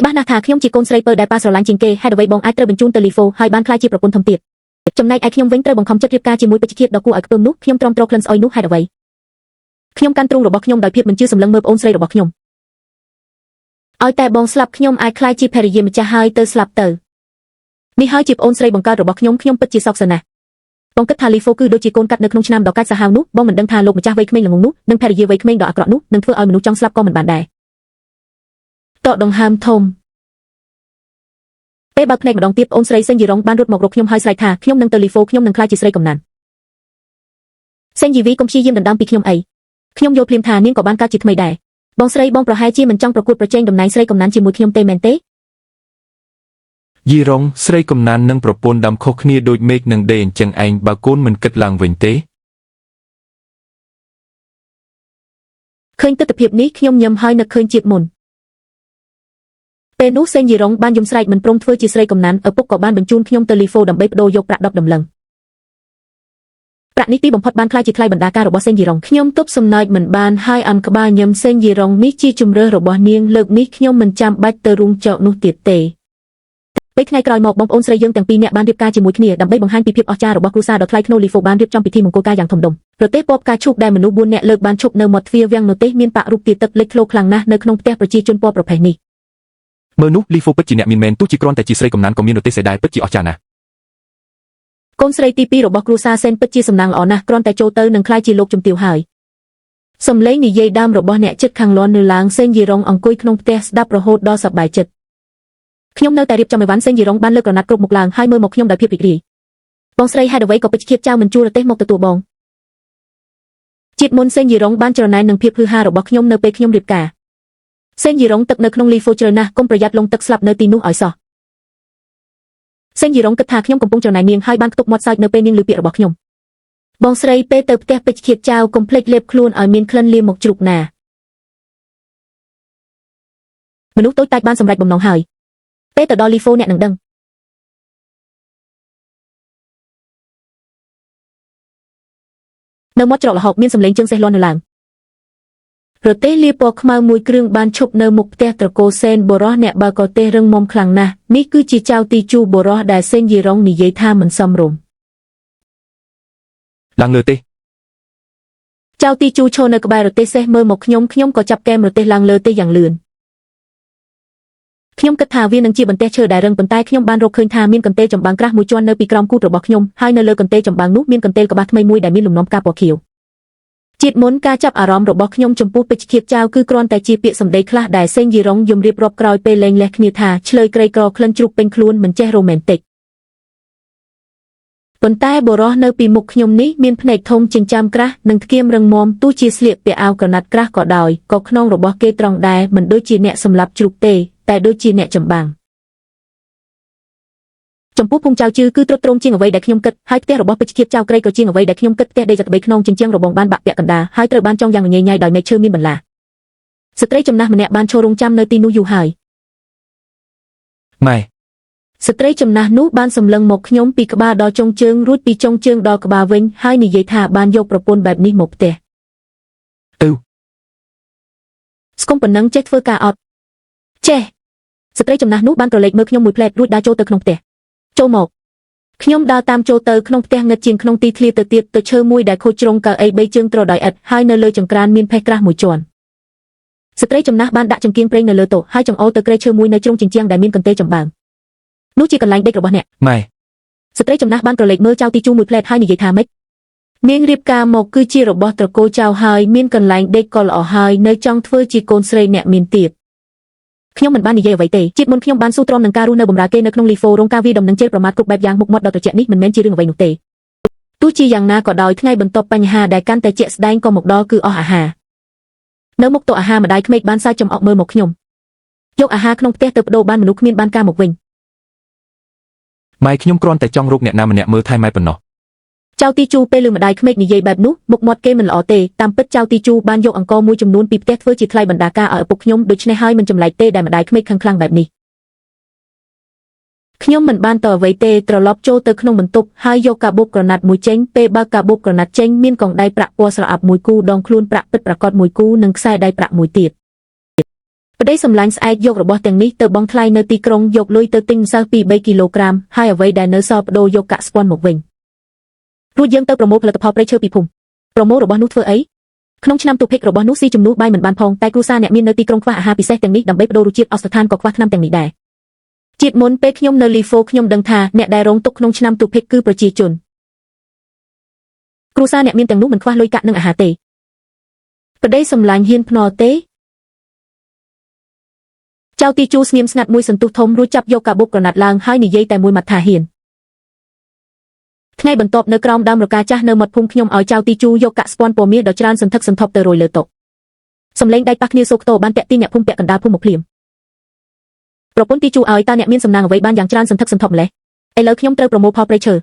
ច្បាស់ណាស់ថាខ្ញុំជាកូនស្រីពៅដែលប៉ាស្រឡាញ់ជាងគេហេតុអ្វីបងអាចត្រូវបញ្ជូនទៅលីហ្វូហើយបានក្លាយជាប្រពន្ធធំទៀតចំណែកឯខ្ញុំវិញត្រូវបង្ខំចិត្តរៀបការជាមួយពេជ្ជឃាតដ៏គួរឲ្យខ្ពើមនោះខ្ញុំទ្រាំទ្រក្លិនស្អុយនោះហេតុអ្វីខ្ញុំកាន់ទ្រូងរបស់ខ្ញុំដោយភាពមិនជឿសម្លឹងមើលប្អូនស្រីរបស់ខ្ញុំឲ្យតែបងស្លាប់ខ្ញុំអាចក្លាយជាភរិយាម្ចាស់ហើយទៅស្លាប់ទៅនេះហើយជាប្អូនស្រីបង្កើតរបស់ខ្ញុំខ្ញុំពិតជាសោកសៅណាស់បងគិតថាលីហ្វូគឺដូចជាកូនកាត់នៅក្នុងឆ្នាំដ៏កាចសាហាវនោះបងមិនដឹងថាលោកម្ចាស់វ័យក្មេងល្ងងនោះនិងភរិយាវ័យក្មេងដ៏អាក្រក់នោះនឹងធ្វើឲ្យមនុស្សចង់ស្លាប់ក៏មិនបានដែរតកដង្ហើមធំពេលបើកភ្នែកម្ដងទៀតប្អូនស្រីសេងយីរងបានរត់មករកខ្ញុំហើយស្រែកថាខ្ញុំនឹងទៅលីហ្វូខ្ញុំនឹងក្លាយជាស្រីកំណាន់សេងយីវីកុំព្យាយាមដណ្ដើមពីខ្ញុំអីខ្ញុំយល់ភ្លាមថានាងក៏បានកើតជាថ្មីដែរបងស្រីបងប្រហែលជាមិនចង់ប្រកួតប្រជែងតំណែងស្រីកំណាន់ជាមួយខ្ញុំទេមែនទេ យីរងស្រីកំណាននិងប្រពន្ធដើមខុសគ្នាដូចមេឃនិងដីអញ្ចឹងឯងបើកូនមិនគិតឡើងវិញទេ ឃើញទិដ្ឋភាពនេះខ្ញុំញឹមហើយនឹកឃើញជាតិមុនពេលនោះសេងយីរងបានយំស្រែកមិនព្រមធ្វើជាស្រីកំណាន់ឪពុកក៏បានបញ្ជូនខ្ញុំទៅលីហ្វូដើម្បីប្ដូរយកប្រាក់10ដំឡឹងប្រាក់នេះទីបំផុតបានក្លាយជាថ្លៃបណ្ដាការរបស់សេងយីរងខ្ញុំទប់សំណើចមិនបានហើយអន់ក្បាលញឹមសេងយីរងនេះជាជំរើសរបស់នាងលើកនេះខ្ញុំមិនចាំបាច់ទៅរុងចោកនោះទៀតទេពេលថ្ងៃក្រោយមកបងប្អូនស្រីយើងទាំងពីរនាក់បានរៀបការជាមួយគ្នាដើម្បីបង្ហាញពីភាពអស្ចារ្យរបស់គ្រួសារដ៏ថ្លៃថ្នូរលីហ្វូបានរៀបចំពិធីមង្គលការយ៉ាងធំដុំប្រទេសពណ៌ផ្កាឈូកដែលមនុស្ស4នាក់លើកបានឈប់នៅមាត់ទ្វារវាំងនោះទេសមានប៉ាក់រូបទាទឹកលេចធ្លោខ្លាំងណាស់នៅក្នុងផ្ទះប្រជាជនពណ៌ប្រផេះនេះ មើលនោះលីហ្វូពិតជាអ្នកមានមែនទោះជាគ្រាន់តែជាស្រីកំណានក៏មានរទេះសេដែរពិតជាអស្ចារ្យណាស់ កូនស្រីទី2របស់គ្រួសារសេនពិតជាសំណាងល្អណាស់គ្រាន់តែចូលទៅនឹងក្លាយជាលោកជំទាវហើយសំឡេងនិយាយដើមរបស់អ្នកចិត្តខាងលន់នៅឡើងសេងយីរងអង្គុយក្នុងផ្ទះស្ដាប់រហូតដល់សប្បាយចិត្តខ្ញុំនៅតែរៀបចំអីវ៉ាន់សេងយីរងបានលើកក្រណាត់គ្រប់មុខឡើងហើយមើលមកខ្ញុំដោយភាពរីករាយបងស្រីហេតុអ្វីក៏ពេជ្ជឃាតចៅមិនជួលរទេះមកទទួលបងជាតិមុនសេងយីរងបានច្រណែននឹងភាពហ៊ឺហារបស់ខ្ញុំនៅពេលខ្ញុំរៀបការសេងយីរងទឹកនៅក្នុងលីហ្វូជ្រៅណាស់កុំប្រយ័ត្នលងទឹកស្លាប់នៅទីនោះឲ្យសោះសេងយីរងគិតថាខ្ញុំកំពុងច្រណែននាងហើយបានខ្ទប់មាត់សើចនៅពេលនាងឮពាក្យរបស់ខ្ញុំបងស្រីពេលទៅផ្ទះពេជ្ជឃាតចៅកុំភ្លេចលេបខ្លួនឲ្យមានក្លិនលាមកជ្រូកណាមនុស្សតូចតាចបានសម្រេចបំណងហើយពេលទៅដល់លីហ្វូអ្នកនឹងដឹងនៅមាត់ច្រកល្ហកមានសំឡេងជើងសេះលាន់នៅឡើងរទេះលាពណ៌ខ្មៅមួយគ្រឿងបានឈប់នៅមុខផ្ទះត្រកូលសេនបុរសអ្នកបើកទេសរឹងមាំខ្លាំងណាស់នេះគឺជាចៅទីជូបុរសដែលសេនយីរងនិយាយថាមិនសមរម្យ ឡើងលើទេ ចៅទីជូឈរនៅក្បែររទេះសេះមើលមកខ្ញុំខ្ញុំក៏ចាប់កែមរទេះឡើងលើទេយ៉ាងលឿនខ្ញុំគិតថាវានឹងជាបន្ទះឈើដែលរឹងប៉ុន្តែខ្ញុំបានរកឃើញថាមានកន្ទេលចម្បាំងក្រាស់មួយជាន់នៅពីក្រោមគូទរបស់ខ្ញុំហើយនៅលើកន្ទេលចម្បាំងនោះមានកន្ទេលក្បាស់ថ្មីមួយដែលមានលំនាំផ្កាពណ៌ខៀវជាតិមុនការចាប់អារម្មណ៍របស់ខ្ញុំចំពោះពេជ្ជឃាតចៅគឺគ្រាន់តែជាពាក្យសម្ដីខ្លះដែលសេងយីរងយំរៀបរាប់ក្រោយពេលលែងលះគ្នាថាឆ្លើយក្រីក្រក្លិនជ្រូកពេញខ្លួនមិនចេះរ៉ូមែនទិកប៉ុន្តែបុរសនៅពីមុខខ្ញុំនេះមានភ្នែកធំចិញ្ចើមក្រាស់និងធ្គាមរឹងមាំទោះជាស្លៀកពាក់អាវក្រណាត់ក្រាស់ក៏ដោយក៏ខ្នងរបស់គេត្រង់ដែរមិនដូចជាអ្នកសម្លាប់ជ្រូកទេតែដូចជាអ្នកចម្បាំងចំពោះភូមិចៅជឺគឺទ្រុឌទ្រោមជាងអ្វីដែលខ្ញុំគិតហើយផ្ទះរបស់ពេជ្ជឃាតចៅក្រីក៏ជាងអ្វីដែលខ្ញុំគិតផ្ទះដីចាត់បីខ្នងជញ្ជាំងរបងបានបាក់ពាក់កណ្ដាលហើយត្រូវបានចងយ៉ាងញញញ៉ៃដោយមែកឈើមានបន្លាស្ត្រីចំណាស់ម្នាក់បានឈររងចាំនៅទីនោះយូរហើយ ម៉ែ ស្ត្រីចំណាស់នោះបានសម្លឹងមកខ្ញុំពីក្បាលដល់ចុងជើងរួចពីចុងជើងដល់ក្បាលវិញហើយនិយាយថាបានយកប្រពន្ធបែបនេះមកផ្ទះ ទៅ ស្គមប៉ុណ្ណឹងចេះធ្វើការអត់ចេះស្ត្រីចំណាស់នោះបានក្រឡេកមើលខ្ញុំមួយភ្លែតរួចដើរចូលទៅក្នុងផ្ទះចូលមកខ្ញុំដើរតាមចូលទៅក្នុងផ្ទះងឹតជាងក្នុងទីធ្លាទៅទៀតទៅឈើមួយដែលខូចជ្រុងកៅអីបីជើងទ្រដោយឥដ្ឋហើយនៅលើចង្ក្រានមានផេះក្រាស់មួយជាន់ស្ត្រីចំណាស់បានដាក់ចង្គៀងប្រេងនៅលើតុហើយចង្អុលទៅគ្រែឈើមួយនៅជ្រុងជញ្ជាំងដែលមានកន្ទេលចំបើងនោះជាកន្លែងដេករបស់អ្នក ម៉ែ ស្ត្រីចំណាស់បានក្រឡេកមើលចៅទីជូមួយភ្លែតហើយនិយាយថាម៉េចនាងរៀបការមកគឺជារបស់ត្រកូលចៅហើយមានកន្លែងដេកក៏ល្អហើយនៅចង់ធ្វើជាកូនស្រីអ្នកមានទៀតខ្ញុំមិនបាននិយាយអ្វីទេជាតិមុនខ្ញុំបានស៊ូទ្រាំនឹងការរស់នៅបម្រើគេនៅក្នុងលីហ្វូរងការវាយដំនឹងជេរប្រមាថគ្រប់បែបយ៉ាងមុខមាត់ដ៏ត្រជាក់នេះមិនមែនជារឿងអ្វីនោះទេទោះជាយ៉ាងណាក៏ដោយថ្ងៃបន្ទាប់បញ្ហាដែលកាន់តែជាក់ស្ដែងក៏មកដល់គឺអស់អាហារនៅមុខតុអាហារម្ដាយក្មេកបានសើចចំអកមើលមកខ្ញុំយកអាហារក្នុងផ្ទះទៅបដូរបានមនុស្សគ្មានបានការមកវិញ ម៉ែខ្ញុំគ្រាន់តែចង់រកអ្នកណាម្នាក់មើលថែម៉ែប៉ុណ្ណោះ ចៅទីជូពេលលឺម្ដាយក្មេកនិយាយបែបនោះមុខមាត់គេមិនល្អទេតាមពិតចៅទីជូបានយកអង្ករមួយចំនួនពីផ្ទះធ្វើជាថ្លៃបណ្ដាការឲ្យឪពុកខ្ញុំដូច្នេះហើយមិនចម្លែកទេដែលម្ដាយក្មេកខឹងខ្លាំងបែបនេះខ្ញុំមិនបានតអ្វីទេត្រឡប់ចូលទៅក្នុងបន្ទប់ហើយយកកាបូបក្រណាត់មួយចេញពេលបើកកាបូបក្រណាត់ចេញមានកងដៃប្រាក់ពណ៌ស្រអាប់មួយគូដងខ្លួនប្រាក់ពិតប្រាកដមួយគូនិងខ្សែដៃប្រាក់មួយទៀត ប្តីសម្លាញ់ស្អែកយករបស់ទាំងនេះទៅបង់ថ្លៃនៅទីក្រុងយកលុយទៅទិញម្សៅពី3គីឡូក្រាមហើយអ្វីដែលនៅសល់ប្ដូរយកកាក់ស្ពាន់មកវិញរួចយើងទៅប្រមូលផលិតផលព្រៃឈើពីភូមិប្រមូលរបស់នោះធ្វើអីក្នុងឆ្នាំទុភិករបស់នោះស៊ីជំនួសបាយមិនបានផងតែគ្រួសារអ្នកមាននៅទីក្រុងខ្វះអាហារពិសេសទាំងនេះដើម្បីប្ដូររសជាតិអស្ថានក៏ខ្វះថ្នាំទាំងនេះដែរជាតិមុនពេលខ្ញុំនៅលីហ្វូខ្ញុំដឹងថាអ្នកដែលរងទុក្ខក្នុងឆ្នាំទុភិកគឺប្រជាជនគ្រួសារអ្នកមានទាំងនោះមិនខ្វះលុយកាក់និងអាហារទេប្តីសម្លាញ់ហ៊ានភ្នាល់ទេចៅទីជូស្ងៀមស្ងាត់មួយសន្ទុះធំរួចចាប់យកកាបូបក្រណាត់ឡើងហើយនិយាយតែមួយម៉ាត់ថាហ៊ានថ្ងៃបន្ទាប់នៅក្រោមដើមរកាចាស់នៅមាត់ភូមិខ្ញុំឲ្យចៅទីជូយកកាក់ស្ពាន់ពណ៌មាសដ៏ច្រើនសន្ធឹកសន្ធាប់ទៅរយលើតុសំឡេងដៃប៉ះគ្នាសូខ្ទោបានតាក់ទាញអ្នកភូមិពាក់កណ្ដាលភូមិមកភ្លាមប្រពន្ធទីជូឲ្យតើអ្នកមានសំណាងអ្វីបានយ៉ាងច្រើនសន្ធឹកសន្ធាប់ម្លេះឥឡូវខ្ញុំត្រូវប្រមូលផលព្រៃឈើ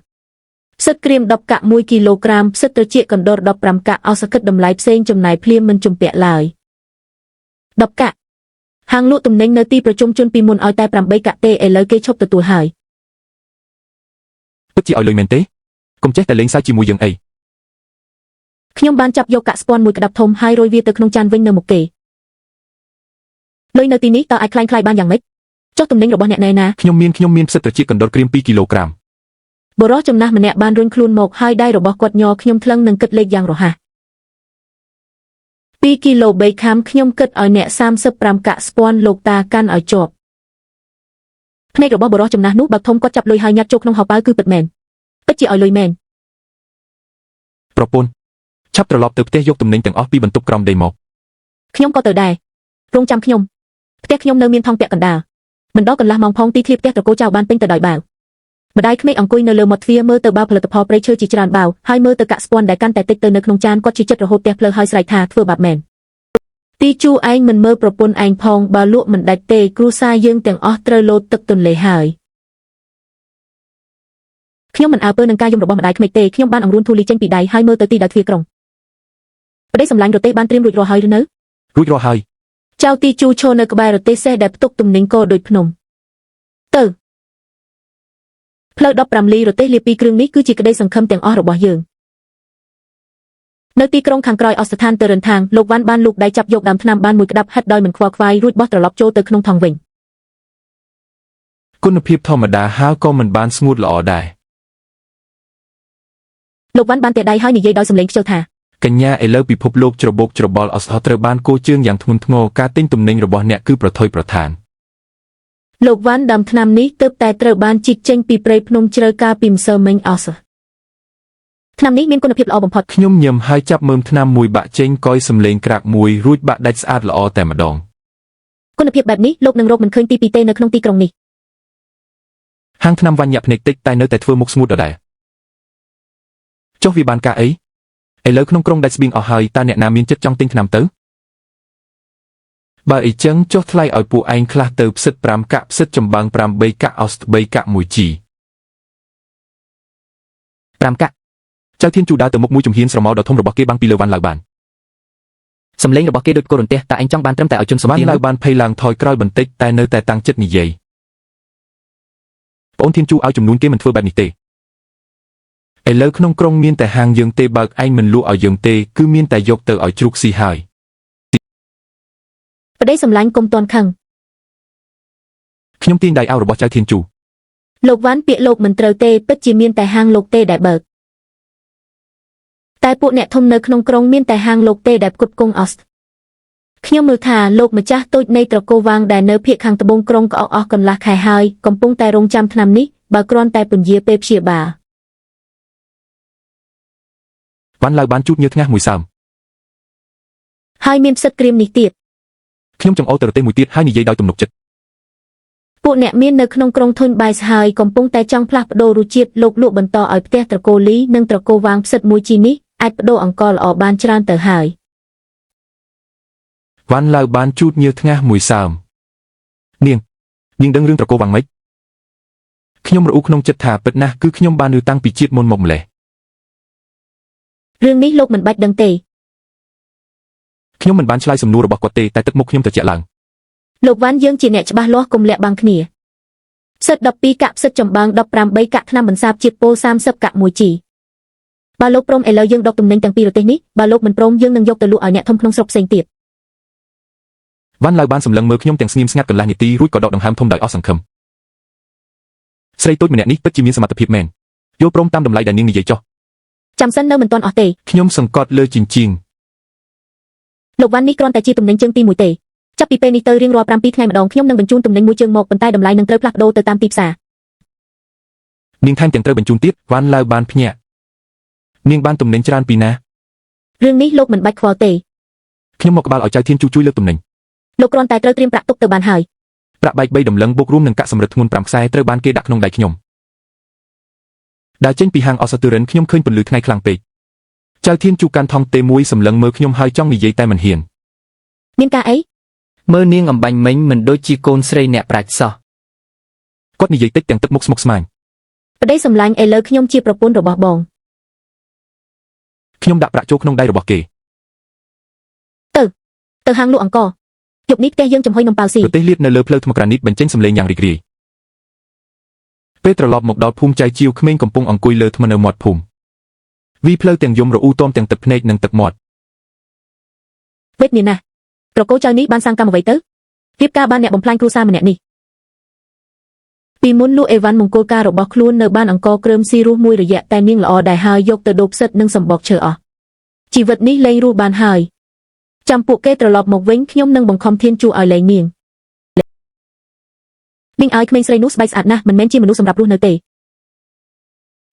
ផ្សិតក្រៀម10កាក់1គីឡូក្រាមផ្សិតត្រចៀកកណ្ដុរ15កាក់អសគិតតម្លៃផ្សេងចំណាយភ្លាមមិនជំពាក់ឡើយ10កាក់ហាងលក់ទំនិញនៅទីប្រជុំជនពីមុនឲ្យតែ8កាក់ទេឥឡូវគេឈប់ទទួលហើយ ពិតជាឲ្យលុយមែនទេកុំចេះតែលេងសើចជាមួយយើងអី ខ្ញុំបានចាប់យកកាក់ស្ពាន់មួយក្តាប់ធំហើយរយវាទៅក្នុងចានវិញនៅមុខគេលុយនៅទីនេះតើអាចក្លែងក្លាយបានយ៉ាងម៉េចចុះទំនិញរបស់អ្នកណែណា ខ្ញុំមានខ្ញុំមានផ្សិតត្រចៀកកណ្ដុរក្រៀម2គីឡូក្រាម បុរសចំណាស់ម្នាក់បានរុញខ្លួនមកហើយដៃរបស់គាត់ញ័រខ្ញុំថ្លឹងនឹងគិតលេខយ៉ាងរហ័ស2គីឡូ3ខាំខ្ញុំគិតឲ្យអ្នក35កាក់ស្ពាន់លោកតាកាន់ឲ្យជាប់ភ្នែករបស់បុរសចំណាស់នោះបើកធំគាត់ចាប់លុយហើយញាត់ចូលក្នុងហោប៉ៅគឺពិតមែនពិតជាឲ្យលុយមែន ប្រពន្ធឆាប់ត្រឡប់ទៅផ្ទះយកទំនិញទាំងអស់ពីបន្ទប់ក្រោមដីមក ខ្ញុំក៏ទៅដែររងចាំខ្ញុំផ្ទះខ្ញុំនៅមានថង់ពាក់កណ្ដាលមិនដល់កន្លះម៉ោងផងទីធ្លាផ្ទះត្រកូលចៅបានពេញទៅដោយបាវម្ដាយក្មេកអង្គុយនៅលើមាត់ទ្វារមើលទៅបាវផលិតផលព្រៃឈើជាច្រើនបាវហើយមើលទៅកាក់ស្ពាន់ដែលកាន់តែតិចទៅនៅក្នុងចានគាត់ជាចិត្តរហូតផ្ទះភ្លើហើយស្រែកថាធ្វើបាបមែនទីជូឯងមិនមើលប្រពន្ធឯងផងបើលក់មិនដាច់ទេគ្រួសារយើងទាំងអស់ត្រូវលោតទឹកទន្លេហើយខ្ញុំមិនអើពើនឹងការយំរបស់ម្ដាយក្មេកទេខ្ញុំបានអង្រួនធូលីចេញពីដៃហើយមើលទៅទីដោយទ្វារក្រុងប្តីសម្លាញ់រទេះបានត្រៀមរួចរាល់ហើយឬនៅ រួចរាល់ហើយ ចៅទីជូឈរនៅក្បែររទេះសេះដែលផ្ទុកទំនិញក៏ដូចភ្នំទៅផ្លូវ15លីរទេះលាពីរគ្រឿងនេះគឺជាក្តីសង្ឃឹមទាំងអស់របស់យើងនៅទីក្រុងខាងក្រោយអស្ថានទៅរិនថាងលោកវ៉ាន់បានលូកដៃចាប់យកដើមថ្នាំបានមួយក្តាប់ហិតដោយមិនខ្វល់ខ្វាយរួចបោះត្រឡប់ចូលទៅក្នុងថង់វិញ គុណភាពធម្មតាហើយក៏មិនបានស្ងួតល្អដែរ លោកវ៉ាន់បានទះដៃហើយនិយាយដោយសំឡេងខ្ជិលថា កញ្ញាឥឡូវពិភពលោកច្របូកច្របល់អស្ថត្រូវបានគោជើងយ៉ាងធ្ងន់ធ្ងរការទិញទំនិញរបស់អ្នកគឺប្រថុយប្រថាន លោកវ៉ាន់ដើមថ្នាំនេះទើបតែត្រូវបានជីកចេញពីព្រៃភ្នំជ្រៅកាលពីម្សិលមិញអស់ថ្នាំនេះមានគុណភាពល្អបំផុត ខ្ញុំញឹមហើយចាប់មើមថ្នាំមួយបាក់ចេញកយសំឡេងក្រាកមួយរួចបាក់ដាច់ស្អាតល្អតែម្ដង គុណភាពបែបនេះលោកនឹងរកមិនឃើញទីពីរទេនៅក្នុងទីក្រុងនេះ ហាងថ្នាំវ៉ាន់ញាក់ភ្នែកតិចតែនៅតែធ្វើមុខស្ងួតដដែលចុះវាបានការអីឥឡូវក្នុងក្រុងដាច់ស្បៀងអស់ហើយតើអ្នកណាមានចិត្តចង់ទិញថ្នាំទៅបើអីចឹងចុះថ្លៃឲ្យពួកឯងខ្លះទៅផ្សិត5កាក់ផ្សិតចំបើង8កាក់អស់3កាក់1ជី 5កាក់ ចៅធានជូដើរទៅមុខមួយជំហានស្រមោលដ៏ធំរបស់គេបាំងពីលើវ៉ាន់ឡាវបាន សំឡេងរបស់គេដូចគោរន្ទះតើឯងចង់បានត្រឹមតែឲ្យជនសុំ វ៉ាន់ ទាន ឡាវបានភ័យឡើងថយក្រោយបន្តិចតែនៅតែតាំងចិត្តនិយាយប្អូនធានជូឲ្យចំនួនគេមិនធ្វើបែបនេះទេឥឡូវក្នុងក្រុងមានតែហាងយើងទេបើកឯងមិនលក់ឲ្យយើងទេគឺមានតែយកទៅឲ្យជ្រូកស៊ីហើយ ប្តីសម្លាញ់កុំតន់ខឹង ខ្ញុំទាញដៃអោរបស់ចៅធានជូ លោកវ៉ាន់ពាក្យលោកមិនត្រូវទេពិតជាមានតែហាងលោកទេដែលបើកតែពួកអ្នកធំនៅក្នុងក្រុងមានតែហាងលោកទេដែលផ្គត់ផ្គង់អស់ខ្ញុំមើលថាលោកម្ចាស់តូចនៃត្រកូលវាងដែលនៅភាគខាងត្បូងក្រុងក៏អស់កន្លះខែហើយកំពុងតែរងចាំថ្នាំនេះបើគ្រាន់តែពន្យាពេលព្យាបាល វ៉ាន់ឡាវបានជូតញើសថ្ងាសមួយសើម ហើយមានផ្សិតក្រៀមនេះទៀត ខ្ញុំចង្អុលទៅរទេះមួយទៀតហើយនិយាយដោយទំនុកចិត្ត ពួកអ្នកមាននៅក្នុងក្រុងធុញបាយស្ហើយកំពុងតែចង់ផ្លាស់ប្ដូររសជាតិលោកលក់បន្តឲ្យផ្ទះត្រកូលលីនិងត្រកូលវាងផ្សិតមួយជីនេះអាចប្ដូរអង្ករល្អបានច្រើនទៅហើយ វ៉ាន់ឡាវបានជូតញើសថ្ងាសមួយសើមនាងនាងដឹងរឿងត្រកូលវ៉ាងម៉េចខ្ញុំរអ៊ូក្នុងចិត្តថាពិតណាស់គឺខ្ញុំបានឮតាំងពីជាតិមុនមកម្លេះ រឿងនេះលោកមិនបាច់ដឹងទេ ខ្ញុំមិនបានឆ្លើយសំណួររបស់គាត់ទេតែទឹកមុខខ្ញុំត្រជាក់ឡើង លោកវ៉ាន់យើងជាអ្នកច្បាស់លាស់កុំលាក់បាំងគ្នាផ្សិត12កាក់ផ្សិតចំបើង18កាក់ថ្នាំបន្សាបជាតិពោល30កាក់មួយជីបើលោកព្រមឥឡូវយើងដកទំនិញទាំងពីររទេះនេះបើលោកមិនព្រមយើងនឹងយកទៅលក់ឲ្យអ្នកធំក្នុងស្រុកផ្សេងទៀត វ៉ាន់ឡាវបានសម្លឹងមើលខ្ញុំទាំងស្ងៀមស្ងាត់កន្លះនាទីរួចក៏ដកដង្ហើមធំដោយអស់សង្ឃឹមស្រីតូចម្នាក់នេះពិតជាមានសមត្ថភាពមែនយល់ព្រមតាមតម្លៃដែលនាងនិយាយចុះ ចាំសិននៅមិនទាន់អស់ទេ ខ្ញុំសង្កត់លើជញ្ជីង លោកវ៉ាន់នេះគ្រាន់តែជាទំនិញជើងទី1ទេចាប់ពីពេលនេះទៅរៀងរាល់7ថ្ងៃម្ដងខ្ញុំនឹងបញ្ជូនទំនិញមួយជើងមកប៉ុន្តែតម្លៃនឹងត្រូវផ្លាស់ប្ដូរទៅតាមទីផ្សារ នាងថែមទាំងត្រូវបញ្ជូនទៀតវ៉ាន់ឡាវបានភ្ញាក់នាងបានទំនិញច្រើនពីណា រឿងនេះលោកមិនបាច់ខ្វល់ទេ ខ្ញុំមកក្បាលឲ្យចៅធានជូជួយលើកទំនិញ លោកគ្រាន់តែត្រូវត្រៀមប្រាក់ទុកទៅបានហើយ ប្រាក់បែក3តម្លឹងបូករួមនឹងកាក់សម្រិតធ្ងន់5ខ្សែត្រូវបានគេដាក់ក្នុងដៃខ្ញុំដែលចេញពីហាងអសទរិនខ្ញុំឃើញពន្លឺថ្ងៃខ្លាំងពេកចៅធានជូកាន់ថង់ទេមួយសម្លឹងមើលខ្ញុំហើយចង់និយាយតែមិនហ៊ាន មានការអី មើលនាងអំបញ្ញមិញមិនដូចជាកូនស្រីអ្នកប្រាជ្ញសោះ គាត់និយាយតិចទាំងទឹកមុខស្មុគស្មាញ ប្តីសម្លាញ់ឥឡូវខ្ញុំជាប្រពន្ធរបស់បង ខ្ញុំដាក់ប្រាក់ចូលក្នុងដៃរបស់គេ ទៅហាងលក់អង្ករយប់នេះផ្ទះយើងចំហុយនំប៉ាវស៊ី ប្រទេសលៀតនៅលើផ្លូវថ្មក្រានីតបញ្ចេញសម្លេងយ៉ាងរីករាយពេលត្រឡប់មកដល់ភូមិចៅជាវក្មេងកំពុងអង្គុយលើថ្មនៅមាត់ភូមិវីផ្លូវទាំងយំរអ៊ូទាំទាំងទឹកភ្នែកនិងទឹកមាត់ វេទនាណាស់ត្រកូលចៅនេះបានសាងកម្មអ្វីទៅរៀបការបានអ្នកបំផ្លាញគ្រួសារម្នាក់នេះពីមុនលក់អេវ៉ាន់មង្គលការរបស់ខ្លួននៅបានអង្គរគ្រើមស៊ីរស់មួយរយៈតែនាងល្អដែរហើយយកទៅដូបផ្សិតនិងសម្បកឈើអស់ជីវិតនេះលែងរស់បានហើយចាំពួកគេត្រឡប់មកវិញខ្ញុំនឹងបង្ខំធានជួឲ្យលែងនាងនាងឲ្យក្មេងស្រីនោះស្បែកស្អាតណាស់មិនមែនជាមនុស្សសម្រាប់រស់នៅទេ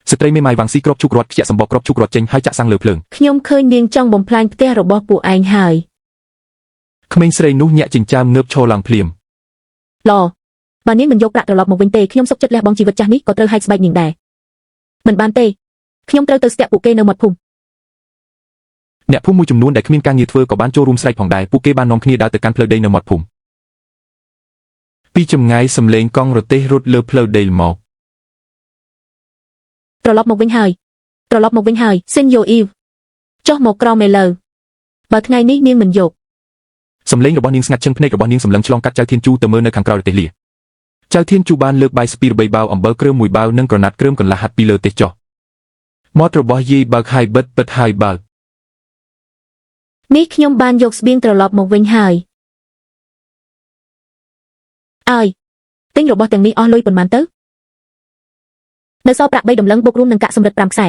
ស្ត្រីមេម៉ាយវាងស៊ីក្របឈូករត់ខ្ជាក់សម្បកក្របឈូករត់ចេញហើយចាក់សាំងលើភ្លើង ខ្ញុំឃើញនាងចង់បំផ្លាញផ្ទះរបស់ពួកឯងហើយ ក្មេងស្រីនោះញាក់ចិញ្ចើមងើបឈរឡើងភ្លាម ល្អបើនាងមិនយកប្រាក់ត្រឡប់មកវិញទេខ្ញុំសុខចិត្តលះបង់ជីវិតចាស់នេះក៏ត្រូវហែកស្បែកនាងដែរមិនបានទេខ្ញុំត្រូវទៅស្ទាក់ពួកគេនៅមាត់ភូមិ អ្នកភូមិមួយចំនួនដែលគ្មានការងារធ្វើក៏បានចូលរួមស្រែកផងដែរពួកគេបាននាំគ្នាដើរទៅកាន់ផ្លូវដីនៅមាត់ភូមិពីចម្ងាយសំឡេងកង់រទេះរត់លើផ្លូវដីមក ត្រឡប់មកវិញហើយត្រឡប់មកវិញហើយសិនយ៉ូអ៊ីវចុះមកក្រោមឥឡូវបើថ្ងៃនេះនាងមិនយក សំឡេងរបស់នាងស្ងាត់ឈឹងភ្នែករបស់នាងសម្លឹងឆ្លងកាត់ចៅធានជូទៅមើលនៅខាងក្រោយរទេះលាចៅធានជូបានលើកបាយស្ពីរបីបាវអំបិលគ្រើមមួយបាវនិងក្រណាត់គ្រើមកន្លះហាត់ពីលើទេះចុះមាត់របស់យាយបើកហើយបិទបិទហើយបើក នេះខ្ញុំបានយកស្បៀងត្រឡប់មកវិញហើយអើយទិញរបស់ទាំងនេះអស់លុយប៉ុន្មានទៅនៅសល់ប្រាក់3តម្លឹងបូករួមនឹងកាក់សម្រិត5ខ្សែ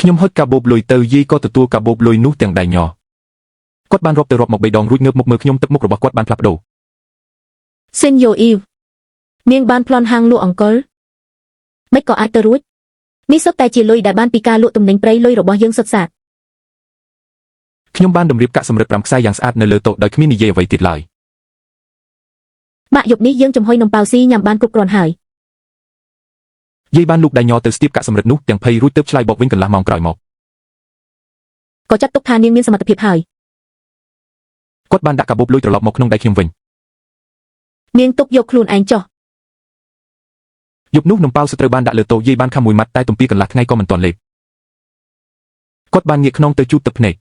ខ្ញុំហុចកាបូបលុយទៅយាយក៏ទទួលកាបូបលុយនោះទាំងដៃញ័រគាត់បានរាប់ទៅរាប់មកបីដងរួចងើបមកមើលខ្ញុំទឹកមុខរបស់គាត់បានផ្លាស់ប្ដូរ សិនយ៉ូអ៊ីវនាងបានប្លន់ហាងលក់អង្កុលមិនក៏អាចទៅរួចនេះសុទ្ធតែជាលុយដែលបានពីការលក់ទំនិញព្រៃលុយរបស់យើងសុទ្ធសាធ ខ្ញុំបានតម្រៀបកាក់សម្រិត5ខ្សែយ៉ាងស្អាតនៅលើតុដោយគ្មាននិយាយអ្វីទៀតឡើយ ម៉ាក់យប់នេះយើងចំហុយនំប៉ាវស៊ីញ៉ាំបានគ្រប់គ្រាន់ហើយ យាយបានលូកដៃញ័រទៅស្ទាបកាក់សម្រិតនោះទាំងភ័យរួចទើបឆ្លើយបកវិញកន្លះម៉ោងក្រោយមក ក៏ចាត់ទុកថានាងមានសមត្ថភាពហើយ គាត់បានដាក់កាបូបលុយត្រឡប់មកក្នុងដៃខ្ញុំវិញ នាងទុកយកខ្លួនឯងចុះ យប់នោះនំប៉ាវស្ត្រូវបានដាក់លើតុយាយបានខាំមួយម៉ាត់តែទំពាកន្លះថ្ងៃក៏មិនទាន់លេបគាត់បានងាកខ្នងទៅជូតទឹកភ្នែក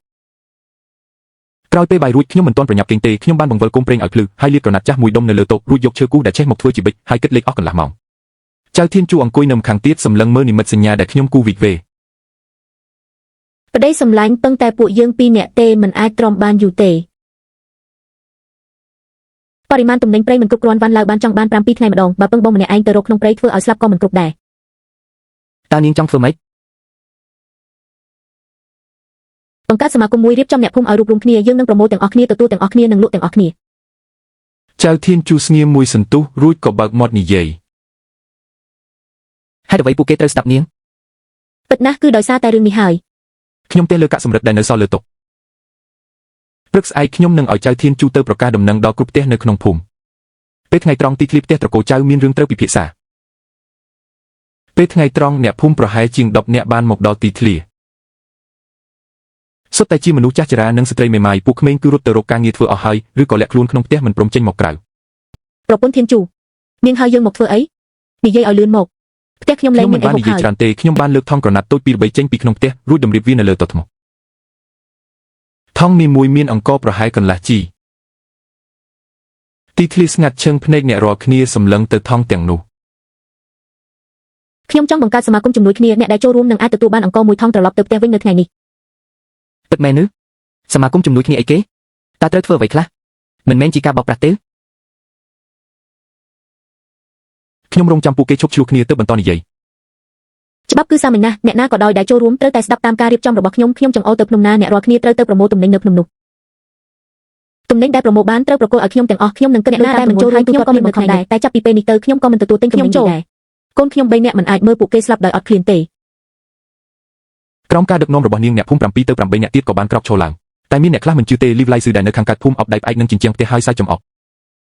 ក្រោយពេលបាយរួចខ្ញុំមិនទាន់ប្រញាប់គេងទេខ្ញុំបានបង្វិលគុំប្រេងឲ្យភ្លឺហើយលាបក្រណាត់ចាស់មួយដុំនៅលើតុរួចយកឈើគូសដែលឆេះមកធ្វើជាប៊ិចហើយគិតលេខអស់កន្លះម៉ោងចៅធានជួអង្គុយនៅម្ខាងទៀតសម្លឹងមើលនិមិត្តសញ្ញាដែលខ្ញុំគូវិកវេ ប្តីសម្លាញ់ពឹងតែពួកយើងពីរនាក់ទេមិនអាចទ្រាំបានយូរទេបរិមាណទំនិញព្រៃមិនគ្រប់គ្រាន់វ៉ាន់ឡើយបានចង់បាន7ថ្ងៃម្ដងបើពឹងបងម្នាក់ឯងទៅរកក្នុងព្រៃធ្វើឲ្យស្លាប់ក៏មិនគ្រប់ដែរ តើនាងចង់ធ្វើម៉េច បង្កើតសមាគមមួយរៀបចំអ្នកភូមិឲ្យរួបរួមគ្នាយើងនឹងប្រមូលទាំងអស់គ្នាទទួលទាំងអស់គ្នានិងលក់ទាំងអស់គ្នា ចៅធានជួស្ងៀមមួយសន្ទុះរួចក៏បើកមាត់និយាយ ហេតុអ្វីពួកគេត្រូវស្ដាប់នាង ពិតណាស់គឺដោយសារតែរឿងនេះហើយ ខ្ញុំទះលើកាក់សម្រិតដែលនៅសល់លើតុព្រឹកស្អែកខ្ញុំនឹងឲ្យចៅធានជួទៅប្រកាសដំណឹងដល់គ្រប់ផ្ទះនៅក្នុងភូមិពេលថ្ងៃត្រង់ទីធ្លាផ្ទះត្រកូលចៅមានរឿងត្រូវពិភាក្សាពេលថ្ងៃត្រង់អ្នកភូមិប្រហែលជាង10នាក់បានមកដល់ទីធ្លាសុទ្ធតែជាមនុស្សចាស់ជរានិងស្ត្រីមេម៉ាយពួកក្មេងគឺរត់ទៅរកការងារធ្វើអស់ហើយឬក៏លាក់ខ្លួនក្នុងផ្ទះមិនព្រមចេញមកក្រៅ ប្រពន្ធធានជូនាងហៅយើងមកធ្វើអីនិយាយឲ្យលឿនមកផ្ទះខ្ញុំលែ ខ្ញុំ ងមាន មិនបាននិយាយ អីហូបហើយ ច្រើនទេខ្ញុំបានលើកថង់ក្រណាត់តូចពីរបីចេញពីក្នុងផ្ទះរួចតម្រៀបវានៅលើតុថ្មថង់នេះមួយមានអង្ករប្រហែលកន្លះជីទីធ្លាស្ងាត់ឈឹងភ្នែកអ្នករាល់គ្នាសម្លឹងទៅថង់ទាំងនោះ ខ្ញុំចង់បង្កើតសមាគមជំនួយគ្នាអ្នកដែលចូលរួមនឹងអាចទទួលបានអង្ករមួយថង់ត្រឡប់ទៅផ្ទះវិញនៅថ្ងៃនេះ ពិតមែនឬសមាគមជំនួយគ្នាអីគេតើត្រូវធ្វើអ្វីខ្លះ មិនមែនជាការបោកប្រាស់ទេ ខ្ញុំរងចាំពួកគេឈប់ឆ្លោះគ្នាទើបបន្តនិយាយ ច្បាប់គឺសាមញ្ញណាស់អ្នកណាក៏ដោយដែលចូលរួមត្រូវតែស្ដាប់តាមការរៀបចំរបស់ខ្ញុំខ្ញុំចង្អុលទៅភ្នំណាអ្នករាល់គ្នាត្រូវទៅប្រមូលទំនិញនៅភ្នំនោះទំនិញដែលប្រមូលបានត្រូវប្រគល់ឲ្យខ្ញុំទាំងអស់ខ្ញុំនឹងគិតអ្នកណាដែលមិនចូលរួមខ្ញុំក៏មានបង្ខំដែរតែចាប់ពីពេលនេះទៅខ្ញុំក៏មិនទទួលទិញទំនិញនេះដែរកូនខ្ញុំ3នាក់មិនអាចមើលពួកគេស្លាប់ដោយអត់ឃ្លានទេ ក្រោមការដឹកនាំរបស់នាងអ្នកភូមិ7ទៅ8អ្នកទៀតក៏បានក្រោកឈរឡើងតែមានអ្នកខ្លះមិនជឿទេលីវឡៃស៊ឺដែលនៅខាងកើតភូមិអបដៃផ្អែកនឹងជញ្ជាំងផ្ទះហើយសាច់ចំអក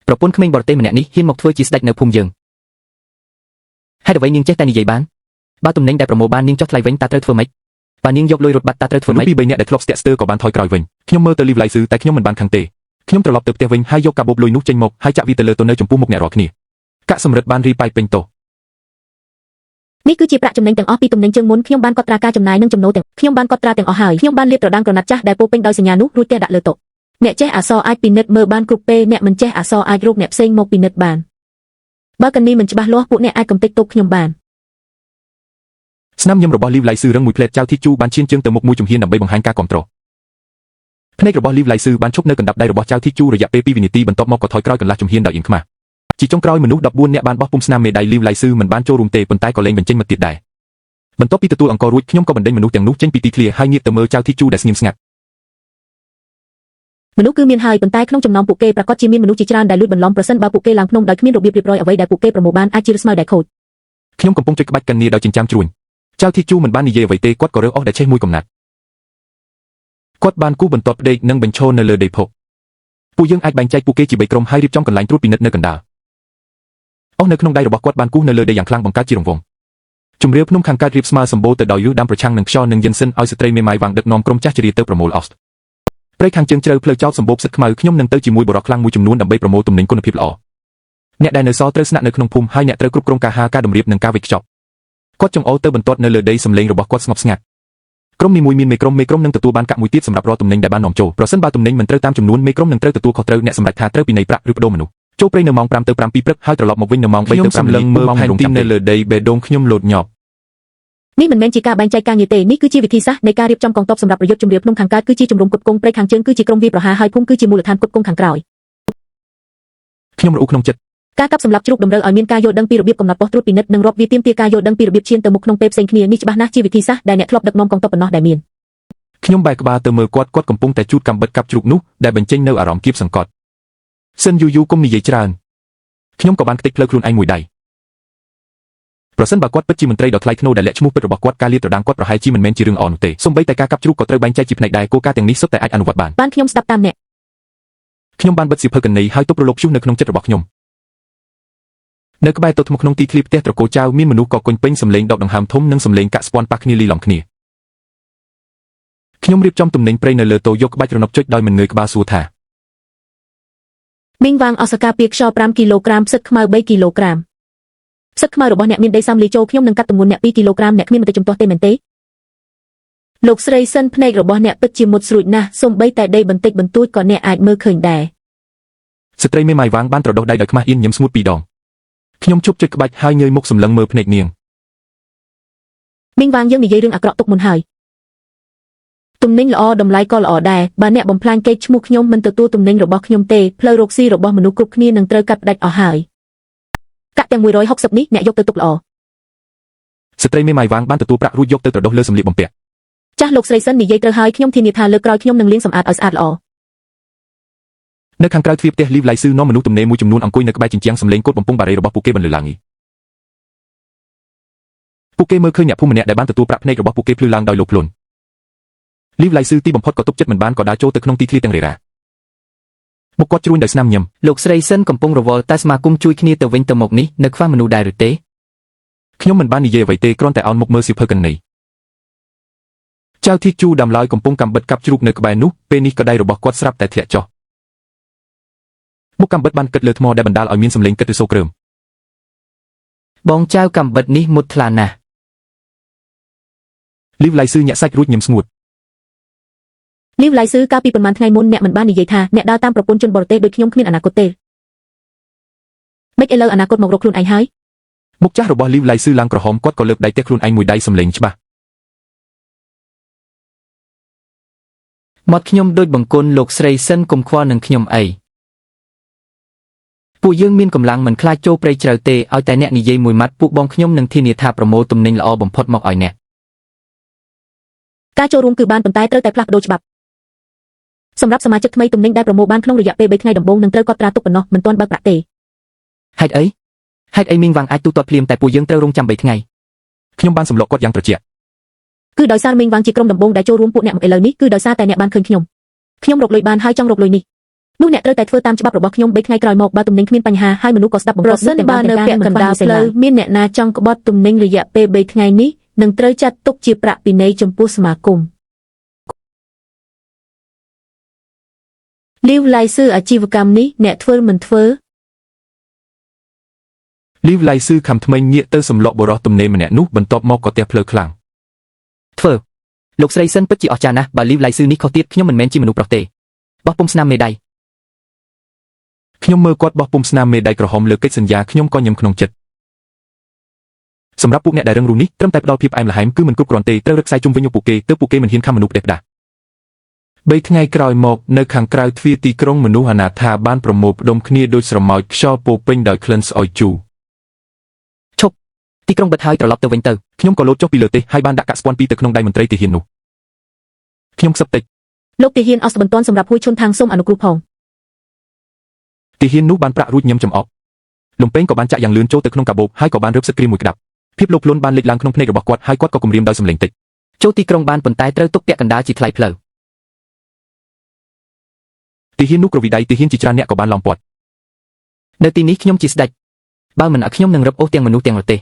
ប្រពន្ធក្មេងបរទេសម្នាក់នេះហ៊ានមកធ្វើជាស្ដេចនៅភូមិយើងហេតុអ្វីនាងចេះតែនិយាយបានបើទំនិញដែលប្រមូលបាននាងចុះថ្លៃវិញតើត្រូវធ្វើម៉េចបើនាងយកលុយរត់បាត់តើត្រូវធ្វើ មនុ ម៉េច ស្សពីរបីនាក់ដែលធ្លាប់ស្ទាក់ស្ទើរក៏បានថយក្រោយវិញខ្ញុំមើលទៅលីវឡៃស៊ឺតែខ្ញុំមិនបានខឹងទេខ្ញុំត្រឡប់ទៅផ្ទះវិញហើយយកកាបូបលុយនោះចេញមកហើយចាក់វាទៅលើទនៅចំពោះមុខអ្នករាល់គ្នាកាក់សំរិទ្ធបានរីប៉ៃពេញតោះ នេះគឺជាប្រាក់ចំណេញទាំងអស់ពីទំនិញជើងមុនខ្ញុំបានកត់ត្រាការចំណាយនិងចំណូលទាំងខ្ញុំបានកត់ត្រាទាំងអស់ហើយខ្ញុំបានលាបត្រដាងក្រណាត់ចាស់ដែលពោពេញដោយសញ្ញានោះរួចទះដាក់លើតុអ្នកចេះអក្សរអាចពិនិត្យមើលបានគ្រប់ពេលអ្នកមិនចេះអក្សរអាចរកអ្នកផ្សេងមកពិនិត្យបានបើកនីមិនច្បាស់លាស់ពួកអ្នកអាចកំទេចទុកខ្ញុំបាន ស្នាមញឹមរបស់លីវឡៃស៊ឺរឹងមួយផ្លែតចៅធីជូបានឈានជើងទៅមុខមួយជំហានដើម្បីបង្ហាញការគាំទ្រភ្នែករបស់លីវឡៃស៊ឺបានឈប់នៅកណ្ដាប់ដៃរបស់ចៅធីជូរយៈពេល2វិនាទីបន្ទាប់មកក៏ថយក្រោយកន្លះជំហានដោយអៀនខ្មាស់ជាចុងក្រោយមនុស្ស14នាក់បានបោះពុំស្នាមមេដៃលីវឡៃស៊ឺមិនបានចូលរួមទេប៉ុន្តែក៏លែងបញ្ចេញមតិទៀតដែរបន្ទាប់ពីទទួលអង្គរួចខ្ញុំក៏បណ្ដេញមនុស្សទាំងនោះចេញពីទីធ្លាហើយងាកទៅមើលចៅធីជូដែលស្ងៀមស្ងាត់ មនុស្សគឺមានហើយប៉ុន្តែក្នុងចំណោមពួកគេប្រាកដជាមានមនុស្សជាច្រើនដែលលួចបន្លំប្រសិនបើពួកគេឡើងភ្នំដោយគ្មានរបៀបរៀបរយអ្វីដែលពួកគេប្រមូលបានអាចជាស្មៅដែលខូច ខ្ញុំកំពុងចុចក្បាច់កណ្នីដោយចិញ្ចាំជ្រួញចៅធីជូមិនបាននិយាយអ្វីទេគាត់ក៏រើសអស់ដែលឆេះមួយកំណាត់គាត់បានគូសបន្ទាត់ផ្ដេកនិងបញ្ឈរនៅលើដីភក់ពួកយើងអាចបែងចែកពួកគេជា3ក្រុមហើយរៀបចំកន្លែងត្រួតពិនិត្យនៅកណ្ដាលអស់នៅក្នុងដៃរបស់គាត់បានគូសនៅលើដីយ៉ាងខ្លាំងបង្កើតជារង្វង់ជំរាលភ្នំខាងកើតរៀបស្មើសម្បូរទៅដោយយឺដាំប្រឆាំងនឹងខ្យល់និងយិនសិនឲ្យស្ត្រីមេម៉ាយវាងដឹកនាំក្រុមចាស់ជរាទៅប្រមូលអស់ព្រៃខាងជើងជ្រៅផ្លូវចោតសម្បូរផ្សិតខ្មៅខ្ញុំនឹងទៅជាមួយបុរសខ្លាំងមួយចំនួនដើម្បីប្រមូលទំនិញគុណភាពល្អអ្នកដែលនៅសល់ត្រូវស្នាក់នៅក្នុងភូមិហើយអ្នកត្រូវគ្រប់គ្រងការហាការតម្រៀបនិងការវេចខ្ចប់គាត់ចង្អុលទៅបន្ទាត់នៅលើដីសំឡេងរបស់គាត់ស្ងប់ស្ងាត់ក្រុមនីមួយមានមេក្រុមមេក្រុមនឹងទទួលបានកាក់មួយទៀតសម្រាប់រាល់ទំនិញដែលបាននាំចូលប្រសិនបើទំនិញមិនត្រូវតាមចំនួនមេក្រុមនឹងត្រូវទទួលខុសត្រូវអ្នកសម្រេចថាត្រូវពិន័យប្រាក់ឬប្តូរមនុស្សចូលព្រៃនៅម៉ោង5ទៅ7ព្រឹកហើយត្រឡប់មកវិញនៅម៉ោង3ទៅ5សម្លឹងមើលផែនទីនៅលើដីបេះដូងខ្ញុំលោតញាប់ នេះមិនមែនជាការបែងចែកការងារទេនេះគឺជាវិធីសាស្ត្រនៃការរៀបចំកងទ័ពសម្រាប់ប្រយុទ្ធជំរាលភ្នំខាងកើតគឺជាជំរំគុតគង់ព្រៃខាងជើងគឺជាក្រុមវាយប្រហារហើយភូមិគឺជាមូលដ្ឋានគុតគង់ខាងក្រោយ ខ្ញុំរអ៊ូក្នុងចិត្ត ការកាប់សម្លាប់ជ្រូកតម្រូវឲ្យមានការយល់ដឹងពីរបៀបកំណត់ប៉ុស្តិ៍ត្រួតពិនិត្យនិងរាប់វាទាមទារការយល់ដឹងពីរបៀបឈានទៅមុខក្នុងពេលផ្សេងគ្នានេះច្បាស់ណាស់ជាវិធីសាស្ត្រដែលអ្នកធ្លាប់ដឹកនាំកងទ័ពប៉ុណ្ណោះដែលមាន ខ្ញុំបែរក្បាលទៅមើលគាត់គាត់កំពុងតែជូតកាំបិតកាប់ជ្រូកនោះដែលបញ្ចេញនៅអារម្មណ៍គៀបសង្កត់សិនយូរយូរគុំនិយាយច្រើនខ្ញុំក៏បានខ្ទេចផ្លូវខ្លួនឯងមួយដៃប្រសិនបើគាត់ពិតជាមន្ត្រីដ៏ថ្លៃថ្នូរដែលលាក់ឈ្មោះពិតរបស់គាត់ការលាតត្រដាងគាត់ប្រហែលជាមិនមែនជារឿងល្អនោះទេសូម្បីតែការកាប់ជ្រូកក៏ត្រូវបែងចែកជាផ្នែកដែរគោលការណ៍ទាំងនេះសុទ្ធតែអាចអនុវត្តបាន បានខ្ញុំស្ដាប់តាមអ្នក ខ្ញុំបានបិទសៀវភៅកណីហើយទប់រលកព្យុះនៅក្នុងចិត្តរបស់ខ្ញុំនៅក្បែរតូបថ្មក្នុងទីធ្លាផ្ទះត្រកូលចៅមានមនុស្សក៏គុញពេញសំឡេងដកដង្ហើមធំនិងសំឡេងកាក់ស្ពាន់ប៉ះគ្នាលីឡំគ្នាខ្ញុំរៀបចំទំនិញព្រៃនៅលើតូយកក្បាច់រណបចុចដោយមិនងើយក្បាលសួរថា មីងវាងអសកាពីខ្យល់5គីឡូក្រាមផ្សិតខ្មៅ3គីឡូក្រាមផ្សិតខ្មៅរបស់អ្នកមានដីសាំលីចូលខ្ញុំនឹងកាត់ទម្ងន់អ្នក2គីឡូក្រាមអ្នកគ្មានមតិជំទាស់ទេមែនទេលោកស្រីសិនភ្នែករបស់អ្នកពិតជាមុតស្រួចណាស់សូម្បីតែដីបន្តិចបន្តួចក៏អ្នកអាចមើលឃើញដែរ ស្ត្រីមេម៉ាយវាងបានត្រដុសដៃដោយខ្មាស់អៀនញឹមស្ងួតពីរដងខ្ញុំជប់ចុចក្បាច់ហើយងើយមុខសម្លឹងមើលភ្នែកនាង មីងវាងយើងនិយាយរឿងអាក្រក់ទុកមុនហើយទំនិញល្អតម្លៃក៏ល្អដែរបើអ្នកបំផ្លាញកេរ្តិ៍ឈ្មោះខ្ញុំមិនទទួលទំនិញរបស់ខ្ញុំទេផ្លូវរកស៊ីរបស់មនុស្សគ្រប់គ្នានឹងត្រូវកាត់ផ្តាច់អស់ហើយកាក់ទាំង160នេះអ្នកយកទៅទុកល្អ ស្ត្រីមេម៉ាយវាងបានទទួលប្រាក់រួចយកទៅត្រដុសលើសម្លៀកបំពាក់ ចាស់លោកស្រីសិននិយាយត្រូវហើយខ្ញុំធានាថាលើកក្រោយខ្ញុំនឹងលាងសម្អាតឲ្យស្អាតល្អ នៅខាងក្រៅទ្វារផ្ទះលីវឡៃស៊ឺនាំមនុស្សទំនេរមួយចំនួនអង្គុយនៅក្បែរជញ្ជាំងសំឡេងកូតបំពង់បារេរបស់ពួកគេបន្លឺឡើងពួកគេមើលឃើញអ្នកភូមិម្នាក់ដែលបានទទួលប្រាក់ភ្នែករបស់ពួកគេភ្លឺឡើងដោយលោភលន់លីវឡៃស៊ឺទីបំផុតក៏ទុកចិត្តមិនបានក៏ដើរចូលទៅក្នុងទីធ្លាទាំងរេរ៉ាមុខគាត់ជ្រួញដោយស្នាមញឹម លោកស្រីសិនកំពុងរវល់តែសមាគមជួយគ្នាទៅវិញទៅមកនេះនៅខ្វះមនុស្សដែរឬទេ ខ្ញុំមិនបាននិយាយអ្វីទេគ្រាន់តែអោនមុខមើលសៀវភៅកណីចៅធីជូដាំឡើយកំពុងកាំបិតកាប់ជ្រូកនៅក្បែរនោះពេលនេះក៏ដៃរបស់គាត់ស្រាប់តែធ្លាក់ចុះមុខកាំបិតបានគិតលើថ្មដែលបណ្ដាលឲ្យមានសំឡេងគិតឬសូគ្រើម បងចៅកំបិតនេះមុតថ្លាណាស់ លីវឡៃស៊ឺញាក់សាច់រួចញឹមស្ងួត លីវឡៃស៊ឺកាលពីប៉ុន្មានថ្ងៃមុនអ្នកមិនបាននិយាយថាអ្នកដើរតាមប្រពន្ធជនបរទេសដូចខ្ញុំគ្មានអនាគតទេមិនឥឡូវអនាគតមករកខ្លួនឯងហើយ មុខចាស់របស់លីវឡៃស៊ឺឡើងក្រហមគាត់ក៏លើកដៃទះខ្លួនឯងមួយដៃសំឡេងច្បាស់ មាត់ខ្ញុំដូចបង្គន់លោកស្រីសិនគុំខ្វល់នឹងខ្ញុំអី ពួកយើងមានកម្លាំងមិនខ្លាចចូលព្រៃជ្រៅទេឲ្យតែអ្នកនិយាយមួយម៉ាត់ពួកបងខ្ញុំនឹងធានាថាប្រមូលទំនិញល្អបំផុតមកឲ្យអ្នក ការចូលរួមគឺបានប៉ុន្តែត្រូវតែផ្លាស់ប្ដូរច្បាប់សម្រាប់សមាជិកថ្មីទំនិញដែលប្រមូលបានក្នុងរយៈពេល3ថ្ងៃដំបូងនឹងត្រូវកត់ត្រាទុកប៉ុណ្ណោះមិនទាន់បើកប្រាក់ទេ ហេតុអីហេតុអីមីងវ៉ាងអាចទូទាត់ភ្លាមតែពួកយើងត្រូវរងចាំ3ថ្ងៃ ខ្ញុំបានសម្លុកគាត់យ៉ាងត្រជាក់ គឺដោយសារមីងវ៉ាងជាក្រុមដំបូងដែលចូលរួមពួកអ្នកមកឥឡូវនេះគឺដោយសារតែអ្នកបានឃើញខ្ញុំខ្ញុំរកលុយបានហើយចង់រកលុយនេះនោះអ្នកត្រូវតែធ្វើតាមច្បាប់របស់ខ្ញុំ3ថ្ងៃក្រោយមកបើទំនិញគ្មានបញ្ហាហើយមនុស្សក៏ស្ដាប់បង្គាប់ ប្រសិនបើនៅពាក់កណ្ដាលផ្លូវមានអ្នកណាចង់ក្បត់ទំនិញរយៈពេល3ថ្ងៃនេះនឹងត្រូវចាត់ទុកជាប្រាក់ពិន័យចំពោះសមាគមលីវឡៃស៊ឺអាជីវកម្មនេះអ្នកធ្វើមិនធ្វើ លីវឡៃស៊ឺខំថ្មីងាកទៅសម្លុកបុរសទំនេរម្នាក់នោះបន្ទាប់មកក៏ទះភ្លើខ្លាំង ធ្វើលោកស្រីសិនពិតជាអស្ចារ្យណាស់បើលីវឡៃស៊ឺនេះខុសទៀតខ្ញុំមិនមែនជាមនុស្សប្រុសទេបោះពុំស្នាមមេដៃ ខ្ញុំមើលគាត់បោះពុំស្នាមមេដៃក្រហមលើកិច្ចសន្យាខ្ញុំក៏ញឹមក្នុងចិត្តសម្រាប់ពួកអ្នកដែលរឹងរូសនេះត្រឹមតែផ្ដល់ភាពផ្អែមល្ហែមគឺមិនគ្រប់គ្រាន់ទេត្រូវរឹកខ្សែជុំវិញពួកគេទើបពួកគេមិនហ៊ានខំមនុស្សផ្ដេសផ្ដាសបីថ្ងៃក្រោយមកនៅខាងក្រៅទ្វារទីក្រុងមនុស្សអនាថាបានប្រមូលផ្ដុំគ្នាដូចស្រមោចខ្យល់ពោពេញដោយក្លិនស្អុយជូរ ទីក្រុងបិទហើយត្រឡប់ទៅវិញទៅ ខ្ញុំក៏លោតចុះពីលើទេហើយបានដាក់កាក់ស្ពាន់ពីរទៅក្នុងដៃមន្ត្រីទាហាននោះខ្ញុំខ្សឹបតិច លោកទាហានអស់បន្ទាន់សម្រាប់ហួយឈុនថាងសូមអនុគ្រោះផង ទាហាននោះបានប្រាក់រួចញឹមចំអកលំពេងក៏បានចាក់យ៉ាងលឿនចូលទៅក្នុងកាបូបហើយក៏បានរើបសិតគ្រាមួយក្តាប់ភាពលោភលន់បានលេចឡើងក្នុងភ្នែករបស់គាត់ហើយគាត់ក៏គំរាមដោយសម្លេងតិច ចូលទីក្រុងបានប៉ុន្តែត្រូវទុកពាក់កណ្ដាលជាថ្លៃផ្លូវ ទាហាននោះក្រវីដៃទាហានជាច្រើនអ្នកក៏បានឡោមព័ទ្ធ នៅទីនេះខ្ញុំជាស្ដេចបើមិនឲ្យខ្ញុំនឹងរឹបអូសទាំងមនុស្សទាំងរទេះ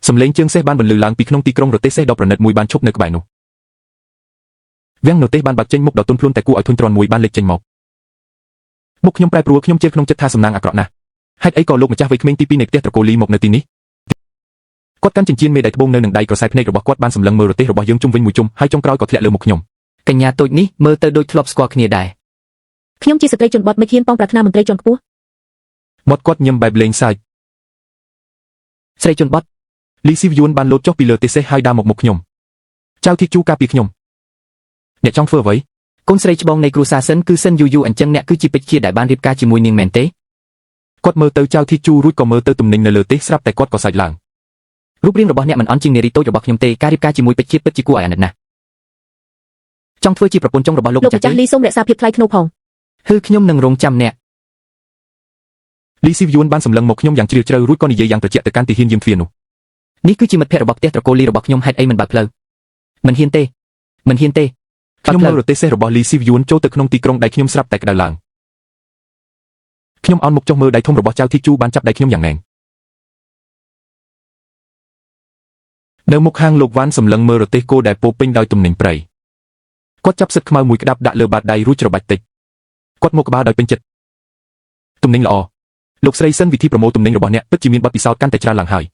សម្លេងជើងសេះបានបន្លឺឡើងពីក្នុងទីក្រុងរទេះសេះដ៏ប្រណិតមួយបានឈប់នៅក្បែរនោះវាំងនទេបានបាក់ចេញមុខដ៏ទន់ភ្លន់តែគួរឲ្យធុញទ្រាន់មួយបានលេចចេញមកមុខខ្ញុំប្រែប្រួលខ្ញុំជឿក្នុងចិត្តថាសំណាងអាក្រក់ណាស់ហេតុអីក៏លោកម្ចាស់វ័យក្មេងទី2នៃផ្ទះត្រកូលលីមកនៅទីនេះគាត់កាន់ចិញ្ចៀនមេដៃត្បូងនៅនឹងដៃក្រសែភ្នែករបស់គាត់បានសម្លឹងមើលរទេះរបស់យើងជុំវិញមួយជុំហើយចុងក្រោយក៏ធ្លាក់លើមុខខ្ញុំ កញ្ញាតូចនេះមើលទៅដូចធ្លាប់ស្គាល់គ្នាដែរ ខ្ញុំជាស្ត្រីជនបទមិនហ៊ានប៉ងប្រាថ្នាមន្ត្រីជាន់ខ្ពស់ មាត់គាត់ញឹមបែបលេងសើច ស្រីជនបទ លីស៊ីវយួនបានលោតចុះពីលើទេសេះហើយដើរមកមុខខ្ញុំចៅធីជូការពីខ្ញុំអ្នកចង់ធ្វើអ្វី កូនស្រីច្បងនៃគ្រួសារសិនគឺសិនយូយូអញ្ចឹងអ្នកគឺជាពេជ្រជាដែលបានរៀបការជាមួយនាងមែនទេ គាត់មើលទៅចៅធីជូរួចក៏មើលទៅទំនិញនៅលើទេសស្រាប់តែគាត់ក៏សាច់ឡើង រូបរាងរបស់អ្នកមិនអន់ជាងនារីតូចរបស់ខ្ញុំទេការរៀបការជាមួយពេជ្រជាតិពិតជាគួរឲ្យអាណិតណាស់ចង់ធ្វើជាប្រពន្ធចុងរបស់លោលោកម្កម្ចាស់ទេ ចាស់លីសូមរក្សាភាពថ្លៃថ្នូរផង ហឺខ្ញុំនឹងរងចាំអ្នក លីស៊ីវយួនបានសម្លឹងមកខ្ញុំយ៉ាងជ្រាលជ្រៅរួចក៏និយាយយ៉ាងត្រជាក់ទៅកាន់ទាហានយាមទ្វារនោះ នេះគឺជាមិត្តភក្តិរបស់ផ្ទះត្រកូលលីរបស់ខ្ញុំហេតុអីមិនបើកផ្លូវមិនហ៊ានទេមិនហ៊ានទេបើ ខ្ញុំ កផ្លូវ មើលរទេះសេះរបស់លីស៊ីវយួនចូលទៅក្នុងទីក្រុងដៃខ្ញុំស្រាប់តែក្តៅឡើងខ្ញុំអោនមុខចុះមើលដៃធំរបស់ចៅធីជូបានចាប់ដៃខ្ញុំយ៉ាងណែននៅមុខហាងលោកវ៉ាន់សម្លឹងមើលរទេះគោដែលពោពេញដោយទំនិញព្រៃគាត់ចាប់សិតខ្មៅមួយក្តាប់ដាក់លើបាតដៃរួចច្របាច់តិចគាត់មកក្បាលដោយពេញចិត្តទំនិញល្អលោកស្រីសិនវិធីប្រមូលទំនិញរបស់អ្នកពិតជាមានបទពិសោធន៍កាន់តែច្រើនឡើងហើយ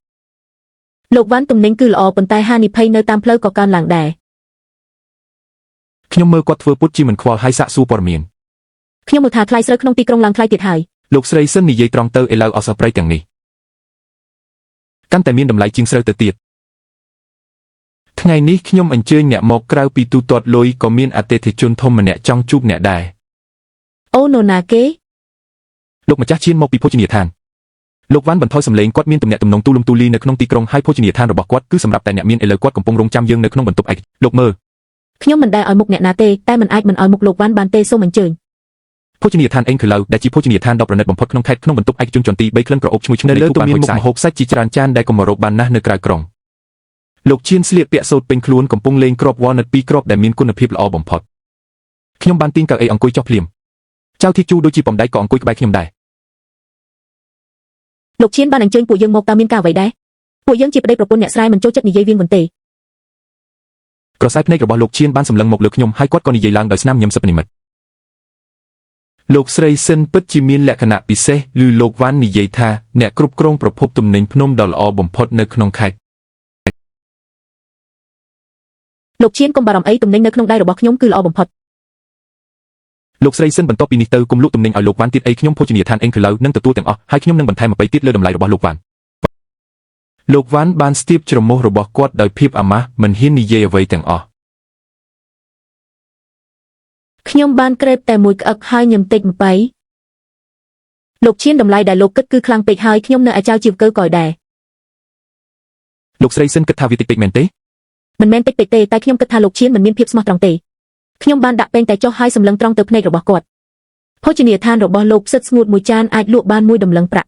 លោកវ៉ាន់ទំនិញគឺល្អប៉ុន្តែហានិភ័យនៅតាមផ្លូវក៏កើនឡើងដែរ ខ្ញុំមើលគាត់ធ្វើពុតជាមិនខ្វល់ហើយសាកសួរព័ត៌មាន ខ្ញុំមើលថាថ្លៃស្រូវក្នុងទីក្រុងឡើងថ្លៃទៀតហើយ លោកស្រីសិននិយាយត្រង់ទៅឥឡូវអសរព្រៃទាំងនេះកាន់តែមានតម្លៃជាងស្រូវទៅទៀតថ្ងៃនេះខ្ញុំអញ្ជើញអ្នកមកក្រៅពីទូទាត់លុយក៏មានអតិថិជនធំម្នាក់ចង់ជួបអ្នកដែរ អូនូណាគេ លោកម្ចាស់ឈានមកពីភោជនីយដ្ឋានលោកវ៉ាន់បន្ថយសម្លេងគាត់មានទំនាក់ទំនងទូលំទូលាយនៅក្នុងទីក្រុងហើយភោជនីយដ្ឋានរបស់គាត់គឺសម្រាប់តែអ្នកមានឥឡូវគាត់កំពុងរងចាំយើងនៅក្នុងបន្ទប់ឯកលោកមើល ខ្ញុំមិនដែលឲ្យមុខអ្នកណាទេតែមិនអាចមិនឲ្យមុខលោកវ៉ាន់បានទេសូមអញ្ជើញ ភោជនីយដ្ឋានអេងខឺឡៅដែលជាភោជនីយដ្ឋានដ៏ប្រណិតបំផុតក្នុងខេត្តក្នុងបន្ទប់ឯកជនជាន់ទី3ក្លិនក្រអូបឈ្ងុយឈ្ងុយនៅលើទូមានមុខម្ហូបសាច់ជាច្រើនចានដែលកម្រោបបានណាស់នៅក្រៅក្រុងលោកឈៀនស្លៀកពាក់សូត្រពេញខ្លួនកំពុងលេងគ្រាប់វ៉ាល់ណិតពីរគ្រាប់ដែលមានគុណភាពល្អបំផុតខ្ញុំបានទាញកៅអីអង្គុយចុះភ្លាមចៅធីជូដូចជាបំដៃក៏អង្គុយក្បែរខ្ញុំដែរ លោកឈៀនបានអញ្ជើញពួកយើងមកតើមានការអ្វីដែរពួកយើងជាប្តីប្រពន្ធអ្នកស្រែមិនចូលចិត្តនិយាយវៀងវន្ទេ ក្រសែភ្នែករបស់លោកឈៀនបានសម្លឹងមកលើខ្ញុំហើយគាត់ក៏និយាយឡើងដោយស្នាមញញឹមសិបនិមិត្តលោកស្រីសិនពិតជាមានលក្ខណៈពិសេសឬលោកវ៉ាន់និយាយថាអ្នកគ្រប់គ្រងប្រភពទំនិញភ្នំដ៏ល្អបំផុតនៅក្នុងខេត្ត លោកឈៀនកុំបារម្ភអីទំនិញនៅក្នុងដៃរបស់ខ្ញុំគឺល្អបំផុត លោកស្រីសិនបន្ទាប់ពីនេះទៅគុំលក់ទំនិញឲ្យលោកវ៉ាន់ទៀតអីខ្ញុំភោជនីយដ្ឋានអេងខឺឡៅនឹងទទួលទាំងអស់ហើយខ្ញុំនឹងបន្ថែម20ទៀតលើតម្លៃរបស់លោកវ៉ាន់លោកវ៉ាន់បានស្ទាបច្រមុះរបស់គាត់ដោយភាពអាម៉ាស់មិនហ៊ាននិយាយអ្វីទាំងអស់ ខ្ញុំបានក្រេបតែមួយក្អឹកហើយញឹមតិចម្បៃ លោកឈៀនតម្លៃដែលលោកគិតគឺខ្លាំងពេកហើយខ្ញុំនៅឯចៅជីវកើក៏ដែរ លោកស្រីសិនគិតថាវាតិចពេកមែនទេ មិនមែនតិចពេកទេតែខ្ញុំគិតថាលោកឈៀនមិនមានភាពស្មោះត្រង់ទេខ្ញុំបានដាក់ពេងតែចុះហើយសម្លឹងត្រង់ទៅភ្នែករបស់គាត់ភោជនីយដ្ឋានរបស់លោកផ្សិតស្ងួតមួយចានអាចលក់បានមួយតម្លឹងប្រាក់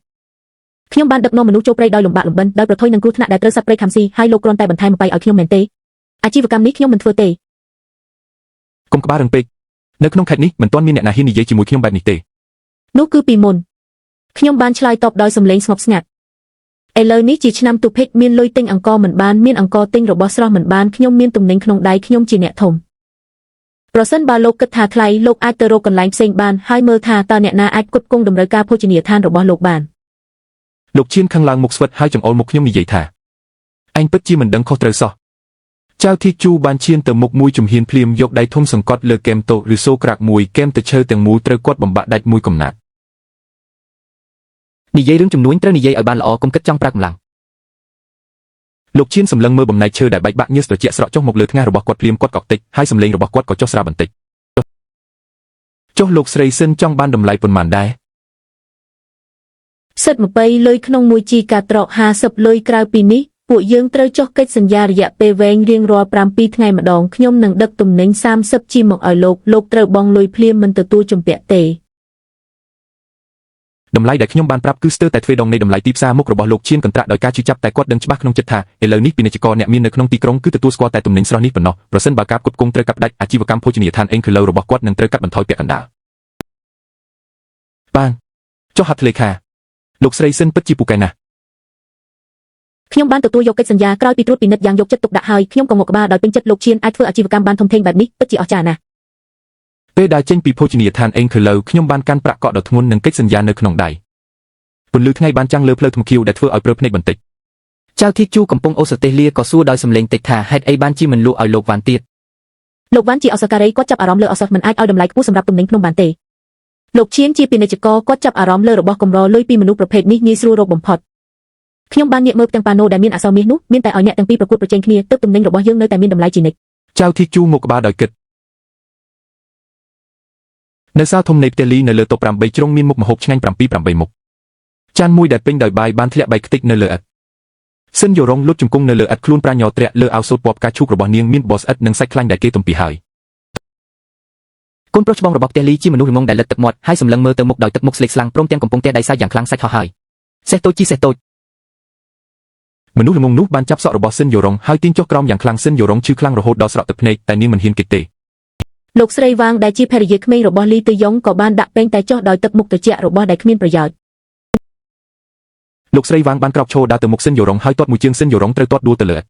ខ្ញុំបានដឹកនាំមនុស្សចូលព្រៃដោយលំបាកលំបិនដោយប្រថុយនឹងគ្រោះថ្នាក់ដែលត្រូវសត្វព្រៃខាំស៊ីហើយលោកគ្រាន់តែបន្ថែមម្បៃឲ្យខ្ញុំមែនទេអាជីវកម្មនេះខ្ញុំមិនធ្វើទេ កុំក្បាលរឹងពេកនៅក្នុងខេត្តនេះមិនទាន់មានអ្នកណាហ៊ាននិយាយជាមួយខ្ញុំបែបនេះទេ នោះគឺពីមុនខ្ញុំបានឆ្លើយតបដោយសម្លេងស្ងប់ស្ងាត់ឥឡូវនេះជាឆ្នាំទុភិកមានលុយទិញអង្ករមិនបានមានអង្ករទិញរបស់ស្រស់មិនបានខ្ញុំមានទំនិញក្នុងដៃខ្ញុំជាអ្នកធំប្រសិនបើលោកគិតថាថ្លៃលោកអាចទៅរកកន្លែងផ្សេងបានហើយមើលថាតើអ្នកណាអាចផ្គត់ផ្គង់តម្រូវការភោជនីយដ្ឋានរបស់លោកបាន លោកឈៀនខឹងឡើងមុខស្វិតហើយចង្អុលមុខខ្ញុំនិយាយថាឯងពិតជាមិនដឹងខុសត្រូវសោះចៅធីជូបានឈានទៅមុខមួយជំហានភ្លាមយកដៃធំសង្កត់លើគែមតូឬសូក្រាក់មួយកែមទៅឈើទាំងមូលត្រូវគាត់បំបាក់ដាច់មួយកំណាត់ និយាយរឿងជំនួញត្រូវនិយាយឲ្យបានល្អកុំគិតចង់ប្រើកម្លាំង លោកឈៀនសម្លឹងមើលបំណែកឈើដែលបែកបាក់ញើសត្រជាក់ស្រក់ចុះមកលើថ្ងាសរបស់គាត់ភ្លាមគាត់កក់តិចហើយសម្លេងរបស់គាត់ក៏ចុះស្រាលបន្តិចចុះលោកស្រីសិនចង់បានតម្លៃប៉ុន្មានដែរ សិត20លុយក្នុងមួយជីការត្រក50លុយក្រៅពីនេះពួកយើងត្រូវចុះកិច្ចសន្យារយៈពេលវែងរៀងរាល់7ថ្ងៃម្ដងខ្ញុំនឹងដឹកទំនិញ30ជីមកឲ្យលោកលោកត្រូវបង់លុយភ្លាមមិនទទួលជំពាក់ទេ តម្លៃដែលខ្ញុំបានប្រាប់គឺស្ទើរតែទ្វេដងនៃតម្លៃទីផ្សារមុខរបស់លោកឈៀនកន្ត្រាក់ដោយការឈឺចាប់តែគាត់ដឹងច្បាស់ក្នុងចិត្តថាឥឡូវនេះពាណិជ្ជករអ្នកមាននៅក្នុងទីក្រុងគឺទទួលស្គាល់តែទំនិញស្រស់នេះប៉ុណ្ណោះប្រសិនបើការផ្គត់ផ្គង់ត្រូវកាត់ផ្ដាច់អាជីវកម្មភោជនីយដ្ឋានអេងគីឡូរបស់គាត់នឹងត្រូវកាត់បន្ថយពាក់កណ្ដាលបានចុះហត្ថលេខាលោកស្រីសិនពិតជាពូកែណាស់ ខ្ញុំបានទទួលយកកិច្ចសន្យាក្រោយពីត្រួតពិនិត្យយ៉ាងយកចិត្តទុកដាក់ហើយខ្ញុំក៏ងក់ក្បាលដោយពេញចិត្តលោកឈៀនអាចធ្វើអាជីវកម្មបានធំធេងបែបនេះពិតជាអស្ចារ្យណាស់ ពេលដើរចេញពីភោជនីយដ្ឋានអេងខឺឡូវខ្ញុំបានកាន់ប្រាក់កក់ដ៏ធ្ងន់និងកិច្ចសន្យានៅក្នុងដៃពន្លឺថ្ងៃបានចាំងលើផ្លូវថ្មខៀវដែលធ្វើឲ្យព្រើភ្នែកបន្តិច ចៅធីជូកំពុងអូសទេសលាក៏សួរដោយសម្លេងតិចថាហេតុអីបានជាមិនលក់ឲ្យលោកវ៉ាន់ទៀត លោកវ៉ាន់ជាអសការីគាត់ចាប់អារម្មណ៍លើអសមិនអាចឲ្យតម្លៃខ្ពស់សម្រាប់ទំនិញភ្នំបានទេលោកឈៀនជាពាណិជ្ជករគាត់ចាប់អារម្មណ៍លើរបស់កម្រលុយពីមនុស្សប្រភេទនេះងាយស្រួលរកបំផុតខ្ញុំបានងាកមើលផ្ទាំងប៉ាណូដែលមានអក្សរមាសនោះមានតែឲ្យអ្នកទាំងពីរប្រកួតប្រជែងគ្នាទើបទំនិញរបស់យើងនៅតែមានតម្លៃជានិច្ច ចៅធីជូងក់ក្បាលដោយគិតនៅសាលធំនៃផ្ទះលីនៅលើតុ8ជ្រុងមានមុខម្ហូបឆ្ងាញ់7 8មុខចានមួយដែលពេញដោយបាយបានធ្លាក់បែកខ្ទេចនៅលើឥដ្ឋសិនយករងលុតជង្គង់នៅលើឥដ្ឋខ្លួនប្រាញ័រត្រាក់លើអាវសូត្រពណ៌ផ្កាឈូករបស់នាងមានបោះស្អិតនិងសាច់ខ្លាញ់ដែលគេទំពីហើយក ូនប្រុសច្បងរបស់ផ្ទះលីជាមនុស្សល្ងងដែលលិតទឹកមាត់ហើយសម្លឹងមើលទៅមុខដោយទឹកមុខស្លេកស្លាំងព្រមទាំងកំពុងទះដៃសាច់យ៉ាងខ្លាំងសាច់ហោះហើយសេះតូចជីសេះតូច មនុស្សល្ងងនោះបានចាប់សក់របស់សិនយករងហើយទាញចុះក្រោមយ៉ាងខ្លាំងសិនយករងឈឺខ្លាំងរហូតដល់ស្រក់ទឹកភ្នែកតែនាងមិនហ៊ានគេចទេ លោកស្រីវ៉ាងដែលជាភរិយាក្មេងរបស់លីទយងក៏បានដាក់ពេងតែចុះដោយទឹកមុខត្រជាក់របស់ដែលគ្មានប្រយោជន៍ លោកស្រីវ៉ាងបានក្រោកឈរដើរទៅមុខសិនយករងហើយទាត់មួយជើងសិនយករងត្រូវទាត់ដួលទៅលើឥដ្ឋ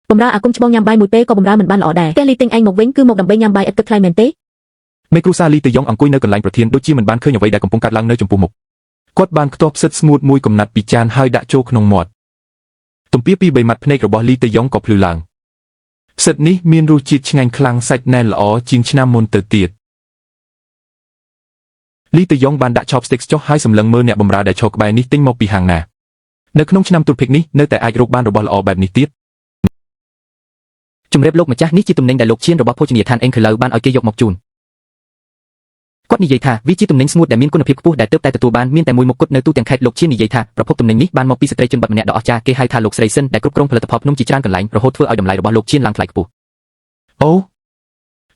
បំរើអាគុំច្បងញ៉ាំបាយមួយពេលក៏បំរើមិនបានល្អដែរតែលីទិញឯងមកវិញគឺមកដើម្បីញ៉ាំបាយឥតគិតថ្លៃមែនទេ មេគ្រួសារលីទៅយ៉ងអង្គុយនៅកន្លែងប្រធានដូចជាមិនបានឃើញអ្វីដែលកំពុងកើតឡើងនៅចំពោះមុខគាត់បានខ្ទាស់ផ្សិតស្ងួតមួយកំណាត់ពីចានហើយដាក់ចូលក្នុងមាត់ទំពាពីបីម៉ាត់ភ្នែករបស់លីទៅយ៉ងក៏ភ្លឺឡើងផ្សិតនេះមានរសជាតិឆ្ងាញ់ខ្លាំងសាច់ណែនល្អជាងឆ្នាំមុនទៅទៀតលីទៅយ៉ងបានដាក់ chopsticks ចុះហើយសម្លឹងមើលអ្នកបម្រើដែលឈរក្បែរនេះទិញមកពីហាងណានៅក្នុងឆ្នាំទូរភិកនេះនៅតែអាចរកបានរបស់ល្អបែបនេះទៀត ជំរាបលោកម្ចាស់នេះជាទំនិញដែលលោកឈៀនរបស់ភោជនីយដ្ឋានអេងខឺឡូវបានឲ្យគេយកមកជូនគាត់និយាយថាវាជាទំនិញស្ងួតដែលមានគុណភាពខ្ពស់ដែលទើបតែទទួលបានមានតែមួយមុខគត់នៅទូទាំងខេត្តលោកឈៀននិយាយថាប្រភពទំនិញនេះបានមកពីស្ត្រីជនបទម្នាក់ដ៏អស្ចារ្យគេហៅថាលោកស្រីស៊ិនដែលគ្រប់គ្រងផលិតផលភ្នំជាច្រើនកន្លែងរហូតធ្វើឲ្យតម្លៃរបស់លោកឈៀនឡើងថ្លៃខ្ពស់ អូ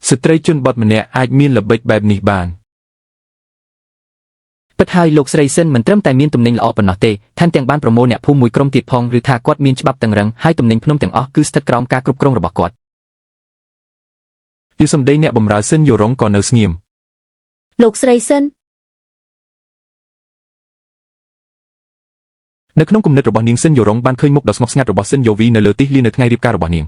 ស្ត្រីជនបទម្នាក់អាចមានល្បិចបែបនេះបាន ពិតហើយលោកស្រីស៊ិនមិនត្រឹមតែមានទំនិញល្អប៉ុណ្ណោះទេថែមទាំងបានប្រមូលអ្នកភូមិមួយក្រុមទៀតផងឬថាគាត់មានច្បាប់តឹងរឹងហើយទំនិញភ្នំទាំងអស់គឺស្ថិតក្រោមការគ្រប់គ្រងរបស់គាត់ យូសំដីអ្នកបំរើសិនយករងក៏នៅស្ងៀម លោកស្រីសិន នៅក្នុងគំនិតរបស់នាងសិនយករងបានឃើញមុខដ៏ស្ងប់ស្ងាត់របស់សិនយូវីនៅលើទីលាននៅថ្ងៃរៀបការរបស់នាង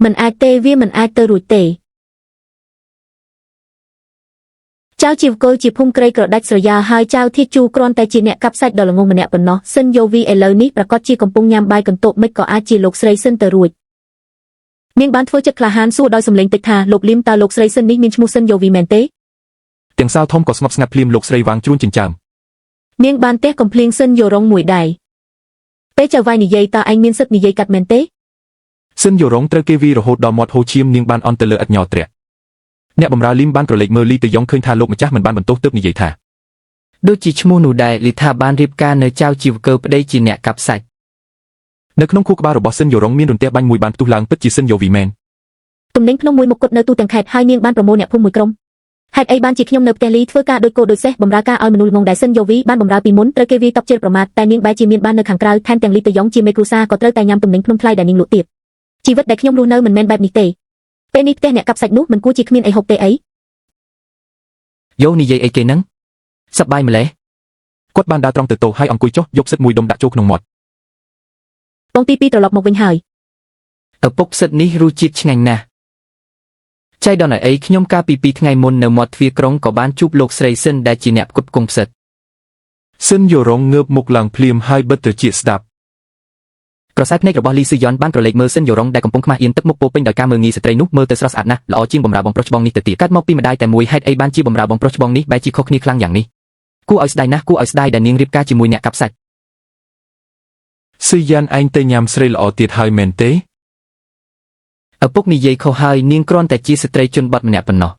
មិនអាចទេវាមិនអាចទៅរួចទេចៅជីវកុលជាភូមិក្រីក្រដាច់ស្រយាលហើយចៅធាជូគ្រាន់តែជាអ្នកកាប់សាច់ដ៏ល្ងងម្នាក់ប៉ុណ្ណោះសិនយូវីឥឡូវនេះប្រកាសជាកំពុងញ៉ាំបាយកន្ទក់មិនក៏អាចជាលោកស្រីសិនទៅរួចនាងបានធ្វើចិត្តក្លាហានសួរដោយសម្លេងតិចថាលោកលីមតើលោកស្រីសិននេះមានឈ្មោះសិនយូវីមែនទេ ទាំងសាលធំក៏ស្ងប់ស្ងាត់ភ្លាមលោកស្រីវាងជ្រួនចិញ្ចើម នាងបានទះកំភ្លៀងសិនយករងមួយដៃពេលចៅវាយនិយាយតើឯងមានសិទ្ធិនិយាយកាត់មែនទេ សិនយករងត្រូវគេវីរហូតដល់មាត់ហូរឈាមនាងបានអន់ទៅលើឥដ្ឋញ័រត្រាក់អ្នកបម្រើលីមបានក្រឡេកមើលលីទៅយ៉ងឃើញថាលោកម្ចាស់មិនបានបន្ទោសទើបនិយាយថា ដូចជាឈ្មោះនោះដែរលីថាបានរៀបការនៅចៅជីវកើប្តីជាអ្នកកាប់សាច់ នៅក្នុងខួរក្បាលរបស់ស៊ិនយូរ៉ុងមានរន្ទះបាញ់មួយបានផ្ទុះឡើងពិតជាស៊ិនយូវីមែន ទំនិញភ្នំមួយមុខគត់នៅទូទាំងខេត្តហើយនាងបានប្រមូលអ្នកភូមិមួយក្រុមហេតុអីបានជាខ្ញុំនៅផ្ទះលីធ្វើការដូចគោដូចសេះបំរើការឲ្យមនុស្សល្ងងដែលស៊ិនយូវីបានបំរើពីមុនត្រូវគេវាយតប់ជេរប្រមាថតែនាងបែរជាមានបាននៅខាងក្រៅថែមទាំងលីតយ៉ងជាមេគ្រួសារក៏ត្រូវតែញ៉ាំទំនិញភ្នំថ្លៃដែលនាងលក់ទៀតជីវិតដែលខ្ញុំរស់នៅមិនមែនបែបនេះទេពេលនេះផ្ទះអ្នកកាប់សាច់នោះមិនគួរជាគ្មានអីហូបទេអី យោនិយាយអីគេហ្នឹងសប្បាយម្លេះ គាត់បានដើរត្រង់ទៅតូហើយអង្គុយចុះយកផ្សិតមួយដុំដាក់ចូលក្នុងមាត់ បងទី2ត្រឡប់មកវិញហើយ ឪពុកផ្សិតនេះរសជាតិឆ្ងាញ់ណាស់ចៃដន្យឲ្យអីខ្ញុំកាលពី2ថ្ងៃមុននៅមាត់ទ្វារក្រុងក៏បានជួបលោកស្រីស៊ិនដែលជាអ្នកផ្គត់ផ្គង់ផ្សិត ស៊ិនយូរ៉ុងងើបមុខឡើងភ្លាមហើយបិទត្រចៀកស្ដាប់ ក្រសែភ្នែករបស់លីស៊ឺយ៉នបានក្រឡេកមើលស៊ិនយូរ៉ុងដែលកំពុងខ្មាស់អៀនទឹកមុខពោពេញដោយការមើលងាយស្ត្រីនោះមើលទៅស្រស់ស្អាតណាស់ល្អជាងបំរើបងប្រុសច្បងនេះទៅទៀតកាត់មកពីម្ដាយតែមួយហេតុអីបានជាបំរើបងប្រុសច្បងនេះបែរជាខុសគ្នាខ្លាំងយ៉ាងនេះគួរឲ្យស្ដាយណាស់គួរឲ្យស្ដាយដែលនាងរៀបការជាមួយអ្នកកាប់សាច់ ស៊ឺយ៉ានឯងទៅញ៉ាំស្រីល្អទៀតហើយមែនទេ ឪពុកនិយាយខុសហើយនាងគ្រាន់តែជាស្ត្រីជនបទម្នាក់ប៉ុណ្ណោះ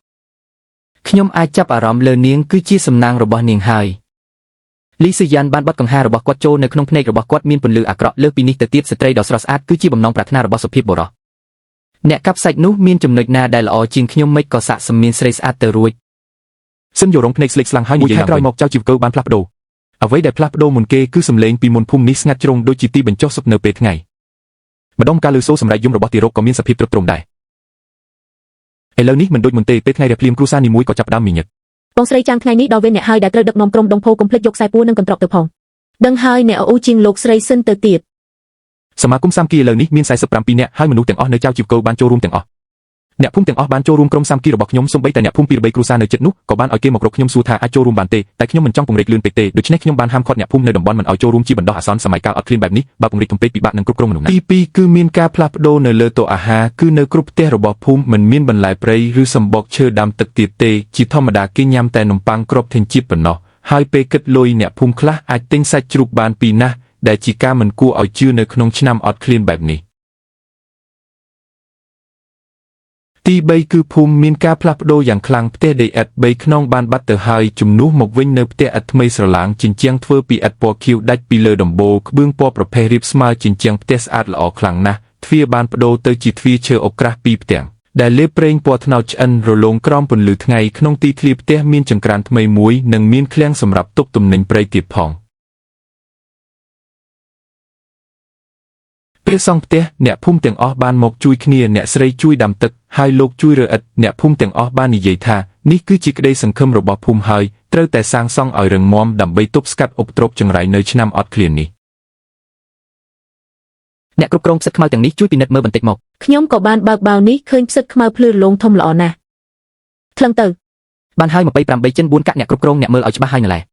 ខ្ញុំអាចចាប់អារម្មណ៍លើនាងគឺជាសំណាងរបស់នាងហើយ លីស៊ឺយ៉ានបានបត់កង្ហាររបស់គាត់ចូលនៅក្នុងភ្នែករបស់គាត់មានពន្លឺអាក្រក់លើសពីនេះទៅទៀតស្ត្រីដ៏ស្រស់ស្អាតគឺជាបំណងប្រាថ្នារបស់សុភាពបុរស អ្នកកាប់សាច់នោះមានចំណុចណាដែលល្អជាងខ្ញុំមិនក៏សាក់សមមានស្រីស្អាតទៅរួច ស៊ិនយូរ៉ុងភ្នែកស្លេកស្លាំងហើយ មួយ និយាយឡើងវិញ ខែក្រោយមកចៅជីវកើបានផ្លាស់ប្ដូរអ្វីដែលផ្លាស់ប្ដូរមុនគេគឺសំឡេងពីមុនភូមិនេះស្ងាត់ជ្រុងដូចជាទីបញ្ចុះសុខនៅពេលថ្ងៃ ម្ដងការលឺសូរសម្រាប់យំរបស់ទារកក៏មានសភាពទ្រុឌទ្រោមដែរឥឡូវនេះមិនដូចមុនទេពេលថ្ងៃរះភ្លាមគ្រួសារនីមួយក៏ចាប់ផ្ដើមមានញឹក បងស្រីចាំងថ្ងៃនេះដល់វេនអ្នកហើយដែលត្រូវដឹកនាំក្រុមដងផូកុំភ្លេចយកខ្សែពួរនិងកន្ត្រកទៅផងដឹងហើយអ្នកអូជាងលោកស្រីស៊ិនទៅទៀត សមាគមសាមគ្គីឥឡូវនេះមាន47នាក់ហើយមនុស្សទាំងអស់នៅចៅជីវកោបានចូលរួមទាំងអស់អ្នកភូមិទាំងអស់បានចូលរួមក្រុមសាមគ្គីរបស់ខ្ញុំសូម្បីតែអ្នកភូមិពីរបីគ្រួសារនៅជិតនោះក៏បានឲ្យគេមករកខ្ញុំសួរថាអាចចូលរួមបានទេតែខ្ញុំមិនចង់ពង្រីកលឿនពេកទេដូច្នេះខ្ញុំបានហាមឃាត់អ្នកភូមិនៅតំបន់មិនឲ្យចូលរួមជាបណ្ដោះអាសន្នសម័យកាលអត់ឃ្លានបែបនេះបើពង្រីកធំពេកពិបាកនឹងគ្រប់គ្រងមនុស្សណាស់ ទី2គឺមានការផ្លាស់ប្ដូរនៅលើតុអាហារគឺនៅគ្រប់ផ្ទះរបស់ភូមិមិនមានបន្លែព្រៃឬសម្បកឈើដាំទឹកទៀតទេជាធម្មតាគេញ៉ាំតែនំប៉័ងគ្រាប់ធញ្ញជាតិប៉ុណ្ណោះហើយពេលគិតលុយអ្នកភូមិខ្លះអាចទិញសាច់ជ្រូកបានពីណាស់ដែលជាការមិនគួរឲ្យជឿនៅក្នុងឆ្នាំអត់ឃ្លានបែបនេះទី3គឺភូមិមានការផ្លាស់ប្ដូរយ៉ាងខ្លាំងផ្ទះដីឥដ្ឋ3ខ្នងបានបាត់ទៅហើយជំនួសមកវិញនៅផ្ទះឥដ្ឋថ្មីស្រឡាងជញ្ជាំងធ្វើពីឥដ្ឋពណ៌ខៀវដាច់ពីលើដំបូលក្បឿងពណ៌ប្រផេះរាបស្មើជញ្ជាំងផ្ទះស្អាតល្អខ្លាំងណាស់ទ្វារបានប្ដូរទៅជាទ្វារឈើអុកក្រាស់ពីរផ្ទាំងដែលលាបប្រេងពណ៌ត្នោតឆ្អិនរលោងក្រោមពន្លឺថ្ងៃក្នុងទីធ្លាផ្ទះមានចង្ក្រានថ្មីមួយនិងមានឃ្លាំងសម្រាប់ទុកទំនិញព្រៃទៀតផង ពេលសង់ផ្ទះអ្នកភូមិទាំងអស់បានមកជួយគ្នាអ្នកស្រីជួយដាំទឹកហើយលោកជួយរើឥដ្ឋអ្នកភូមិទាំងអស់បាននិយាយថានេះគឺជាក្តីសង្ឃឹមរបស់ភូមិហើយត្រូវតែសាងសង់ឲ្យរឹងមាំដើម្បីទប់ស្កាត់ឧបទ្រពចង្រៃនៅឆ្នាំអត់ឃ្លាននេះ អ្នកគ្រប់គ្រងផ្សិតខ្មៅទាំងនេះជួយពិនិត្យមើលបន្តិចមក ខ្ញុំក៏បានបើកបាវនេះឃើញផ្សិតខ្មៅភ្លឺរលោងធំល្អណាស់ថ្លឹងទៅ បានហើយ28ចិន4កាក់អ្នកគ្រប់គ្រងអ្នកមើលឲ្យច្បាស់ហើយនៅឡែ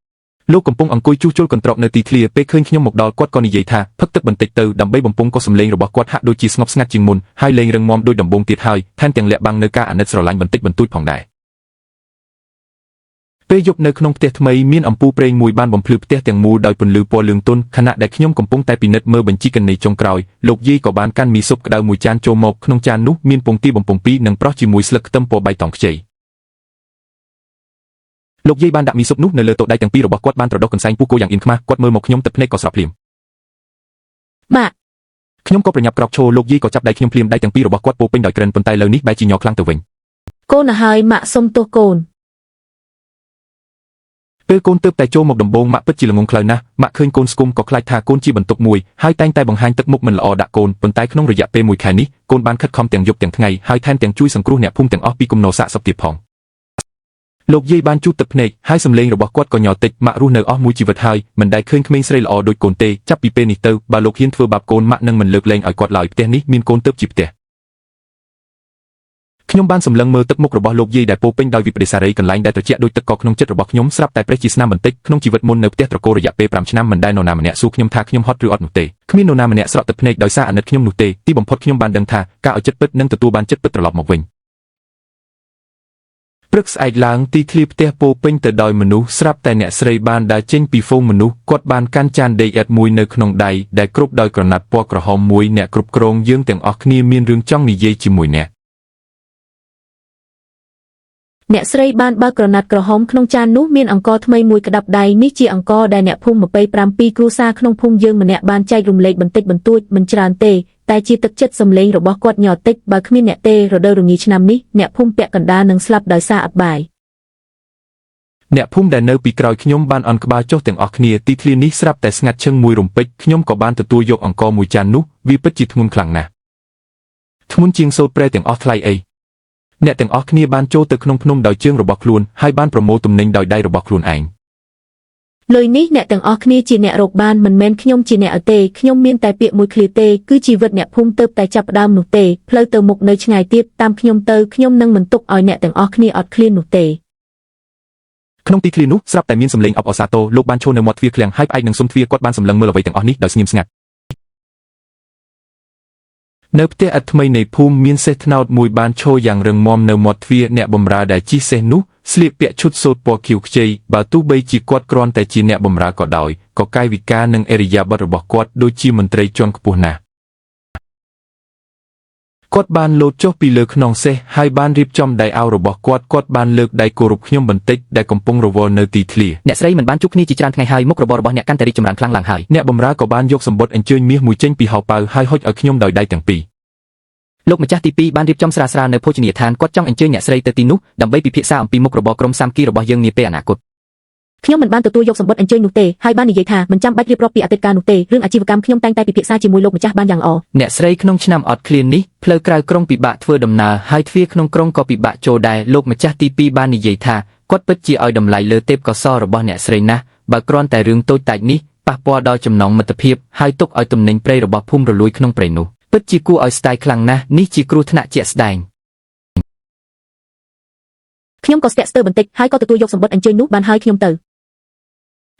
លោកកំពុងអង្គុយជួសជុលកន្ត្រកនៅទីធ្លាពេលឃើញខ្ញុំមកដល់គាត់ក៏និយាយថាផឹកទឹកបន្តិចទៅដើម្បីបំពង់ក៏សំឡេងរបស់គាត់ហាក់ដូចជាស្ងប់ស្ងាត់ជាងមុនហើយលែងរឹងមាំដូចដំបូងទៀតហើយថែមទាំងលាក់បាំងនៅការអាណិតស្រឡាញ់បន្តិចបន្តួចផងដែរ ពេលយប់នៅក្នុងផ្ទះថ្មីមានអំពូលប្រេងមួយបានបំភ្លឺផ្ទះទាំងមូលដោយពន្លឺពណ៌លឿងទន់ខណៈដែលខ្ញុំកំពុងតែពិនិត្យមើលបញ្ជីកណីចុងក្រោយលោកយាយក៏បានកាន់មីស៊ុបក្តៅមួយចានចូលមកក្នុងចាននោះមានពងទាបំពង់ពីរនិងប្រោះជាមួយស្លឹកខ្ទឹមពណ៌បៃតងខ្ចី លោកយាយបានដាក់មីស៊ុបនោះនៅលើតុដៃទាំងពីររបស់គាត់បានត្រដុសកន្សែងពុះគោយ៉ាងអៀនខ្មាស់គាត់មើលមកខ្ញុំទឹកភ្នែកក៏ស្រក់ភ្លាម ម៉ាក់ ខ្ញុំក៏ប្រញាប់ក្រោកឈរលោកយាយក៏ចាប់ដៃខ្ញុំភ្លាមដៃទាំងពីររបស់គាត់ពោពេញដោយក្រិនប៉ុន្តែលើនេះបែរជាញ័រខ្លាំងទៅវិញ កូនទៅហើយម៉ាក់សុំទោសកូន ពេលកូនទើបតែចូលមកដំបូងម៉ាក់ពិតជាល្ងងខ្លៅណាស់ម៉ាក់ឃើញកូនស្គុំក៏ខ្លាចថាកូនជាបន្ទុកមួយហើយតែងតែបង្ហាញទឹកមុខមិនល្អដាក់កូនប៉ុន្តែក្នុងរយៈពេលមួយខែនេះកូនបានខិតខំទាំងយប់ទាំងថ្ងៃហើយថែមទាំងជួយសង្គ្រោះអ្នកភូមិទាំងអស់ពីគំនរសាកសពទៀតផងលោកយាយបានជូតទឹកភ្នែកហើយសំឡេងរបស់គាត់ក៏ញ័រតិចម៉ាក់រស់នៅអស់មួយជីវិតហើយមិនដែលឃើញក្មេងស្រីល្អដូចកូនទេចាប់ពីពេលនេះទៅបើលោកហ៊ានធ្វើបាបកូនម៉ាក់នឹងមិនលើកលែងឲ្យគាត់ឡើយផ្ទះនេះមានកូនទើបជាផ្ទះខ្ញុំបានសម្លឹងមើលទឹកមុខរបស់លោកយាយដែលពោពេញដោយវិបដិសារីកន្លែងដែលត្រជាក់ដូចទឹកកកក្នុងចិត្តរបស់ខ្ញុំស្រាប់តែប្រេះជាស្នាមបន្តិចក្នុងជីវិតមុននៅផ្ទះត្រកូលរយៈពេល5ឆ្នាំមិនដែលនរណាម្នាក់សួរខ្ញុំថាខ្ញុំហត់ឬអត់នោះទេគ្មាននរណាម្នាក់ស្រក់ទឹកភ្នែកដោយសារអាណិតខ្ញុំនោះទេទីបំផុតខ្ញុំបានដឹងថាការឲ្យចិត្តពិតនឹងទទួលបានចិត្តពិតត្រឡប់មកវិញ ព្រឹកស្អែកឡើងទីធ្លាផ្ទះពោពេញទៅដោយមនុស្សស្រាប់តែអ្នកស្រីបានដើរចេញពីហ្វូងមនុស្សគាត់បានកាន់ចានដីឥដ្ឋមួយនៅក្នុងដៃដែលគ្រប់ដោយក្រណាត់ពណ៌ក្រហមមួយអ្នកគ្រប់គ្រងយើងទាំងអស់គ្នាមានរឿងចង់និយាយជាមួយអ្នក អ្នកស្រីបានបើកក្រណាត់ក្រហមក្នុងចាននោះមានអង្ករថ្មីមួយក្តាប់ដៃនេះជាអង្ករដែលអ្នកភូមិ27គ្រួសារក្នុងភូមិយើងម្នាក់បានចែករំលែកបន្តិចបន្តួចមិនច្រើនទេតែជាទឹកចិត្តសម្លេងរបស់គាត់ញ័រតិចបើគ្មានអ្នកទេរដូវរងាឆ្នាំនេះអ្នកភូមិពាក់កណ្ដាលនឹងស្លាប់ដោយសារអត់បាយ អ្នកភូមិដែលនៅពីក្រោយខ្ញុំបានអន់ក្បាលចុះទាំងអស់គ្នាទីធ្លានេះស្រាប់តែស្ងាត់ឈឹងមួយរំពេចខ្ញុំក៏បានទទួលយកអង្ករមួយចាននោះវាពិតជាធ្ងន់ខ្លាំងណាស់ធ្ងន់ជាងសូត្រប្រែទាំងអស់ថ្លៃអីអ្នកទាំងអស់គ្នាបានចូលទៅក្នុងភ្នំដោយជើងរបស់ខ្លួនហើយបានប្រមូលទំនិញដោយដៃរបស់ខ្លួនឯង លុយនេះអ្នកទាំងអស់គ្នាជាអ្នករកបានមិនមែនខ្ញុំជាអ្នកឲ្យទេខ្ញុំមានតែពាក្យមួយឃ្លាទេគឺជីវិតអ្នកភូមិទៅតែចាប់ផ្ដើមនោះទេផ្លូវទៅមុខនៅឆ្ងាយទៀតតាមខ្ញុំទៅខ្ញុំនឹងមិនទុកឲ្យអ្នកទាំងអស់គ្នាអត់ឃ្លាននោះទេ ក្នុងទីធ្លានោះស្រាប់តែមានសម្លេងអបអរសាទរលោកបានឈរនៅមាត់ទ្វារឃ្លាំងហើយផ្អែកនឹងស៊ុមទ្វារគាត់បានសម្លឹងមើលអ្វីទាំងអស់នេះដោយស្ងៀមស្ងាត់ នៅផ្ទះឥដ្ឋថ្មីនៃភូមិមានសេះត្នោតមួយបានឈរយ៉ាងរឹងមាំនៅមាត់ទ្វារអ្នកបម្រើដែលជិះសេះនោះស្លៀកពាក់ឈុតសូត្រពណ៌ខៀវខ្ចីបើទោះបីជាគាត់គ្រាន់តែជាអ្នកបម្រើក៏ដោយក៏កាយវិការនិងឥរិយាបថរបស់គាត់ដូចជាមន្ត្រីជាន់ខ្ពស់ណាស់គាត់បានលោតចុះពីលើខ្នងសេះហើយបានរៀបចំដៃអាវរបស់គាត់គាត់បានលើកដៃគោរពខ្ញុំបន្តិចដែលកំពុងរវល់នៅទីធ្លា អ្នកស្រីមិនបានជួបគ្នាជាច្រើនថ្ងៃហើយមុខរបររបស់អ្នកកាន់តែរីកចម្រើនខ្លាំងឡើងហើយ អ្នកបម្រើក៏បានយកសម្បុតអញ្ជើញមាសមួយចេញពីហោប៉ៅហើយហុចឲ្យខ្ញុំដោយដៃទាំងពីរ លោកម្ចាស់ទី2បានរៀបចំស្រាលៗនៅភោជនីយដ្ឋានគាត់ចង់អញ្ជើញអ្នកស្រីទៅទីនោះដើម្បីពិភាក្សាអំពីមុខរបរក្រុមសាមគ្គីរបស់យើងនាពេលអនាគត ខ្ញុំមិនបានទទួលយកសម្បត្តិអញ្ជើញនោះទេហើយបាននិយាយថាមិនចាំបាច់រៀបរាប់ពីអតីតកាលនោះទេរឿងអាជីវកម្មខ្ញុំតែងតែពិភាក្សាជាមួយលោកម្ចាស់បានយ៉ាងល្អ អ្នកស្រីក្នុងឆ្នាំអត់ឃ្លាននេះផ្លូវក្រៅក្រុងពិបាកធ្វើដំណើរហើយទ្វារក្នុងក្រុងក៏ពិបាកចូលដែរលោកម្ចាស់ទី2បាននិយាយថាគាត់ពិតជាឲ្យតម្លៃលើទេពកោសល្យរបស់អ្នកស្រីណាស់បើគ្រាន់តែរឿងតូចតាចនេះប៉ះពាល់ដល់ចំណងមិត្តភាពហើយទុកឲ្យទំនិញព្រៃរបស់ភូមិរលួយក្នុងព្រៃនោះពិតជាគួរឲ្យស្ដាយខ្លាំងណាស់នេះជាគ្រោះថ្នាក់ជាក់ស្ដែង ខ្ញុំក៏ស្ទាក់ស្ទើរបន្តិចហើយក៏ទទួលយកសម្បត្តិអញ្ជើញនោះបានហើយខ្ញុំទៅ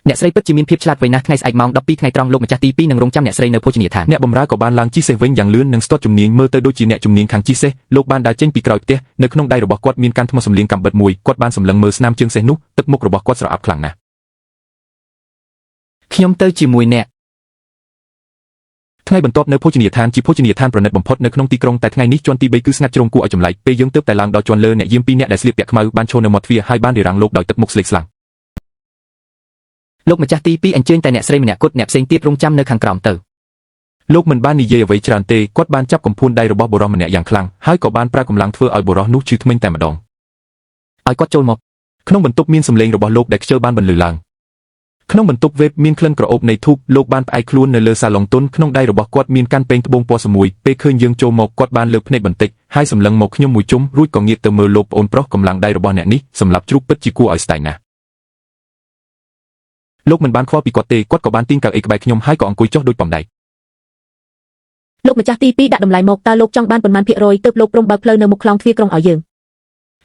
អ្នកស្រីពិតជាមានភាពឆ្លាតវៃណាស់ថ្ងៃស្អែកម៉ោង12ថ្ងៃត្រង់លោកម្ចាស់ទី2នឹងរងចាំអ្នកស្រីនៅភោជនីយដ្ឋាន អ្នកបម្រើក៏បានឡើងជិះសេះវិញយ៉ាងលឿននិងស្ទាត់ជំនាញមើលទៅដូចជាអ្នកជំនាញខាងជិះសេះលោកបានដើរចេញពីក្រោយផ្ទះនៅក្នុងដៃរបស់គាត់មានកាន់ថ្មសម្លៀងកាំបិតមួយគាត់បានសម្លឹងមើលស្នាមជើងសេះនោះទឹកមុខរបស់គាត់ស្រអាប់ខ្លាំងណាស់ ខ្ញុំទៅជាមួយអ្នក ថ្ងៃបន្ទាប់នៅភោជនីយដ្ឋានជាភោជនីយដ្ឋានប្រណិតបំផុតនៅក្នុងទីក្រុងតែថ្ងៃនេះជាន់ទី3គឺស្ងាត់ជ្រងគួរឲ្យចម្លែកពេលយើងទើបតែឡើងដល់ជាន់លើអ្នកយាមពីរនាក់ដែលស្លៀកពាក់ខ្មៅបានឈរនៅមាត់ទ្វារហើយបានរារាំងលោកដោយទឹកមុខស្លេកស្លាំង លោកម្ចាស់ទី2អញ្ជើញតែអ្នកស្រីម្នាក់គត់អ្នកផ្សេងទៀតរងចាំនៅខាងក្រោមទៅ លោកមិនបាននិយាយអ្វីច្រើនទេគាត់បានចាប់កំភួនដៃរបស់បុរសម្នាក់យ៉ាងខ្លាំងហើយក៏បានប្រើកម្លាំងធ្វើឲ្យបុរសនោះឈឺធ្មេញតែម្ដង ឲ្យគាត់ចូលមក ក្នុងបន្ទប់មានសម្លេងរបស់លោកដែលខ្ជិលបានបន្លឺឡើងក្នុងបន្ទប់វេបមានក្លិនក្រអូបនៃធូបលោកបានផ្អែកខ្លួននៅលើសាឡុងទុនក្នុងដៃរបស់គាត់មានកាន់ពែងត្បូងពណ៌សមួយពេលឃើញយើងចូលមកគាត់បានលើកភ្នែកបន្តិចហើយសម្លឹងមកខ្ញុំមួយជុំរួចក៏ងាកទៅមើលលោកប្អូនប្រុសកម្លាំងដៃរបស់អ្នកនេះសម្រាប់ជ្រូកពិតជាគួរឲ្យស្ដាយណាស់លោកមិនបានខ្វល់ពីគាត់ទេគាត់ក៏បានទាញកៅអីក្បែរខ្ញុំហើយក៏អង្គុយចុះដូចបំដែក លោកម្ចាស់ទី2ដាក់តម្លៃមកតើលោកចង់បានប៉ុន្មានភាគរយទើបលោកព្រមបើកផ្លូវនៅមុខខ្លោងទ្វារក្រុងឲ្យយើង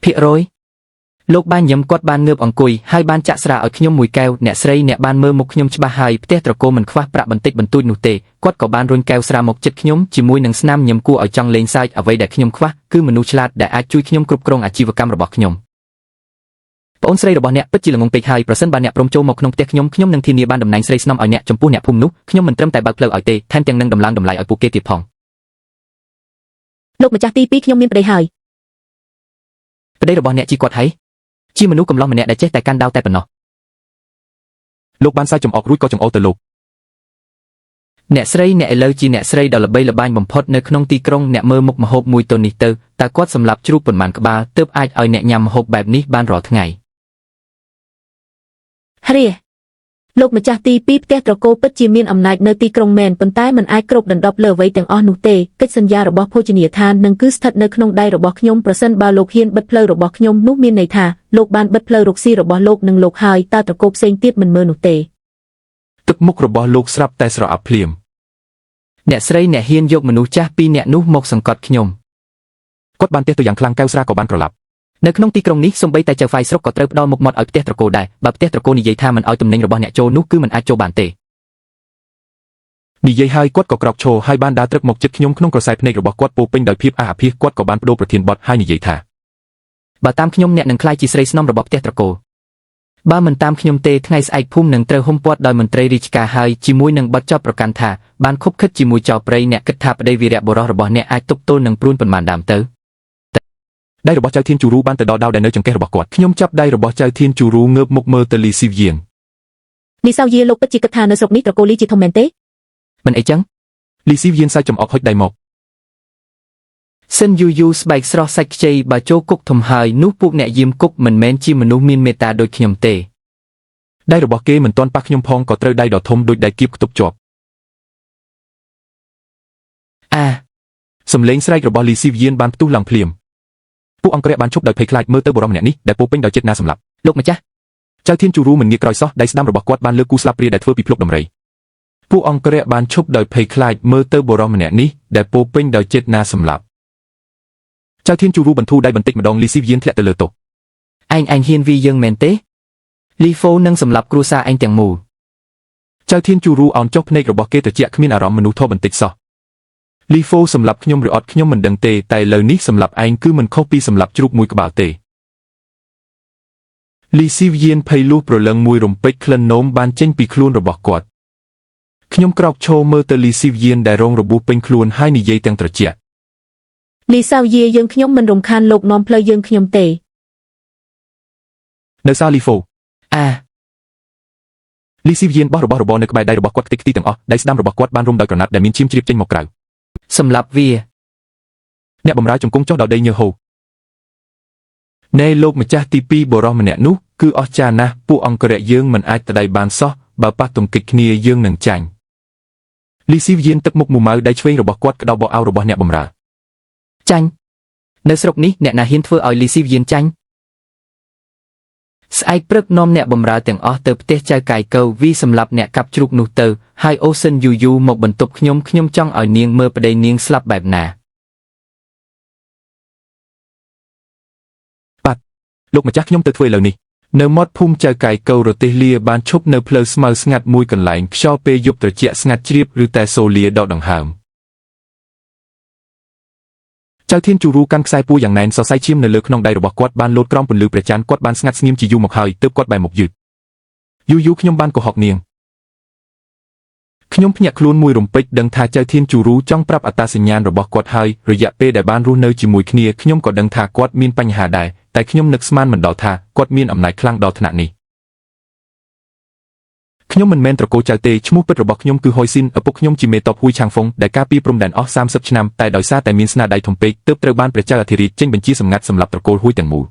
ភាគរយលោកបានញឹមគាត់បានងើបអង្គុយហើយបានចាក់ស្រាឲ្យខ្ញុំមួយកែវអ្នកស្រីអ្នកបានមើលមុខខ្ញុំច្បាស់ហើយផ្ទះត្រកូលមិនខ្វះប្រាក់បន្តិចបន្តួចនោះទេគាត់ក៏បានរុញកែវស្រាមកចិត្តខ្ញុំជាមួយនឹងស្នាមញឹមគួរឲ្យចង់លេងសើចអ្វីដែលខ្ញុំខ្វះគឺមនុស្សឆ្លាតដែលអាចជួយខ្ញុំគ្រប់គ្រងអាជីវកម្មរបស់ខ្ញុំ ប្អូនស្រីរបស់អ្នកពិតជាល្ងងពេកហើយប្រសិនបើអ្នកព្រមចូលមកក្នុងផ្ទះខ្ញុំខ្ញុំនឹងធានាបានតំណែងស្រីស្នំឲ្យអ្នកចំពោះអ្នកភូមិនោះខ្ញុំមិនត្រឹមតែបើកផ្លូវឲ្យទេថែមទាំងនឹងដំឡើងតម្លៃឲ្យពួកគេទៀតផង លោកម្ចាស់ទី2ខ្ញុំមានប្តីហើយ ប្តីរបស់អ្នកជាគាត់ហើយជាមនុស្សកំឡោះម្នាក់ដែលចេះតែកាន់ដាវតែប៉ុណ្ណោះ លោកបានសើចចំអករួចក៏ចង្អុលទៅលោក អ្នកស្រីអ្នកឥឡូវជាអ្នកស្រីដ៏ល្បីល្បាញបំផុតនៅក្នុងទីក្រុងអ្នកមើលមុខម្ហូបមួយតុននេះទៅតើគាត់សម្លាប់ជ្រូកប៉ុន្មានក្បាលទើបអាចឲ្យអ្នកញ៉ាំម្ហូបបែបនេះបានរាល់ថ្ងៃ ហរាលោកម្ចាស់ទី2ផ្ទះត្រកូលពិតជាមានអំណាចនៅទីក្រុងមែនប៉ុន្តែមិនអាចគ្របដណ្ដប់លើអ្វីទាំងអស់នោះទេកិច្ចសន្យារបស់ភោជនីយដ្ឋាននឹងគឺស្ថិតនៅក្នុងដៃរបស់ខ្ញុំប្រសិនបើលោកហ៊ានបិទផ្លូវរបស់ខ្ញុំនោះមានន័យថាលោកបានបិទផ្លូវរកស៊ីរបស់លោកនិងលោកហើយតើត្រកូលផ្សេងទៀតមិនមើលនោះទេ ទឹកមុខរបស់លោកស្រាប់តែស្រអាប់ភ្លាម អ្នកស្រីអ្នកហ៊ានយកមនុស្សចាស់ពីរអ្នកនោះមកសង្កត់ខ្ញុំ គាត់បានទះទៅយ៉ាងខ្លាំងកែវស្រាក៏បានក្រឡាប់ នៅក្នុងទីក្រុងនេះសូម្បីតែចៅហ្វាយស្រុកក៏ត្រូវផ្ដល់មុខមាត់ឲ្យផ្ទះត្រកូលដែរបើផ្ទះត្រកូលនិយាយថាមិនឲ្យទំនិញរបស់អ្នកចូលនោះគឺមិនអាចចូលបានទេ និយាយហើយគាត់ក៏ក្រោកឈរហើយបានដើរត្រឹកមកជិតខ្ញុំក្នុងក្រសែភ្នែករបស់គាត់ពោពេញដោយភាពអាសអាភាសគាត់ក៏បានបដូរប្រធានបទហើយនិយាយថា បើតាមខ្ញុំអ្នកនឹងក្លាយជាស្រីស្នំរបស់ផ្ទះត្រកូល បើមិនតាមខ្ញុំទេថ្ងៃស្អែកភូមិនឹងត្រូវហ៊ុមព័ទ្ធដោយមន្ត្រីរាជការហើយជាមួយនឹងបទចោទប្រកាន់ថាបានខុបខិតជាមួយចៅព្រៃអ្នកគិតថាប្តីវីរៈបុរសរបស់អ្នកអាចទប់ទល់នឹងព្រួនប៉ុន្មានដើមទៅ ដៃរបស់ចៅធានជូរូបានទៅដល់ដាវដែលនៅចង្កេះរបស់គាត់ខ្ញុំចាប់ដៃរបស់ចៅធានជូរូងើបមុខមើលទៅលីស៊ីវយាន លីសាវយាលោកពិតជាគិតថានៅស្រុកនេះត្រកូលលីជាធំមែនទេ មិនអីចឹង លីស៊ីវយានសើចចំអកហុចដៃមក សិនយូយូស្បែកស្រស់សាច់ខ្ចីបើចូលគុកធំហើយនោះពួកអ្នកយាមគុកមិនមែនជាមនុស្សមានមេត្តាដូចខ្ញុំទេ ដៃរបស់គេមិនទាន់ប៉ះខ្ញុំផងក៏ត្រូវដៃដ៏ធំដូចដៃគៀបខ្ទប់ជាប់ អា សំឡេងស្រែករបស់លីស៊ីវយានបានផ្ទុះឡើងភ្លាមពួកអង្គរៈបានឈប់ដោយភ័យខ្លាចមើលទៅបុរសម្នាក់នេះដែលពោរពេញដោយចិត្តណាសម្លាប់ លោកម្ចាស់ ចៅធានជូរូមិនងាកក្រោយសោះដៃស្ដាំរបស់គាត់បានលើកគូស្លាបព្រាដែលធ្វើពីភ្លុកដំរីពួកអង្គរៈបានឈប់ដោយភ័យខ្លាចមើលទៅបុរសម្នាក់នេះដែលពោរពេញដោយចិត្តណាសម្លាប់ចៅធានជូរូបន្ធូរដៃបន្តិចម្ដងលីស៊ីវយានធ្លាក់ទៅលើតុ ឯងឯងហ៊ានវីយើងមែនទេលីហ្វូនឹងសម្លាប់គ្រួសារឯងទាំងមូល ចៅធានជូរូអោនចុះភ្នែករបស់គេត្រជាក់គ្មានអារម្មណ៍មនុស្សធម៌បន្តិចសោះលីហ្វូសម្លាប់ខ្ញុំឬអត់ខ្ញុំមិនដឹងទេតែឥឡូវនេះសម្លាប់ឯងគឺមិនខុសពីសម្លាប់ជ្រូកមួយក្បាលទេលីស៊ីវយានភ័យលុះប្រលឹងមួយរំពេចក្លិននោមបានចេញពីខ្លួនរបស់គាត់ខ្ញុំក្រោកឈរមើលទៅលីស៊ីវយានដែលរងរបួសពេញខ្លួនហើយនិយាយទាំងត្រជាក់ លីសាវយាយើងខ្ញុំមិនរំខានលោកនាំផ្លូវយើងខ្ញុំទេ នៅសាលីហ្វូ អា លីស៊ីវយានបោះរបស់របរនៅក្បែរដៃរបស់គាត់ខ្ទេចខ្ទីទាំងអស់ដៃស្ដាំរបស់គាត់បានរុំដោយក្រណាត់ដែលមានឈាមជ្រាបចេញមកក្រៅ សម្លាប់វា អ្នកបម្រើជង្គង់ចុះដល់ដីញើសហូរណែលោកម្ចាស់ទី2បុរសម្នាក់នោះគឺអស្ចារ្យណាស់ពួកអង្គរៈយើងមិនអាចតដៃបានសោះបើប៉ះទង្គិចគ្នាយើងនឹងចាញ់លីស៊ីវយានទឹកមុខមូម៉ៅដៃឆ្វេងរបស់គាត់ក្តោបបោអាវរបស់អ្នកបម្រើ ចាញ់នៅស្រុកនេះអ្នកណាហ៊ានធ្វើឲ្យលីស៊ីវយានចាញ់ស្អែកព្រឹកនាំអ្នកបម្រើទាំងអស់ទៅផ្ទះចៅកាយកៅវីសម្លាប់អ្នកកាប់ជ្រូកនោះទៅហើយអូសិនយូយូមកបន្ទប់ខ្ញុំខ្ញុំចង់ឲ្យនាងមើលប្តីនាងស្លាប់បែបណា លោកម្ចាស់ខ្ញុំទៅធ្វើឥឡូវនេះនៅមាត់ភូមិចៅកាយកៅរទេសលាបានឈប់នៅផ្លូវស្មៅស្ងាត់មួយកន្លែងខ្យល់ពេលយប់ត្រជាក់ស្ងាត់ជ្រាបឬតែសូលាដកដង្ហើមចៅធានជូរូកាន់ខ្សែពួរយ៉ាងណែនសរសៃឈាមនៅលើក្នុងដៃរបស់គាត់បានលោតក្រោមពន្លឺព្រះច័ន្ទគាត់បានស្ងាត់ស្ងៀមជាយូរមកហើយទើបគាត់បែរមុខយឺតយូរយូរខ្ញុំបានកុហកនាងខ្ញុំភ្ញាក់ខ្លួនមួយរំពេចដឹងថាចៅធានជូរូចង់ប្រាប់អត្តសញ្ញាណរបស់គាត់ហើយរយៈពេលដែលបានរស់នៅជាមួយគ្នាខ្ញុំក៏ដឹងថាគាត់មានបញ្ហាដែរតែខ្ញុំនឹកស្មានមិនដល់ថាគាត់មានអំណាចខ្លាំងដល់ថ្នាក់នេះខ្ញុំមិនមែនត្រកូលចៅទេឈ្មោះពិតរបស់ខ្ញុំគឺហុយស៊ីនឪពុកខ្ញុំជាមេតបហ៊ួយឆាងហ្វុងដែលការពារព្រំដែនអស់30ឆ្នាំតែដោយសារតែមានស្នាដៃធំពេកទើបត្រូវបានព្រះចៅអធិរាជចេញបញ្ជាសម្ងាត់សម្រាប់ត្រកូលហ៊ួយទាំងមូល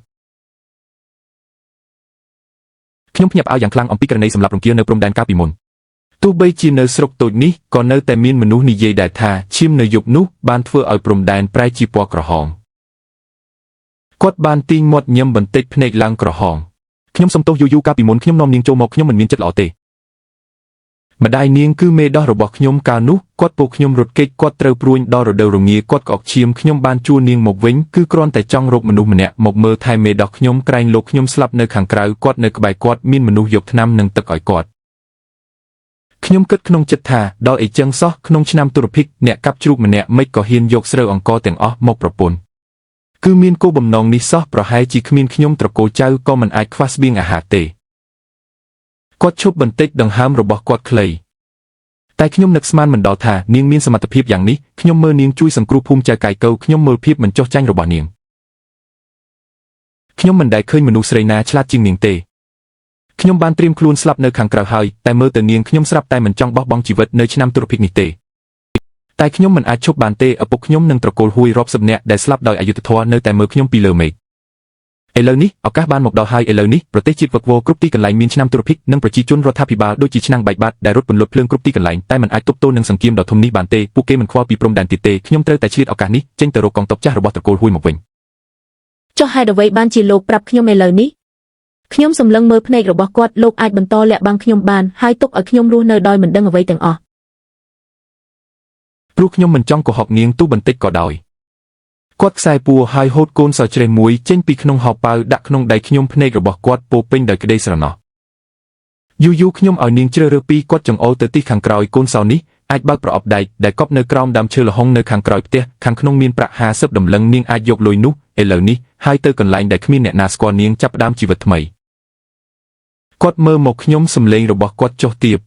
ខ្ញុំភ្ញាក់ផ្អើលយ៉ាងខ្លាំងអំពីករណីសម្លាប់រង្គាលនៅព្រំដែនកាលពីមុនទោះបីជានៅស្រុកតូចនេះក៏នៅតែមានមនុស្សនិយាយដែរថាឈាមនៅយប់នោះបានធ្វើឲ្យព្រំដែនប្រែជាពណ៌ក្រហមគាត់បានទាញមាត់ញឹមបន្តិចភ្នែកឡើងក្រហមខ្ញុំសុំទោសយូរយូរកាលពីមុនខ្ញុំនាំនាងចូលមកខ្ញុំមិនមានចិត្តល្អទេម្ដាយនាងគឺមេដោះរបស់ខ្ញុំកាលនោះគាត់ពោលខ្ញុំរត់គេចគាត់ត្រូវព្រួញដល់រដូវរងាគាត់ក្អកឈាមខ្ញុំបានជួលនាងមកវិញគឺគ្រាន់តែចង់រកមនុស្សម្នាក់មកមើលថែមេដោះខ្ញុំក្រែងលោកខ្ញុំស្លាប់នៅខាងក្រៅគាត់នៅក្បែរគាត់មានមនុស្សយកថ្នាំនិងទឹកឲ្យគាត់ខ្ញុំគិតក្នុងចិត្តថាដល់អីចឹងសោះក្នុងឆ្នាំទុរភិក្សអ្នកកាប់ជ្រូកម្នាក់មិនក៏ហ៊ានយកស្រូវអង្ករទាំងអស់មកប្រពន្ធគឺមានគោលបំណងនេះសោះប្រហែលជាគ្មានខ្ញុំត្រកូលចៅក៏មិនអាចខ្វះស្បៀងអាហារទេគាត់ឈប់បន្តិចដង្ហើមរបស់គាត់ខ្លីតែខ្ញុំនឹកស្មានមិនដល់ថានាងមានសមត្ថភាពយ៉ាងនេះខ្ញុំមើលនាងជួយសង្គ្រោះភូមិចៅកាយកៅខ្ញុំមើលភាពមិនចុះចាញ់របស់នាងខ្ញុំមិនដែលឃើញមនុស្សស្រីណាឆ្លាតជាងនាងទេខ្ញុំបានត្រៀមខ្លួនស្លាប់នៅខាងក្រៅហើយតែមើលទៅនាងខ្ញុំស្រាប់តែមិនចង់បោះបង់ជីវិតនៅឆ្នាំទុរភិក្សនេះទេតែខ្ញុំមិនអាចឈប់បានទេឪពុកខ្ញុំនិងត្រកូលហ៊ួយរាប់សិបនាក់ដែលស្លាប់ដោយអយុត្តិធម៌នៅតែមើលខ្ញុំពីលើមេឃឥឡូវនេះឱកាសបានមកដល់ហើយឥឡូវនេះប្រទេសជាតិវឹកវរគ្រប់ទីកន្លែងមានឆ្នាំទុរភិក្សនិងប្រជាជនរដ្ឋាភិបាលដូចជាឆ្នាំងបែកបាត់ដែលរត់ពន្លត់ភ្លើងគ្រប់ទីកន្លែងតែមិនអាចទប់ទល់នឹងសង្គ្រាមដ៏ធំនេះបានទេពួកគេមិនខ្វល់ពីព្រំដែនទៀតទេខ្ញុំត្រូវតែឆ្លៀតឱកាសនេះចេញទៅរកកងទ័ពចាស់របស់ត្រកូលហ៊ួយមកវិញ ចុះហេតុអ្វីបានជាលោកប្រាប់ខ្ញុំឥឡូវនេះខ្ញុំសម្លឹងមើលភ្នែករបស់គាត់លោកអាចបន្តលាក់បាំងខ្ញុំបានហើយទុកឲ្យខ្ញុំរស់នៅដោយមិនដឹងអ្វីទាំងអស់ ព្រោះខ្ញុំមិនចង់កុហកនាងទោះបន្តិចក៏ដោយគាត់ខ្សែពួរហើយហូតកូនសោជ្រេះមួយចេញពីក្នុងហោប៉ៅដាក់ក្នុងដៃខ្ញុំភ្នែករបស់គាត់ពោរពេញដោយក្តីស្រណោះយូរយូរខ្ញុំឲ្យនាងជ្រើសរើសពីគាត់ចង្អុលទៅទីខាងក្រោយកូនសោនេះអាចបើកប្រអប់ដែកដែលកប់នៅក្រោមដើមឈើល្ហុងនៅខាងក្រោយផ្ទះខាងក្នុងមានប្រាក់50តម្លឹងនាងអាចយកលុយនោះឥឡូវនេះហើយទៅកន្លែងដែលគ្មានអ្នកណាស្គាល់នាងចាប់ផ្ដើមជីវិតថ្មីគាត់មើលមកខ្ញុំសម្លេងរបស់គាត់ចុះទាប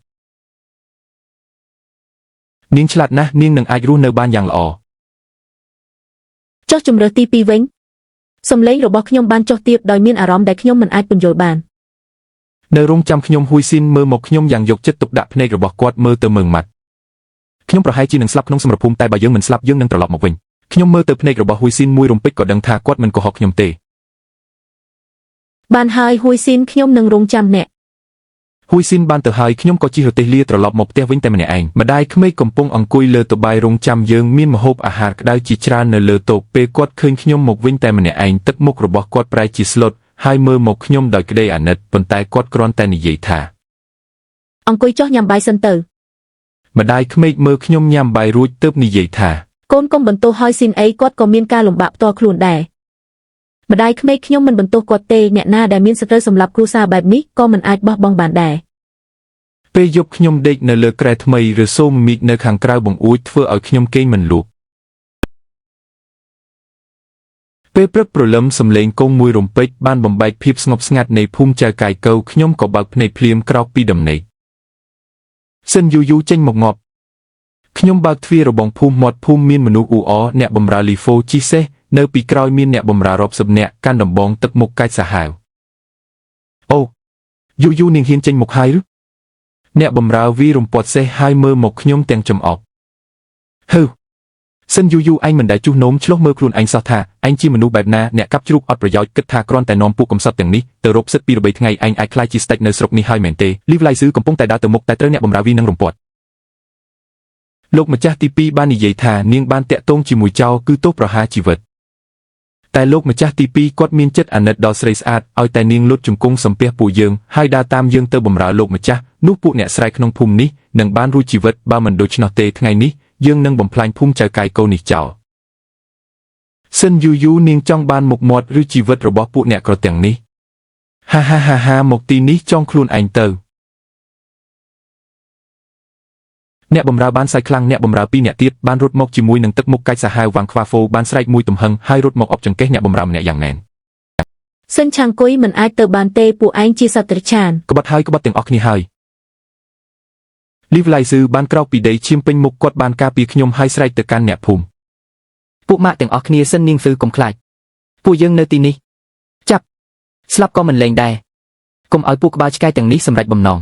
នាងឆ្លាតណាស់នាងនឹងអាចរស់នៅបានយ៉ាងល្អ ចុះជំរើសទី2វិញ សំឡេងរបស់ខ្ញុំបានចុះទាបដោយមានអារម្មណ៍ដែលខ្ញុំមិនអាចពន្យល់បាន នៅរងចាំខ្ញុំហ៊ួយស៊ីនមើលមកខ្ញុំយ៉ាងយកចិត្តទុកដាក់ភ្នែករបស់គាត់មើលទៅមើងម៉ាត់ ខ្ញុំប្រហែលជានឹងស្លាប់ក្នុងសមរភូមិតែបើយើងមិនស្លាប់យើងនឹងត្រឡប់មកវិញ ខ្ញុំមើលទៅភ្នែករបស់ហ៊ួយស៊ីនមួយរំពេចក៏ដឹងថាគាត់មិនកុហកខ្ញុំទេ បានហើយហ៊ួយស៊ីនខ្ញុំនឹងរងចាំអ្នក ហ៊ួយស៊ីនបានទៅហើយខ្ញុំក៏ជិះរទេះលាត្រឡប់មកផ្ទះវិញតែម្នាក់ឯងម្ដាយក្មេកកំពុងអង្គុយលើតុបាយរងចាំយើងមានម្ហូបអាហារក្តៅជាច្រើននៅលើតុពេលគាត់ឃើញខ្ញុំមកវិញតែម្នាក់ឯងទឹកមុខរបស់គាត់ប្រែជាស្លុតហើយមើលមកខ្ញុំដោយក្តីអាណិតប៉ុន្តែគាត់គ្រាន់តែនិយាយថា អង្គុយចុះញ៉ាំបាយសិនទៅ ម្ដាយក្មេកមើលខ្ញុំញ៉ាំបាយរួចទើបនិយាយថា កូនកុំបន្ទោសហើយស៊ីនអីគាត់ក៏មានការលំបាកផ្ទាល់ខ្លួនដែរម្ដាយក្មេកខ្ញុំមិនបន្ទោសគាត់ទេអ្នកណាដែលមានសត្រូវសម្រាប់គ្រួសារបែបនេះក៏មិនអាចបោះបង់បានដែរ ពេលយប់ខ្ញុំដេកនៅលើគ្រែថ្មីឬសូមមីកនៅខាងក្រៅបង្អួចធ្វើឲ្យខ្ញុំគេងមិនលក់ពេលព្រឹកព្រលឹមសំឡេងកងមួយរំពេចបានបំបែកភាពស្ងប់ស្ងាត់នៃភូមិចៅកាយកៅខ្ញុំក៏បើកភ្នែកភ្លាមក្រោកពីដំណេកសិនយូយូចេញមកងាប់ខ្ញុំបើកទ្វាររបងភូមិមាត់ភូមិមានមនុស្សអ៊ូអរអ្នកបំរើលីហ្វូជីសេះនៅពីក្រោយមានអ្នកបំរើរាប់សិបនាក់កាន់ដំបងទឹកមុខកាច់សាហាវអូយូយូនាងហ៊ានចេញមកហើយឬ អ្នកបំរើវីរំពាត់សេះហើយមើលមកខ្ញុំទាំងចំអកហឺសិនយូយូឯងមិនដែលជុះនោមឆ្លោះមើលខ្លួនឯងសោះថាឯងជាមនុស្សបែបណាអ្នកកាប់ជ្រូកអត់ប្រយោជន៍គិតថាគ្រាន់តែនាំពួកកំសត់ទាំងនេះទៅរកផ្សិតពីរបីថ្ងៃឯងអាចក្លាយជាស្ដេចនៅស្រុកនេះហើយមែនទេលីវឡៃស៊ឺកំពុងតែដើរទៅមុខតែត្រូវអ្នកបំរើវីនឹងរំពាត់លោកម្ចាស់ទី2បាននិយាយថានាងបានតាក់ទងជាមួយចៅគឺទោសប្រហារជីវិតតែលោកម្ចាស់ទី2គាត់មានចិត្តអាណិតដល់ស្រីស្អាតឲ្យតែនាងលុតជង្គង់សំពះពួកយើងហើយដើរតាមយើងទៅបំរើលោកម្ចាស់នោះពួកអ្នកស្រែក្នុងភូមិនេះនឹងបានរួចជីវិតបើមិនដូច្នោះទេថ្ងៃនេះយើងនឹងបំផ្លាញភូមិចៅកាយកូននេះចោលសិនយូយូនាងចង់បានមុខមាត់ឬជីវិតរបស់ពួកអ្នកក្រទាំងនេះហាហាហាហាមកទីនេះចង់ខ្លួនឯងទៅអ្នកបំរើបានសាយខ្លាំងអ្នកបំរើពីរអ្នកទៀតបានរត់មកជាមួយនឹងទឹកមុខកាច់សាហាវវាងខ្វាហ្វូបានស្រែកមួយទំហឹងហើយរត់មកអបចង្កេះអ្នកបំរើម្នាក់យ៉ាងណែន សិនឆាងគុយមិនអាចទៅបានទេពួកឯងជាសត្វត្រឆាន ក្បត់ហើយក្បត់ទាំងអស់គ្នាហើយលីវឡៃស៊ឺបានក្រោកពីដីឈាមពេញមុខគាត់បានការពារខ្ញុំហើយស្រែកទៅកាន់អ្នកភូមិ ពួកម៉ាក់ទាំងអស់គ្នាសិននាងហ្វឺកុំខ្លាចពួកយើងនៅទីនេះចាប់ស្លាប់ក៏មិនលែងដែរកុំឲ្យពួកក្បាលឆ្កែទាំងនេះសម្រេចបំណង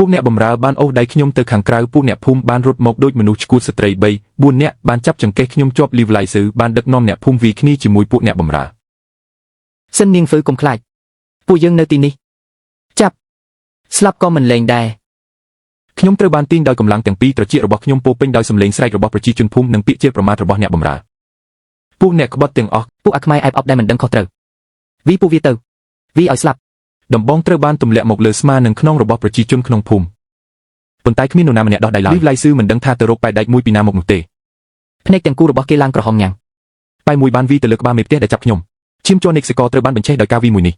ពួកអ្នកបំរើបានអូសដៃខ្ញុំទៅខាងក្រៅពួកអ្នកភូមិបានរត់មកដូចមនុស្សឆ្កួតស្ត្រី3 4នាក់បានចាប់ចង្កេះខ្ញុំជាប់លីវឡៃស៊ឺបានដឹកនាំអ្នកភូមិវីគ្នាជាមួយពួកអ្នកបំរើ សិននាងហ្វឺកុំខ្លាចពួកយើងនៅទីនេះចាប់ស្លាប់ក៏មិនលែងដែរ ខ្ញុំត្រូវបានទាញដោយកម្លាំងទាំងពីរត្រចៀករបស់ខ្ញុំពោពេញដោយសម្លេងស្រែករបស់ប្រជាជនភូមិនិងពាក្យជេរប្រមាថរបស់អ្នកបម្រើ ពួកអ្នកក្បត់ទាំងអស់ ពួកអាខ្មៃអែបអប់ដែលមិនដឹងខុសត្រូវវីពួកវាទៅវីឲ្យស្លាប់ ដំបងត្រូវបានទម្លាក់មកលើស្មានិងខ្នងរបស់ប្រជាជនក្នុងភូមិ ប៉ុន្តែគ្មាននរណាម្នាក់ដោះដៃឡើយលីវឡៃស៊ឺមិនដឹងថាទៅរកប៉ែដែកមួយពីណាមកនោះទេ ភ្នែកទាំងគូរបស់គេឡើងក្រហមញ៉ាំង ប៉ែមួយបានវីទៅលើក្បាលមេផ្ទះដែលចាប់ខ្ញុំឈាមជ័រនៃសិកត្រូវបានបញ្ឆេះដោយការវីមួយនេះ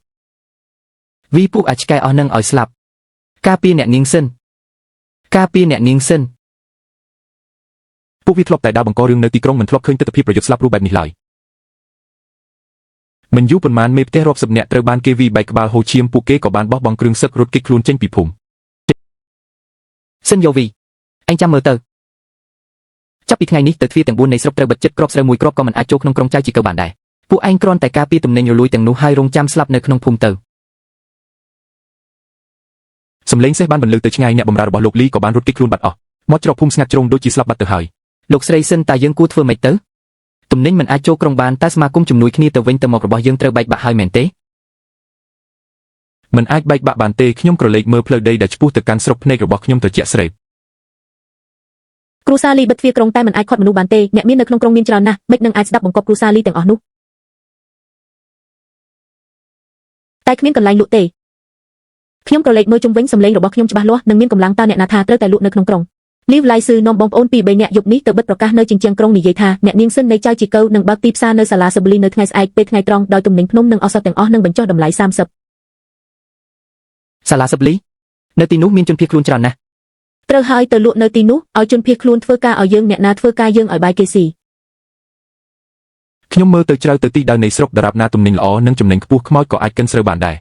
វីពួកអាឆ្កែអស់នឹងឲ្យស្លាប់ការពារអ្នកនាងសិនការពារអ្នកនាងសិន ពួកវាធ្លាប់តែដើរបង្ករឿងនៅទីក្រុងមិនធ្លាប់ឃើញទិដ្ឋភាពប្រយុទ្ធស្លាប់រស់បែបនេះឡើយ មិនយូរប៉ុន្មានមេផ្ទះរាប់សិបនាក់ត្រូវបានគេវីបែកក្បាលហូរឈាមពួកគេក៏បានបោះបង់គ្រឿងសឹករត់គេចខ្លួនចេញពីភូមិ សិនយោវីឯងចាំមើលទៅចាប់ពីថ្ងៃនេះទៅទ្វារទាំង4នៃស្រុកត្រូវបិទជិតគ្រាប់ស្រូវមួយគ្រាប់ក៏មិនអាចចូលក្នុងក្រុងចៅជីកៅបានដែរពួកឯងគ្រាន់តែការពារទំនិញរលួយទាំងនោះហើយរងចាំស្លាប់នៅក្នុងភូមិទៅ សំឡេងសេះបានបន្លឺទៅឆ្ងាយអ្នកបម្រើរបស់លោកលីក៏បានរត់គេចខ្លួនបាត់អស់មាត់ច្រកភូមិស្ងាត់ជ្រុងដូចជាស្លាប់បាត់ទៅហើយ លោកស្រីសិនតើយើងគួរធ្វើម៉េចទៅទំនិញមិនអាចចូលក្រុងបានតើសមាគមជំនួយគ្នាទៅវិញទៅមករបស់យើងត្រូវបែកបាក់ហើយមែនទេ មិនអាចបែកបាក់បានទេខ្ញុំក្រឡេកមើលផ្លូវដីដែលឆ្ពោះទៅកាន់ស្រុកភ្នែករបស់ខ្ញុំត្រជាក់ស្រេប គ្រួសារលីបិទទ្វារក្រុងតែមិនអាចខាត់មនុស្សបានទេអ្នកមាននៅក្នុងក្រុងមានច្រើនណាស់មិននឹងអាចស្ដាប់បង្គាប់គ្រួសារលីទាំងអស់នោះតែគ្មានកន្លែងលក់ទេខ្ញុំក្រឡេកមើលជុំវិញសម្លេងរបស់ខ្ញុំច្បាស់លាស់និងមានកម្លាំងតើអ្នកណាថាត្រូវតែលក់នៅក្នុងក្រុងលីវឡៃស៊ឺនាំបងប្អូនពីរបីនាក់យប់នេះទៅបិទប្រកាសនៅជញ្ជាំងក្រុងនិយាយថាអ្នកនាងស៊ិននៃចៅជីកៅនឹងបើកទីផ្សារនៅសាលាសបលីនៅថ្ងៃស្អែកពេលថ្ងៃត្រង់ដោយទំនិញភ្នំនិងឱសថទាំងអស់នឹងបញ្ចុះតម្លៃ30 សាលាសបលីនៅទីនោះមានជនភៀសខ្លួនច្រើនណាស់ ត្រូវហើយទៅលក់នៅទីនោះឲ្យជនភៀសខ្លួនធ្វើការឲ្យយើងអ្នកណាធ្វើការយើងឲ្យបាយគេស៊ី ខ្ញុំមើលទៅជ្រៅទៅទីដៅនៃស្រុកដរាបណាទំនិញល្អនិងចំណេញខ្ពស់ខ្មោចក៏អាចកិនស្រូវបានដែរ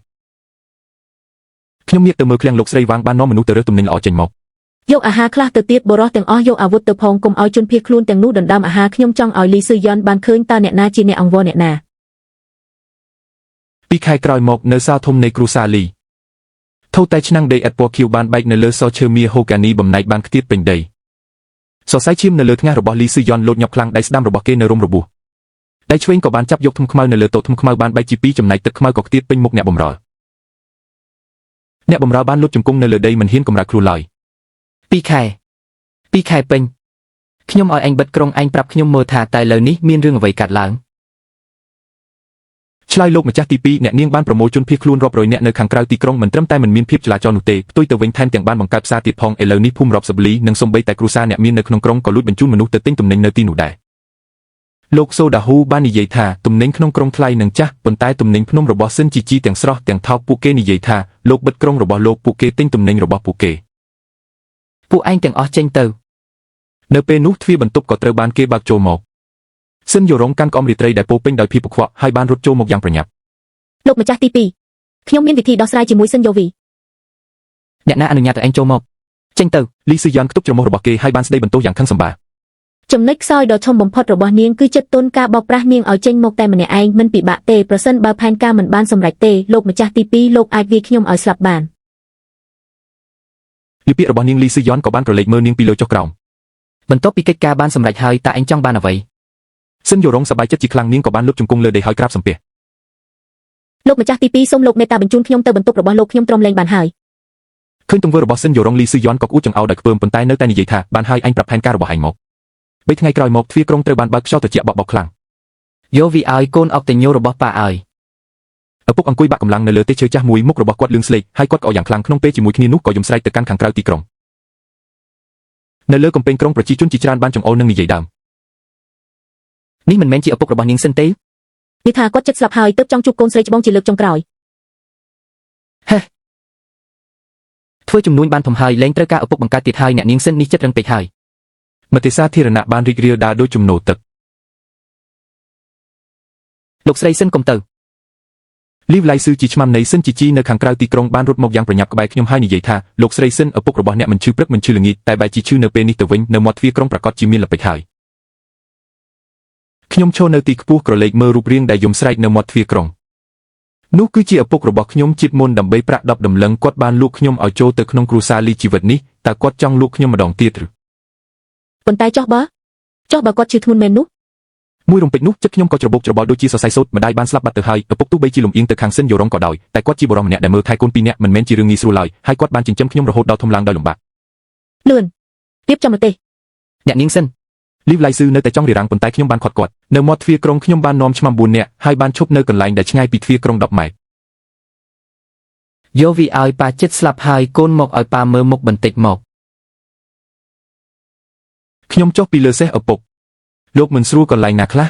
ខ្ញុំងាកទៅមើលឃ្លាំងលោកស្រីវាងបាននាំមនុស្សទៅរើសទំនិញល្អចេញមក យកអាហារខ្លះទៅទៀតបរិសទាំងអស់យកអាវុធទៅផងកុំឲ្យជនភៀសខ្លួនទាំងនោះដណ្ដើមអាហារខ្ញុំចង់ឲ្យលីស៊ឺយ៉នបានឃើញតើអ្នកណាជាអ្នកអង្វរអ្នកណា ពីខែក្រោយមកនៅសាលធំនៃគ្រួសារលីថូតែឆ្នាំងដីឥដ្ឋពណ៌ខៀវបានបែកនៅលើសឈើមៀហូកានីបំណែកបានខ្ទាតពេញដីសរសៃឈាមនៅលើថ្ងាសរបស់លីស៊ឺយ៉នលោតញាប់ខ្លាំងដៃស្ដាំរបស់គេនៅរំរបួសដៃឆ្វេងក៏បានចាប់យកធំខ្មៅនៅលើតុធំខ្មៅបានបែកជាពីរចំណែកទឹកខ្មៅក៏ខ្ទាតពេញមុខអ្នកបំរើអ្នកបំរើបានលុតជង្គង់នៅលើដីមិនហ៊ានកម្រើកខ្លួនឡើយ 2ខែ2ខែពេញខ្ញុំឲ្យអញបិទក្រុងអញប្រាប់ខ្ញុំមើលថាតែលើនេះមានរឿងអ្វីកាត់ឡើង ឆ្លើយលោកម្ចាស់ទី2អ្នកនាងបានប្រមូលជនភៀសខ្លួនរាប់រយនាក់នៅខាងក្រៅទីក្រុងមិនត្រឹមតែមិនមានភាពចលាចលនោះទេផ្ទុយទៅវិញថែមទាំងបានបង្កើតផ្សារទៀតផងឥឡូវនេះភូមិរាប់សិបលីនិងសូម្បីតែគ្រួសារអ្នកមាននៅក្នុងក្រុងក៏លួចបញ្ជូនមនុស្សទៅទិញទំនិញនៅទីនោះដែរលោកសូដាហ៊ូបាននិយាយថាទំនិញក្នុងក្រុងថ្លៃនឹងចាស់ប៉ុន្តែទំនិញភ្នំរបស់ស៊ិនជីជីទាំងស្រស់ទាំងថោកពួកគេនិយាយថាលោកបិទក្រុងរបស់លោកពួកគេទិញទំនិញរបស់ពួកគេ ពួកឯងទាំងអស់ចេញទៅ នៅពេលនោះទ្វារបន្ទប់ក៏ត្រូវបានគេបើកចូលមកស៊ិនយករងកាន់ក្អមរាត្រីដែលពោពេញដោយភាពកខ្វក់ហើយបានរត់ចូលមកយ៉ាងប្រញាប់ លោកម្ចាស់ទី2ខ្ញុំមានវិធីដោះស្រាយជាមួយស៊ិនយ៉ូវី អ្នកណាអនុញ្ញាតឲ្យឯងចូលមកចេញទៅ លីស៊ឺយ៉ាន់ខ្ទប់ច្រមុះរបស់គេហើយបានស្ដីបន្ទោសយ៉ាងខឹងសម្បារ ចំណុចខ្សោយដ៏ធំបំផុតរបស់នាងគឺចិត្តទន់ការបោកប្រាស់នាងឲ្យចេញមកតែម្នាក់ឯងមិនពិបាកទេប្រសិនបើផែនការមិនបានសម្រេចទេលោកម្ចាស់ទី2លោកអាចវាយខ្ញុំឲ្យស្លាប់បាន លីពាក្យរបស់នាងលីស៊ឺយ៉នក៏បានក្រឡេកមើលនាងពីលើចុះក្រោម បន្ទាប់ពីកិច្ចការបានសម្រេចហើយតើឯងចង់បានអ្វី ស៊ិនយករងសប្បាយចិត្តជាខ្លាំងនាងក៏បានលុតជង្គង់លើដីហើយក្រាបសំពះ លោកម្ចាស់ទី2សូមលោកមេត្តាបញ្ជូនខ្ញុំទៅបន្ទប់របស់លោកខ្ញុំទ្រាំលែងបានហើយ ឃើញទង្វើរបស់ស៊ិនយករងលីស៊ឺយ៉នក៏ក្អួតចង្អោរដោយខ្ពើមប៉ុន្តែនៅតែនិយាយថាបានហើយអញប្រាប់ផែនការរបស់ឯងមកបីថ្ងៃក្រោយមកទ្វារក្រុងត្រូវបានបើកខ្យល់ត្រជាក់បក់បោកខ្លាំង យកវាឲ្យកូនអុកតញោរបស់ប៉ាឲ្យ ឪពុកអង្គុយបាក់កម្លាំងនៅលើទេឈើចាស់មួយមុខរបស់គាត់លឿងស្លេកហើយគាត់ក៏យ៉ាងខ្លាំងក្នុងពេលជាមួយគ្នានោះក៏យំស្រែកទៅកាន់ខាងក្រៅទីក្រុងនៅលើកំពែងក្រុងប្រជាជនជាច្រើនបានចង្អុលនិងនិយាយដើម នេះមិនមែនជាឪពុករបស់នាងសិនទេ នេះថាគាត់ចិត្តស្លាប់ហើយទើបចង់ជួបកូនស្រីច្បងជាលើកចុងក្រោយ ធ្វើជំនួញបានធំហើយលែងត្រូវការឪពុកបង្កើតទៀតហើយអ្នកនាងសិននេះចិត្តរឹងពេកហើយ មតិសាធារណៈបានរីករាលដាលដូចជំនោរទឹក លោកស្រីសិនកុំទៅ លីវឡៃស៊ឺជាឆ្មាំនៃស៊ិនជីជីនៅខាងក្រៅទីក្រុងបានរត់មកយ៉ាងប្រញាប់ក្បែរខ្ញុំហើយនិយាយថាលោកស្រីស៊ិនឪពុករបស់អ្នកមិនឈឺព្រឹកមិនឈឺល្ងាចតែបែរជាឈឺនៅពេលនេះទៅវិញនៅមាត់ទ្វារក្រុងប្រកាសជាមានល្បិចហើយខ្ញុំឈរនៅទីខ្ពស់ក្រឡេកមើលរូបរាងដែលយំស្រែកនៅមាត់ទ្វារក្រុងនោះគឺជាឪពុករបស់ខ្ញុំជាតិមុនដើម្បីប្រាក់10ដំឡឹងគាត់បានលក់ខ្ញុំឲ្យចូលទៅក្នុងគ្រួសារលីជីវិតនេះតើគាត់ចង់លក់ខ្ញុំម្ដងទៀតឬ ប៉ុន្តែចោះបើចោះបើគាត់ឈឺធ្ងន់មែននោះ មួយរំពេចនោះចិត្តខ្ញុំក៏ច្របូកច្របល់ដូចជាសរសៃសូត្រម្ដាយបានស្លាប់បាត់ទៅហើយឪពុកទោះបីជាលំអៀងទៅខាងស៊ិនយករងក៏ដោយតែគាត់ជាបុរសម្នាក់ដែលមើលថែកូនពីរនាក់មិនមែនជារឿងងាយស្រួលឡើយហើយគាត់បានចិញ្ចឹមខ្ញុំរហូតដល់ធំឡើងដោយលំបាក លឿនរៀបចំប្រទេស អ្នកនាងសិន លីវឡៃស៊ឺនៅតែចង់រារាំងប៉ុន្តែខ្ញុំបានខាត់គាត់នៅមាត់ទ្វារក្រុងខ្ញុំបាននាំឆ្មាំ4នាក់ហើយបានឈប់នៅកន្លែងដែលឆ្ងាយពីទ្វារក្រុង10ម៉ែត្រ យកវាឲ្យប៉ាចិត្តស្លាប់ហើយកូនមកឲ្យប៉ាមើលមុខបន្តិចមក ខ្ញុំចុះពីលើសេះឪពុកលោកមិនស្រួលកន្លែងណាខ្លះ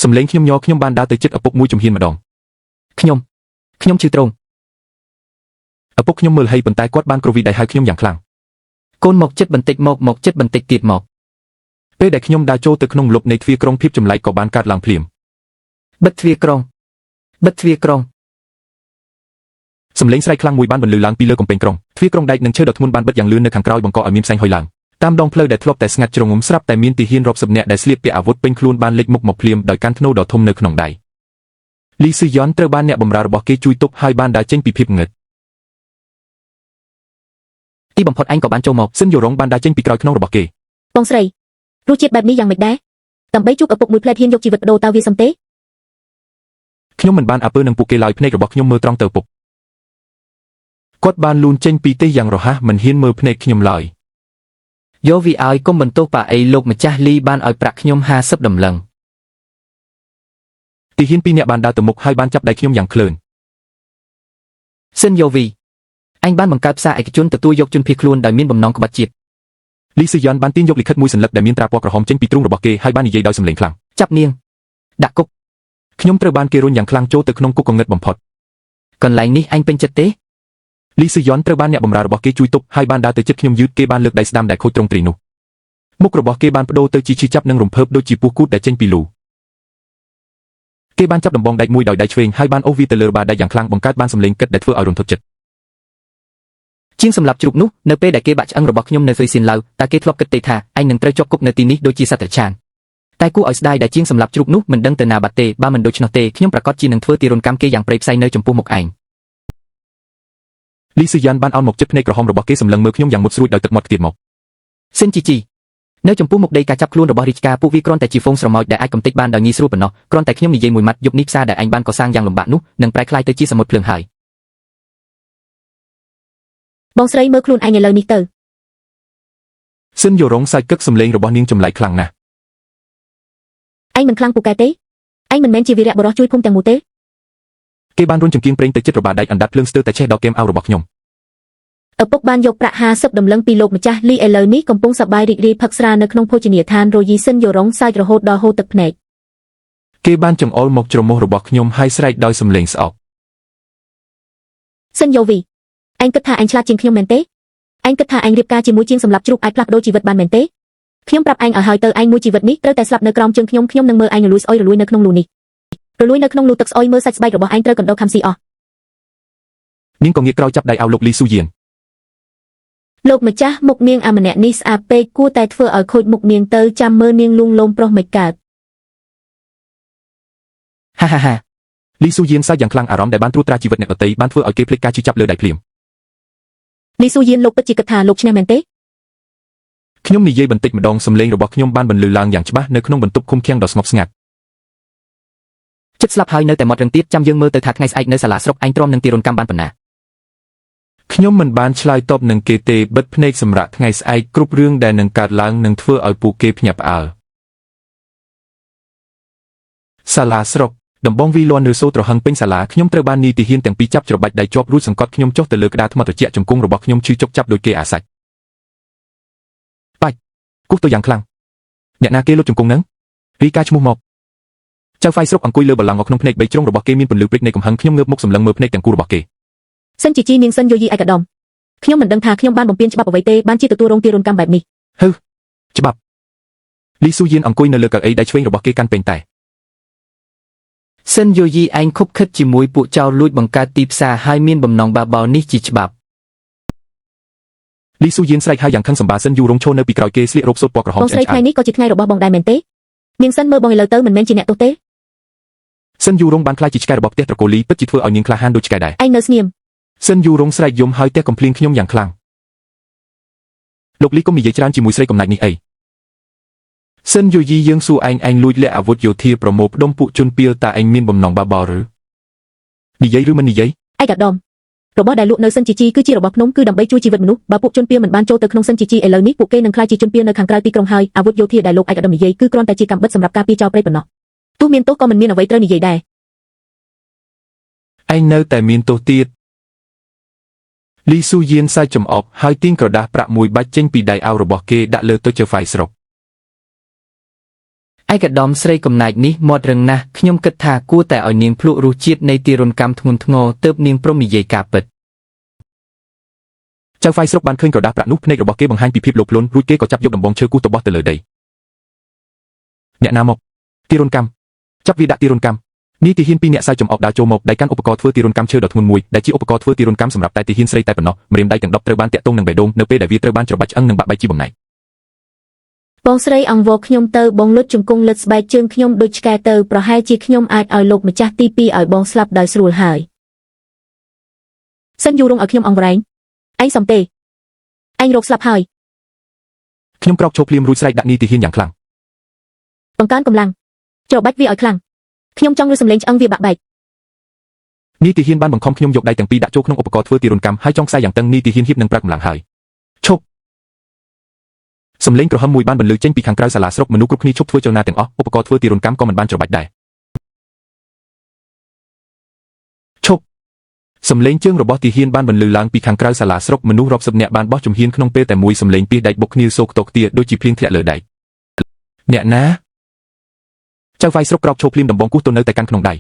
សំឡេងខ្ញុំញ័រខ្ញុំបានដើរទៅជិតឪពុកមួយជំហានម្ដង ខ្ញុំខ្ញុំឈឺទ្រោង ឪពុកខ្ញុំមើលហីប៉ុន្តែគាត់បានគ្រវីដៃហៅខ្ញុំយ៉ាងខ្លាំង កូនមកចិត្តបន្តិចមកមកចិត្តបន្តិចទៀតមក ពេលដែលខ្ញុំដើរចូលទៅក្នុងលុបនៃទ្វារក្រុងភាពចម្លែកក៏បានកើតឡើងភ្លាម បិទទ្វារក្រុងបិទទ្វារក្រុង សំឡេងស្រែកខ្លាំងមួយបានបន្លឺឡើងពីលើកំពែងក្រុងទ្វារក្រុងដែកនិងឈើដ៏ធ្ងន់បានបិទយ៉ាងលឿននៅខាងក្រោយបង្កឲ្យមានផ្សែងហុយឡើងតាមដងផ្លូវដែលធ្លាប់តែស្ងាត់ជ្រងំស្រាប់តែមានទាហានរាប់សិបនាក់ដែលស្លៀកពាក់អាវុធពេញខ្លួនបានលេចមុខមកភ្លាមដោយកាន់ធ្នូដ៏ធំនៅក្នុងដៃលីស៊ឺយ៉នត្រូវបានអ្នកបម្រើរបស់គេជួយទប់ហើយបានដើរចេញពីភាពងឹត ទីបំផុតឯងក៏បានចូលមក ស៊ិនយូរងបានដើរចេញពីក្រោយខ្នងរបស់គេ បងស្រីរសជាតិបែបនេះយ៉ាងម៉េចដែរដើម្បីជួបឪពុកមួយផ្លែតហ៊ានយកជីវិតបដូរតើវាសំទេ ខ្ញុំមិនបានអើពើនឹងពួកគេឡើយភ្នែករបស់ខ្ញុំមើលត្រង់ទៅឪពុកគាត់បានលូនចេញពីទេយ៉ាងរហ័សមិនហ៊ានមើលភ្នែកខ្ញុំឡើយ យកវាឲ្យកុំបន្ទោសប៉ាអីលោកម្ចាស់លីបានឲ្យប្រាក់ខ្ញុំ50ដំឡឹង ទីហ៊ានពីរនាក់បានដើរទៅមុខហើយបានចាប់ដៃខ្ញុំយ៉ាងក្លឿន ស៊ិនយ៉ូវីអញបានបង្កើតផ្សារឯកជនទទួលយកជនភៀសខ្លួនដោយមានបំណងក្បត់ជាតិ លីស៊ឺយ៉នបានទាញយកលិខិតមួយសន្លឹកដែលមានត្រាពណ៌ក្រហមចេញពីទ្រូងរបស់គេហើយបាននិយាយដោយសំឡេងខ្លាំង ចាប់នាងដាក់គុក ខ្ញុំត្រូវបានគេរុញយ៉ាងខ្លាំងចូលទៅក្នុងគុកងងឹតបំផុត កន្លែងនេះអញពេញចិត្តទេ លីស៊ឺយ៉នត្រូវបានអ្នកបម្រើរបស់គេជួយទប់ហើយបានដើរទៅជិតខ្ញុំយឺតគេបានលើកដៃស្ដាំដែលខូចទ្រង់ទ្រីនោះមុខរបស់គេបានបដូរទៅជាឈឺចាប់និងរំភើបដូចជាពស់គូតដែលចេញពីលូគេបានចាប់ដំបងដែកមួយដោយដៃឆ្វេងហើយបានអូសវាទៅលើបាដែកយ៉ាងខ្លាំងបង្កើតបានសំឡេងគិតដែលធ្វើឲ្យរន្ធត់ចិត្ត ជាងសម្លាប់ជ្រូកនោះនៅពេលដែលគេបាក់ឆ្អឹងរបស់ខ្ញុំនៅស៊ុយសៀនឡៅតើគេធ្លាប់គិតទេថាឯងនឹងត្រូវជាប់គុកនៅទីនេះដូចជាសត្វត្រឆានតែគួរឲ្យស្ដាយដែលជាងសម្លាប់ជ្រូកនោះមិនដឹងទៅណាបាត់ទេបើមិនដូច្នោះទេខ្ញុំប្រាកដជានឹងធ្វើទារុណកម្មគេយ៉ាងព្រៃផ្សៃនៅចំពោះមុខឯង លីស៊ឺយ៉ានបានអោនមកជិតភ្នែកក្រហមរបស់គេសម្លឹងមើលខ្ញុំយ៉ាងមុតស្រួចដោយទឹកមាត់ខ្ទាតមក សិនជីជីនៅចំពោះមុខដីការចាប់ខ្លួនរបស់រាជការពួកវាគ្រាន់តែជាហ្វូងស្រមោចដែលអាចកំទេចបានដោយងាយស្រួលប៉ុណ្ណោះគ្រាន់តែខ្ញុំនិយាយមួយម៉ាត់យប់នេះផ្សារដែលឯងបានកសាងយ៉ាងលំបាកនោះនឹងប្រែក្លាយទៅជាសមុទ្រភ្លើងហើយ បងស្រីមើលខ្លួនឯងឥឡូវនេះទៅ ស៊ិនយូរ៉ុងសាច់កឹកសំលេងរបស់នាងចម្លែកខ្លាំងណាស់ ឯងមិនខ្លាំងពូកែទេឯងមិនមែនជាវីរៈបុរសជួយភូមិទាំងមូលទេ គេបានរុញចង្គៀងប្រេងទៅជិតរបាដែកអណ្ដាតភ្លើងស្ទើរតែឆេះដល់គែមអាវរបស់ខ្ញុំ ឪពុកបានយកប្រាក់50តម្លឹងពីលោកម្ចាស់លីឥឡូវនេះកំពុងសប្បាយរីករាយផឹកស្រានៅក្នុងភោជនីយដ្ឋានរយីសិនយូរ៉ុងសើចរហូតដល់ហូរទឹកភ្នែក គេបានចង្អុលមកច្រមុះរបស់ខ្ញុំហើយស្រែកដោយសំឡេងស្អប់ សិនយ៉ូវីឯងគិតថាឯងឆ្លាតជាងខ្ញុំមែនទេឯងគិតថាឯងរៀបការជាមួយជាងសម្លាប់ជ្រូកអាចផ្លាស់ប្ដូរជីវិតបានមែនទេខ្ញុំប្រាប់ឯងឲ្យហើយទៅឯងមួយជីវិតនេះត្រូវតែស្លាប់នៅក្រោមជើងខ្ញុំខ្ញុំនឹងមើលឯងរលួយស្អុយរលួយនៅក្នុងលូនេះរលួយនៅក្នុងលូទឹកស្អុយមើលសាច់ស្បែករបស់ឯងត្រូវកណ្ដោខំស៊ីអស់ នាងក៏ងាកក្រោយចាប់ដៃអាវលោកលីស៊ូយៀន លោកម្ចាស់មុខនាងអាម្នាក់នេះស្អាតពេកគួរតែធ្វើឲ្យខូចមុខនាងទៅចាំមើលនាងលួងលោមប្រុសមិនកើត ហាហាហា លីស៊ូយៀនសើចយ៉ាងខ្លាំងអារម្មណ៍ដែលបានត្រួតត្រាជីវិតអ្នកដទៃបានធ្វើឲ្យគេភ្លេចការឈឺចាប់លើដៃភ្លាម លីស៊ូយៀនលោកពិតជាគិតថាលោកឈ្នះមែនទេ ខ្ញុំនិយាយបន្តិចម្ដងសំឡេងរបស់ខ្ញុំបានបន្លឺឡើងយ៉ាងច្បាស់នៅក្នុងបន្ទប់ឃុំឃាំងដ៏ស្ងប់ស្ងាត់ ចិត្តស្លាប់ហើយនៅតែមាត់រឹងទៀតចាំយើងមើលទៅថាថ្ងៃស្អែកនៅសាលាស្រុកឯងទ្រាំនឹងទារុណកម្មបានប៉ុណ្ណា ខ្ញុំមិនបានឆ្លើយតបនឹងគេទេបិទភ្នែកសម្រាប់ថ្ងៃស្អែកគ្រប់រឿងដែលនឹងកើតឡើងនឹងធ្វើឲ្យពួកគេភ្ញាក់ផ្អើលសាលាស្រុក ដំបងវីលន់ឬសូត្រហឹងពេញសាលាខ្ញុំត្រូវបាននាយទាហានទាំងពីរចាប់ច្របាច់ដៃជាប់រួចសង្កត់ខ្ញុំចុះទៅលើក្តារថ្មត្រជាក់ជង្គង់របស់ខ្ញុំឈឺចុកចាប់ដោយគេអាសាច់បាច់គោះទៅយ៉ាងខ្លាំងអ្នកណាគេលុតជង្គង់នឹងរីកាឈ្មោះមកចៅហ្វាយស្រុកអង្គុយលើបល្ល័ង្កក្នុងភ្នែកបីជ្រុងរបស់គេមានពន្លឺព្រិចនៃកំហឹងខ្ញុំងើបមុខសម្លឹងមើលភ្នែកទាំងគូរបស់គេ សិនជីជីនាងសិនយូយីឯកឧត្តមខ្ញុំមិនដឹងថាខ្ញុំបានបំពានច្បាប់អ្វីទេបានជាទទួលរងទារុណកម្មបែបនេះ ច្បាប់លីស៊ូយៀនអង្គុយនៅលើកៅអីដៃឆ្វេងរបស់គេកាន់ពេញតែ សិនយូយីឯងខុបខិតជាមួយពួកចោរលួចបង្កើតទីផ្សារហើយមានបំណងបះបោរនេះជាច្បាប់ លីស៊ូយៀនស្រែកហៅយ៉ាងខឹងសម្បាសិនយូរងឈរនៅពីក្រោយគេស្លៀករ៉ូបសូត្រពណ៌ក្រហម បង ឆ្អែតឆ្អៅ ស្រីថ្ងៃនេះក៏ជាថ្ងៃរបស់បងដែរមែនទេនាងសិនមើលបងឥឡូវទៅមិនមែនជាអ្នកទោសទេ សិនយូរងបានក្លាយជាឆ្កែរបស់ផ្ទះត្រកូលីពិតជាធ្វើឲ្យនាងក្លាហានដូចឆ្កែដែរ ឯងនៅស្ងៀម សិនយូរងស្រែកយំហើយទះកំភ្លៀងខ្ញុំយ៉ាងខ្លាំងលោកលីកុំនិយាយច្រើនជាមួយស្រីកំណាច់នេះអី សិនយូយីយើងសួរឯងឯងលួចលាក់អាវុធយោធាប្រមូលផ្ដុំពួកជនពាលតាឯងមានបំណងបះបោរឬ និយាយឬមិននិយាយ ឯកឧត្តមរបស់ដែលលក់នៅសិនជីជីគឺជារបស់ភ្នំគឺដើម្បីជួយជីវិតមនុស្សបើពួកជនពាលមិនបានចូលទៅក្នុងសិនជីជីឥឡូវនេះពួកគេនឹងក្លាយជាជនពាលនៅខាងក្រៅទីក្រុងហើយអាវុធយោធាដែលលោកឯកឧត្តមនិយាយគឺគ្រាន់តែជាកាំបិតសម្រាប់ការពារចោលព្រៃប៉ុណ្ណោះទោះមានទោសក៏មិនមានអ្វីត្រូវនិយាយដែរ ឯងនៅតែមានទោសទៀតលីស៊ូយៀនសាច់ចំអប់ហើយទាញក្រដាសប្រាក់មួយបាច់ចេញពីដៃអាវរបស់គេដាក់លើតុចៅហ្វាយស្រុក ឯកឧត្តមស្រីកំណាចនេះមាត់រឹងណាស់ខ្ញុំគិតថាគួរតែឲ្យនាងភ្លក់រសជាតិនៃទារុណកម្មធ្ងន់ធ្ងរទើបនាងព្រមនិយាយការពិត ចៅហ្វាយស្រុកបានឃើញក្រដាសប្រាក់នោះភ្នែករបស់គេបង្ហាញពីភាពលោភលន់រួចគេក៏ចាប់យកដំបងឈើគូសទៅបោះទៅលើដីអ្នកណាមកទីរុនកម្មចាប់វាដាក់ទីរុនកម្មនេះទាហានពីរអ្នកសាយចំអកដើរចូលមកដៃកាន់ឧបករណ៍ធ្វើទារុណកម្មឈើដ៏ធ្ងន់មួយដែលជាឧបករណ៍ធ្វើទារុណកម្មសម្រាប់តែទាហានស្រីតែប៉ុណ្ណោះម្រាមដៃទាំង10ត្រូវបានតាក់ទងនឹងបេះដូងនៅពេលដែលវាត្រូវបានច្របាច់ឆ្អឹងនិងបាក់បែកជាបំណែក បងស្រីអង្វរខ្ញុំទៅបងលុតជង្គង់លិតស្បែកជើងខ្ញុំដូចឆ្កែទៅប្រហែលជាខ្ញុំអាចឲ្យលោកម្ចាស់ទី2ឲ្យបងស្លាប់ដោយស្រួលហើយ សិនយូរងឲ្យខ្ញុំអង្វរែងឯងសំទេឯងរកស្លាប់ហើយ ខ្ញុំក្រោកឈរភ្លាមរួចស្រែកដាក់នីទាហានយ៉ាងខ្លាំង បង្កើនកម្លាំងច្របាច់វាឲ្យខ្លាំងខ្ញុំចង់លឺសំឡេងឆ្អឹងវាបាក់បែក នីទាហានបានបង្ខំខ្ញុំយកដៃទាំងពីរដាក់ចូលក្នុងឧបករណ៍ធ្វើទារុណកម្មហើយចងខ្សែយ៉ាងតឹងនីទាហានហៀបនឹងប្រើកម្លាំងហើយឈប់សំឡេងក្រហមមួយបានបន្លឺចេញពីខាងក្រៅសាលាស្រុកមនុស្សគ្រប់គ្នាឈប់ធ្វើចលនាទាំងអស់ឧបករណ៍ធ្វើទារុណកម្មក៏មិនបានច្របាច់ដែរឈប់ សំឡេងជើងរបស់ទាហានបានបន្លឺឡើងពីខាងក្រៅសាលាស្រុកមនុស្សរាប់សិបនាក់បានបោះជំហានក្នុងពេលតែមួយសំឡេងពាសដែកបុកគ្នាសូកតកទាដូចជាភ្លៀងធ្លាក់លើដែកអ្នកណា ចៅហ្វាយស្រុកក្រោកឈរភ្លាមដំបងគោះទៅនៅតែកាន់ក្នុងដៃ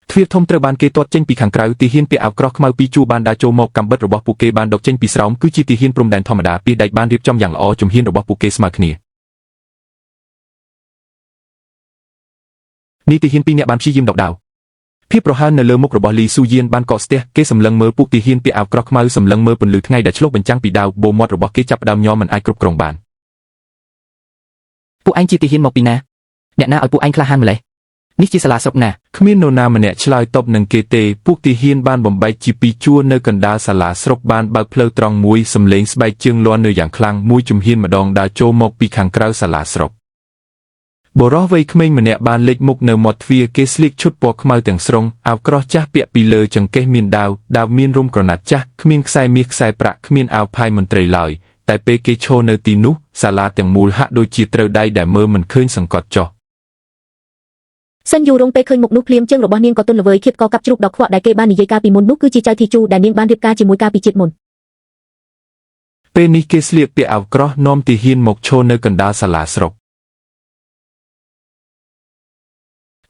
ទ្វារធំត្រូវបានគេទាត់ចេញពីខាងក្រៅទាហានពាក់អាវក្រោះខ្មៅពីរជួរបានដើរចូលមកកាំបិតរបស់ពួកគេបានដកចេញពីស្រោមគឺជាទាហានព្រំដែនធម្មតាពាសដែកបានរៀបចំយ៉ាងល្អជំហានរបស់ពួកគេស្មើគ្នា នីទាហានពីរនាក់បានព្យាយាមដកដាវ ភាពប្រហើននៅលើមុខរបស់លីស៊ូយៀនបានកកស្ទះគេសម្លឹងមើលពួកទាហានពាក់អាវក្រោះខ្មៅសម្លឹងមើលពន្លឺថ្ងៃដែលឆ្លុះបញ្ចាំងពីដាវបូមាត់របស់គេចាប់ផ្ដើមញ័រមិនអាចគ្រប់គ្រងបាន ពួកឯងជាទាហានមកពីណាអ្នកណាឲ្យពួកឯងក្លាហានម្ល៉េះនេះជាសាលាស្រុកណា គ្មាននរណាម្នាក់ឆ្លើយតបនឹងគេទេពួកទាហានបានបំបែកជាពីរជួរនៅកណ្ដាលសាលាស្រុកបានបើកផ្លូវត្រង់មួយសំឡេងស្បែកជើងលាន់នៅយ៉ាងខ្លាំងមួយជំហានម្ដងដើរចូលមកពីខាងក្រៅសាលាស្រុកបុរសវ័យក្មេងម្នាក់បានលេចមុខនៅមាត់ទ្វារគេស្លៀកឈុតពណ៌ខ្មៅទាំងស្រុងអាវក្រោះចាស់ពាក់ពីលើចង្កេះមានដាវដាវមានរុំក្រណាត់ចាស់គ្មានខ្សែមាសខ្សែប្រាក់គ្មានអាវផាយមន្ត្រីឡើយតែពេលគេឈរនៅទីនោះសាលាទាំងមូលហាក់ដូចជាត្រូវដៃដែលមើលមិនឃើញសង្កត់ចុះ សិនយូរងពេលឃើញមុខនោះភ្លាមជើងរបស់នាងក៏ទន់ល្វើយឃៀតក៏កាប់ជ្រូកដ៏ខ្វក់ដែលគេបាននិយាយកាលពីមុននោះគឺជាចៅធីជូដែលនាងបានរៀបការជាមួយកាលពីជាតិមុន ពេលនេះគេស្លៀកពាក់អាវក្រោះនាំទាហានមកឈរនៅកណ្ដាលសាលាស្រុក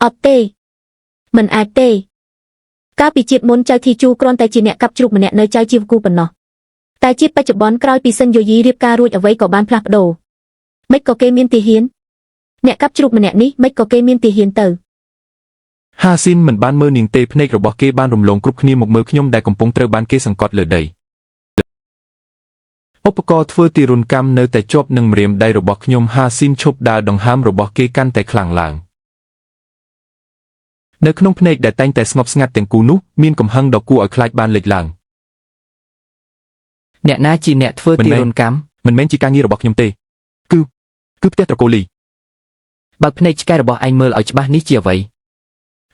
អត់ទេមិនអាចទេកាលពីជាតិមុនចៅធីជូគ្រាន់តែជាអ្នកកាប់ជ្រូកម្នាក់នៅចៅជីវគូប៉ុណ្ណោះតែជាតិបច្ចុប្បន្នក្រោយពីសិនយូយីរៀបការរួចអ្វីក៏បានផ្លាស់ប្ដូរមិនក៏គេមានទាហានអ្នកកាប់ជ្រូកម្នាក់នេះមិនក៏គេមានទាហានទៅ ហាស៊ីនមិនបានមើលនាងទេភ្នែករបស់គេបានរំលងគ្រប់គ្នាមកមើលខ្ញុំដែលកំពុងត្រូវបានគេសង្កត់លើដីឧបករណ៍ធ្វើទារុណកម្មនៅតែជាប់នឹងម្រាមដៃរបស់ខ្ញុំហាស៊ីនឈប់ដើរដង្ហើមរបស់គេកាន់តែខ្លាំងឡើងនៅក្នុងភ្នែកដែលតែងតែស្ងប់ស្ងាត់ទាំងគូនោះមានកំហឹងដ៏គួរឲ្យខ្លាចបានលេចឡើង អ្នកណាជាអ្នកធ្វើ មិនមែន ទារុណកម្ម មិនមែនជាការងាររបស់ខ្ញុំទេគឺគឺផ្ទះត្រកូលលី បើកភ្នែកឆ្កែរបស់ឯងមើលឲ្យច្បាស់នេះជាអ្វី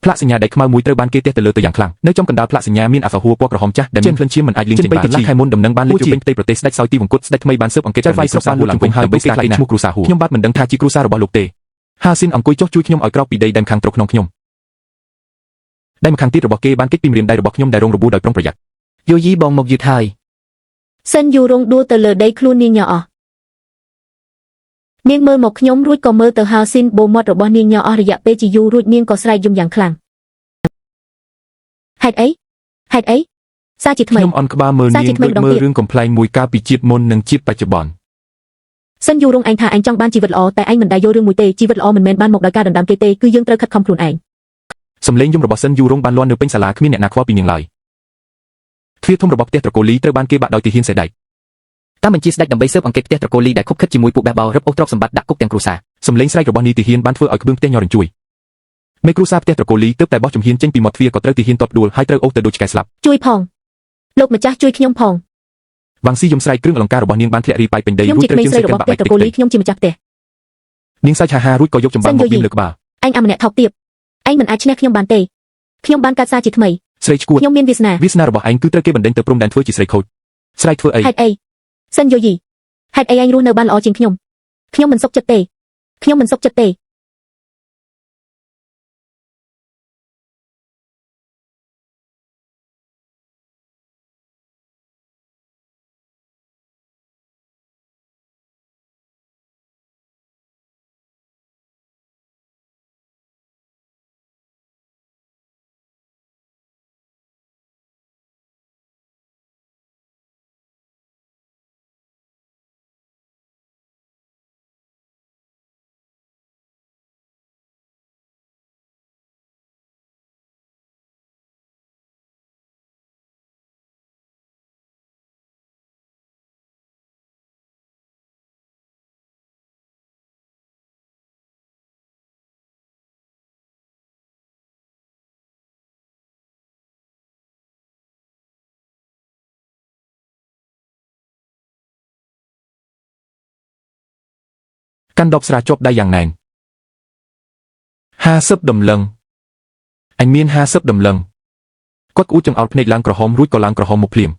ផ្លាកសញ្ញាដែកខ្មៅមួយត្រូវបានគេទះទៅលើទៅយ៉ាងខ្លាំងនៅចំកណ្ដាលផ្លាកសញ្ញាមានអក្សរហួរពណ៌ក្រហមចាស់ដែលមានក្លិនឈាមមិនអាចលាងចេញបានកន្លះខែមុនដំណឹងបានលេចចូលពេញផ្ទៃប្រទេសស្ដេចសោយទីវង្គតស្ដេចថ្មីបានស៊ើបអង្កេតចៅហ្វាយស្រុកបានលួចជុំវិញហើយដើម្បីស្ដារកេរ្តិ៍ឈ្មោះគ្រួសារហួរខ្ញុំបាទមិនដឹងថាជាគ្រួសាររបស់លោកទេហាស៊ីនអង្គុយចុះជួយខ្ញុំឲ្យក្រោកពីដីដែលខាងត្រុកក្នុងខ្ញុំដៃម្ខាងទៀតរបស់គេបានគេចពីម្រាមដៃរបស់ខ្ញុំដែលរងរបួសដោយប្រុងប្រយ័ត្ន យូយីបងមកយឺតហើយ សិនយូរងដួលទៅលើដីខ្លួននាងញ័រអស់នាងមើលមកខ្ញុំរួចក៏មើលទៅហាស៊ីនបូមាត់របស់នាងញ័រអស់រយៈពេលជាយូររួចនាងក៏ស្រែកយំយ៉ាងខ្លាំងហេតុអីហេតុអីសារជាថ្មី ខ្ញុំអន់ក្បាលមើល សារ នាង ជាថ្មីម្ដងទៀត ដូចមើលរឿងកំប្លែងមួយកាលពីជាតិមុននិងជាតិបច្ចុប្បន្ន សិនយូរងឯងថាឯងចង់បានជីវិតល្អតែឯងមិនដែលយល់រឿងមួយទេជីវិតល្អមិនមែនបានមកដោយការដណ្ដើមគេទេគឺយើងត្រូវខិតខំខ្លួនឯង សំឡេងយំរបស់សិនយូរងបានលាន់នៅពេញសាលាគ្មានអ្នកណាខ្វល់ពីនាងឡើយទ្វារធំរបស់ផ្ទះត្រកូលលីត្រូវបានគេបាក់ដោយទាហានសេះដែក តាមបញ្ជាស្ដេចដើម្បីស៊ើបអង្កេតផ្ទះត្រកូលលីដែលខុបខិតជាមួយពួកបេះបោរឹបអូសទ្រព្យសម្បត្តិដាក់គុកទាំងគ្រួសារ សំឡេងស្រែករបស់នាយទាហានបានធ្វើឲ្យក្បឿងផ្ទះញ័ររញ្ជួយមេគ្រួសារផ្ទះត្រកូលលីទើបតែបោះជំហានចេញពីមាត់ទ្វារក៏ត្រូវទាហានទាត់ផ្ដួលហើយត្រូវអូសទៅដូចឆ្កែស្លាប់ ជួយផងលោកម្ចាស់ជួយខ្ញុំផង វ៉ាងស៊ីយំស្រែកគ្រឿងអលង្ការរបស់នាងបានធ្លាក់រាយប៉ាយពេញដី ខ្ញុំ រួច ជាក្មេងស្រី ត្រូវជើងសេកិន របស់ផ្ទះត្រកូល បាក់បែកតិច លីខ្ញុំជាម្ចាស់ផ្ទះ នាងសើចហាហារួចក៏យកចម្បាំងមក សិនយូយី វាលើក្បាល ឯងអាម្នាក់ថោកទាបឯងមិនអាចឈ្នះខ្ញុំបានទេខ្ញុំបានកាត់សារជាថ្មី ស្រីឈួត ខ្ញុំមានវាសនា វាសនារបស់ឯងគឺត្រូវគេបណ្ដេញទៅព្រំដែនធ្វើជាស្រីខូចស្រែកធ្វើអី ហេតុអីសិនយូយីហេតុអីឯងរស់នៅបានល្អជាងខ្ញុំខ្ញុំមិនសុខចិត្តទេខ្ញុំមិនសុខចិត្តទេ កាន់ដបស្រាជាប់ដៃយ៉ាងណែន 50ដំឡឹងអញមាន50ដំឡឹង គាត់ក្អួតចង្អោរភ្នែកឡើងក្រហមរួចក៏ឡើងក្រហមមកភ្លាម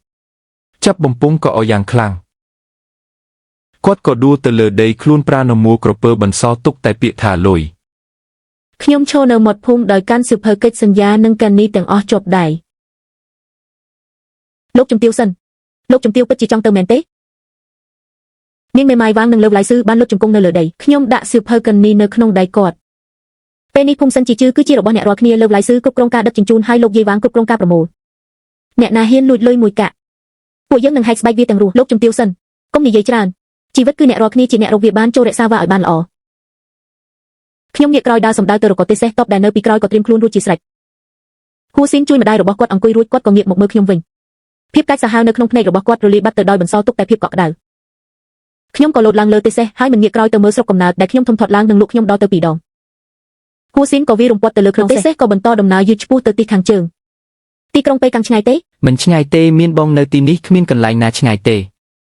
ចាប់បំពង់ក៏ឲ្យយ៉ាងខ្លាំងគាត់ក៏ដួលទៅលើដីខ្លួនប្រាណមួលក្រពើបន្សល់ទុកតែពាក្យថាលុយ ខ្ញុំឈរនៅមាត់ភូមិដោយកាន់សៀវភៅកិច្ចសន្យានិងកានីទាំងអស់ជាប់ដៃ លោកជំទាវសិនលោកជំទាវពិតជាចង់ទៅមែនទេនាងមេម៉ាយវាងនឹងលើវឡៃស៊ឺបានលុតជង្គង់នៅលើដី ខ្ញុំដាក់សៀវភៅកានីនៅក្នុងដៃគាត់ ពេលនេះភូមិសិនជាជឺគឺជារបស់អ្នករាល់គ្នាលើវឡៃស៊ឺគ្រប់គ្រងការដឹកជញ្ជូនហើយលោកយាយវាងគ្រប់គ្រងការប្រមូលអ្នកណាហ៊ានលួចលុយមួយកាក់ពួកយើងនឹងហែកស្បែកវាទាំងរស់លោកជំទាវសិនកុំនិយាយច្រើនជីវិតគឺអ្នករាល់គ្នាជាអ្នករកវាបានចូលរក្សាវាឲ្យបានល្អខ្ញុំងាកក្រោយដើរសម្ដៅទៅរកទេសេះតបដែលនៅពីក្រោយក៏ត្រៀមខ្លួនរួចជាស្រេច ហួស៊ីនជួយម្ដាយរបស់គាត់អង្គុយរួចគាត់ក៏ងាកមកមើលខ្ញុំវិញភាពកាចសាហាវនៅក្នុងភ្នែករបស់គាត់រលាយបាត់ទៅដោយបន្សល់ទុកតែភាពកក់ក្ដៅខ្ញុំក៏លោតឡើងលើទេសេះហើយមិនងាកក្រោយទៅមើលស្រុកកំណើតដែលខ្ញុំធំធាត់ឡើងនិងលក់ខ្ញុំដល់ទៅពីរដងហួស៊ីនក៏វាយរំពាត់ទៅលើក្នុងទេសេះក៏បន្តដំណើរយឺតឆ្ពោះទៅទីខាងជើងទីក្រុងប៉េកាំងឆ្ងាយទេ មិនឆ្ងាយទេមានបងនៅទីនេះគ្មានកន្លែងណាឆ្ងាយទេ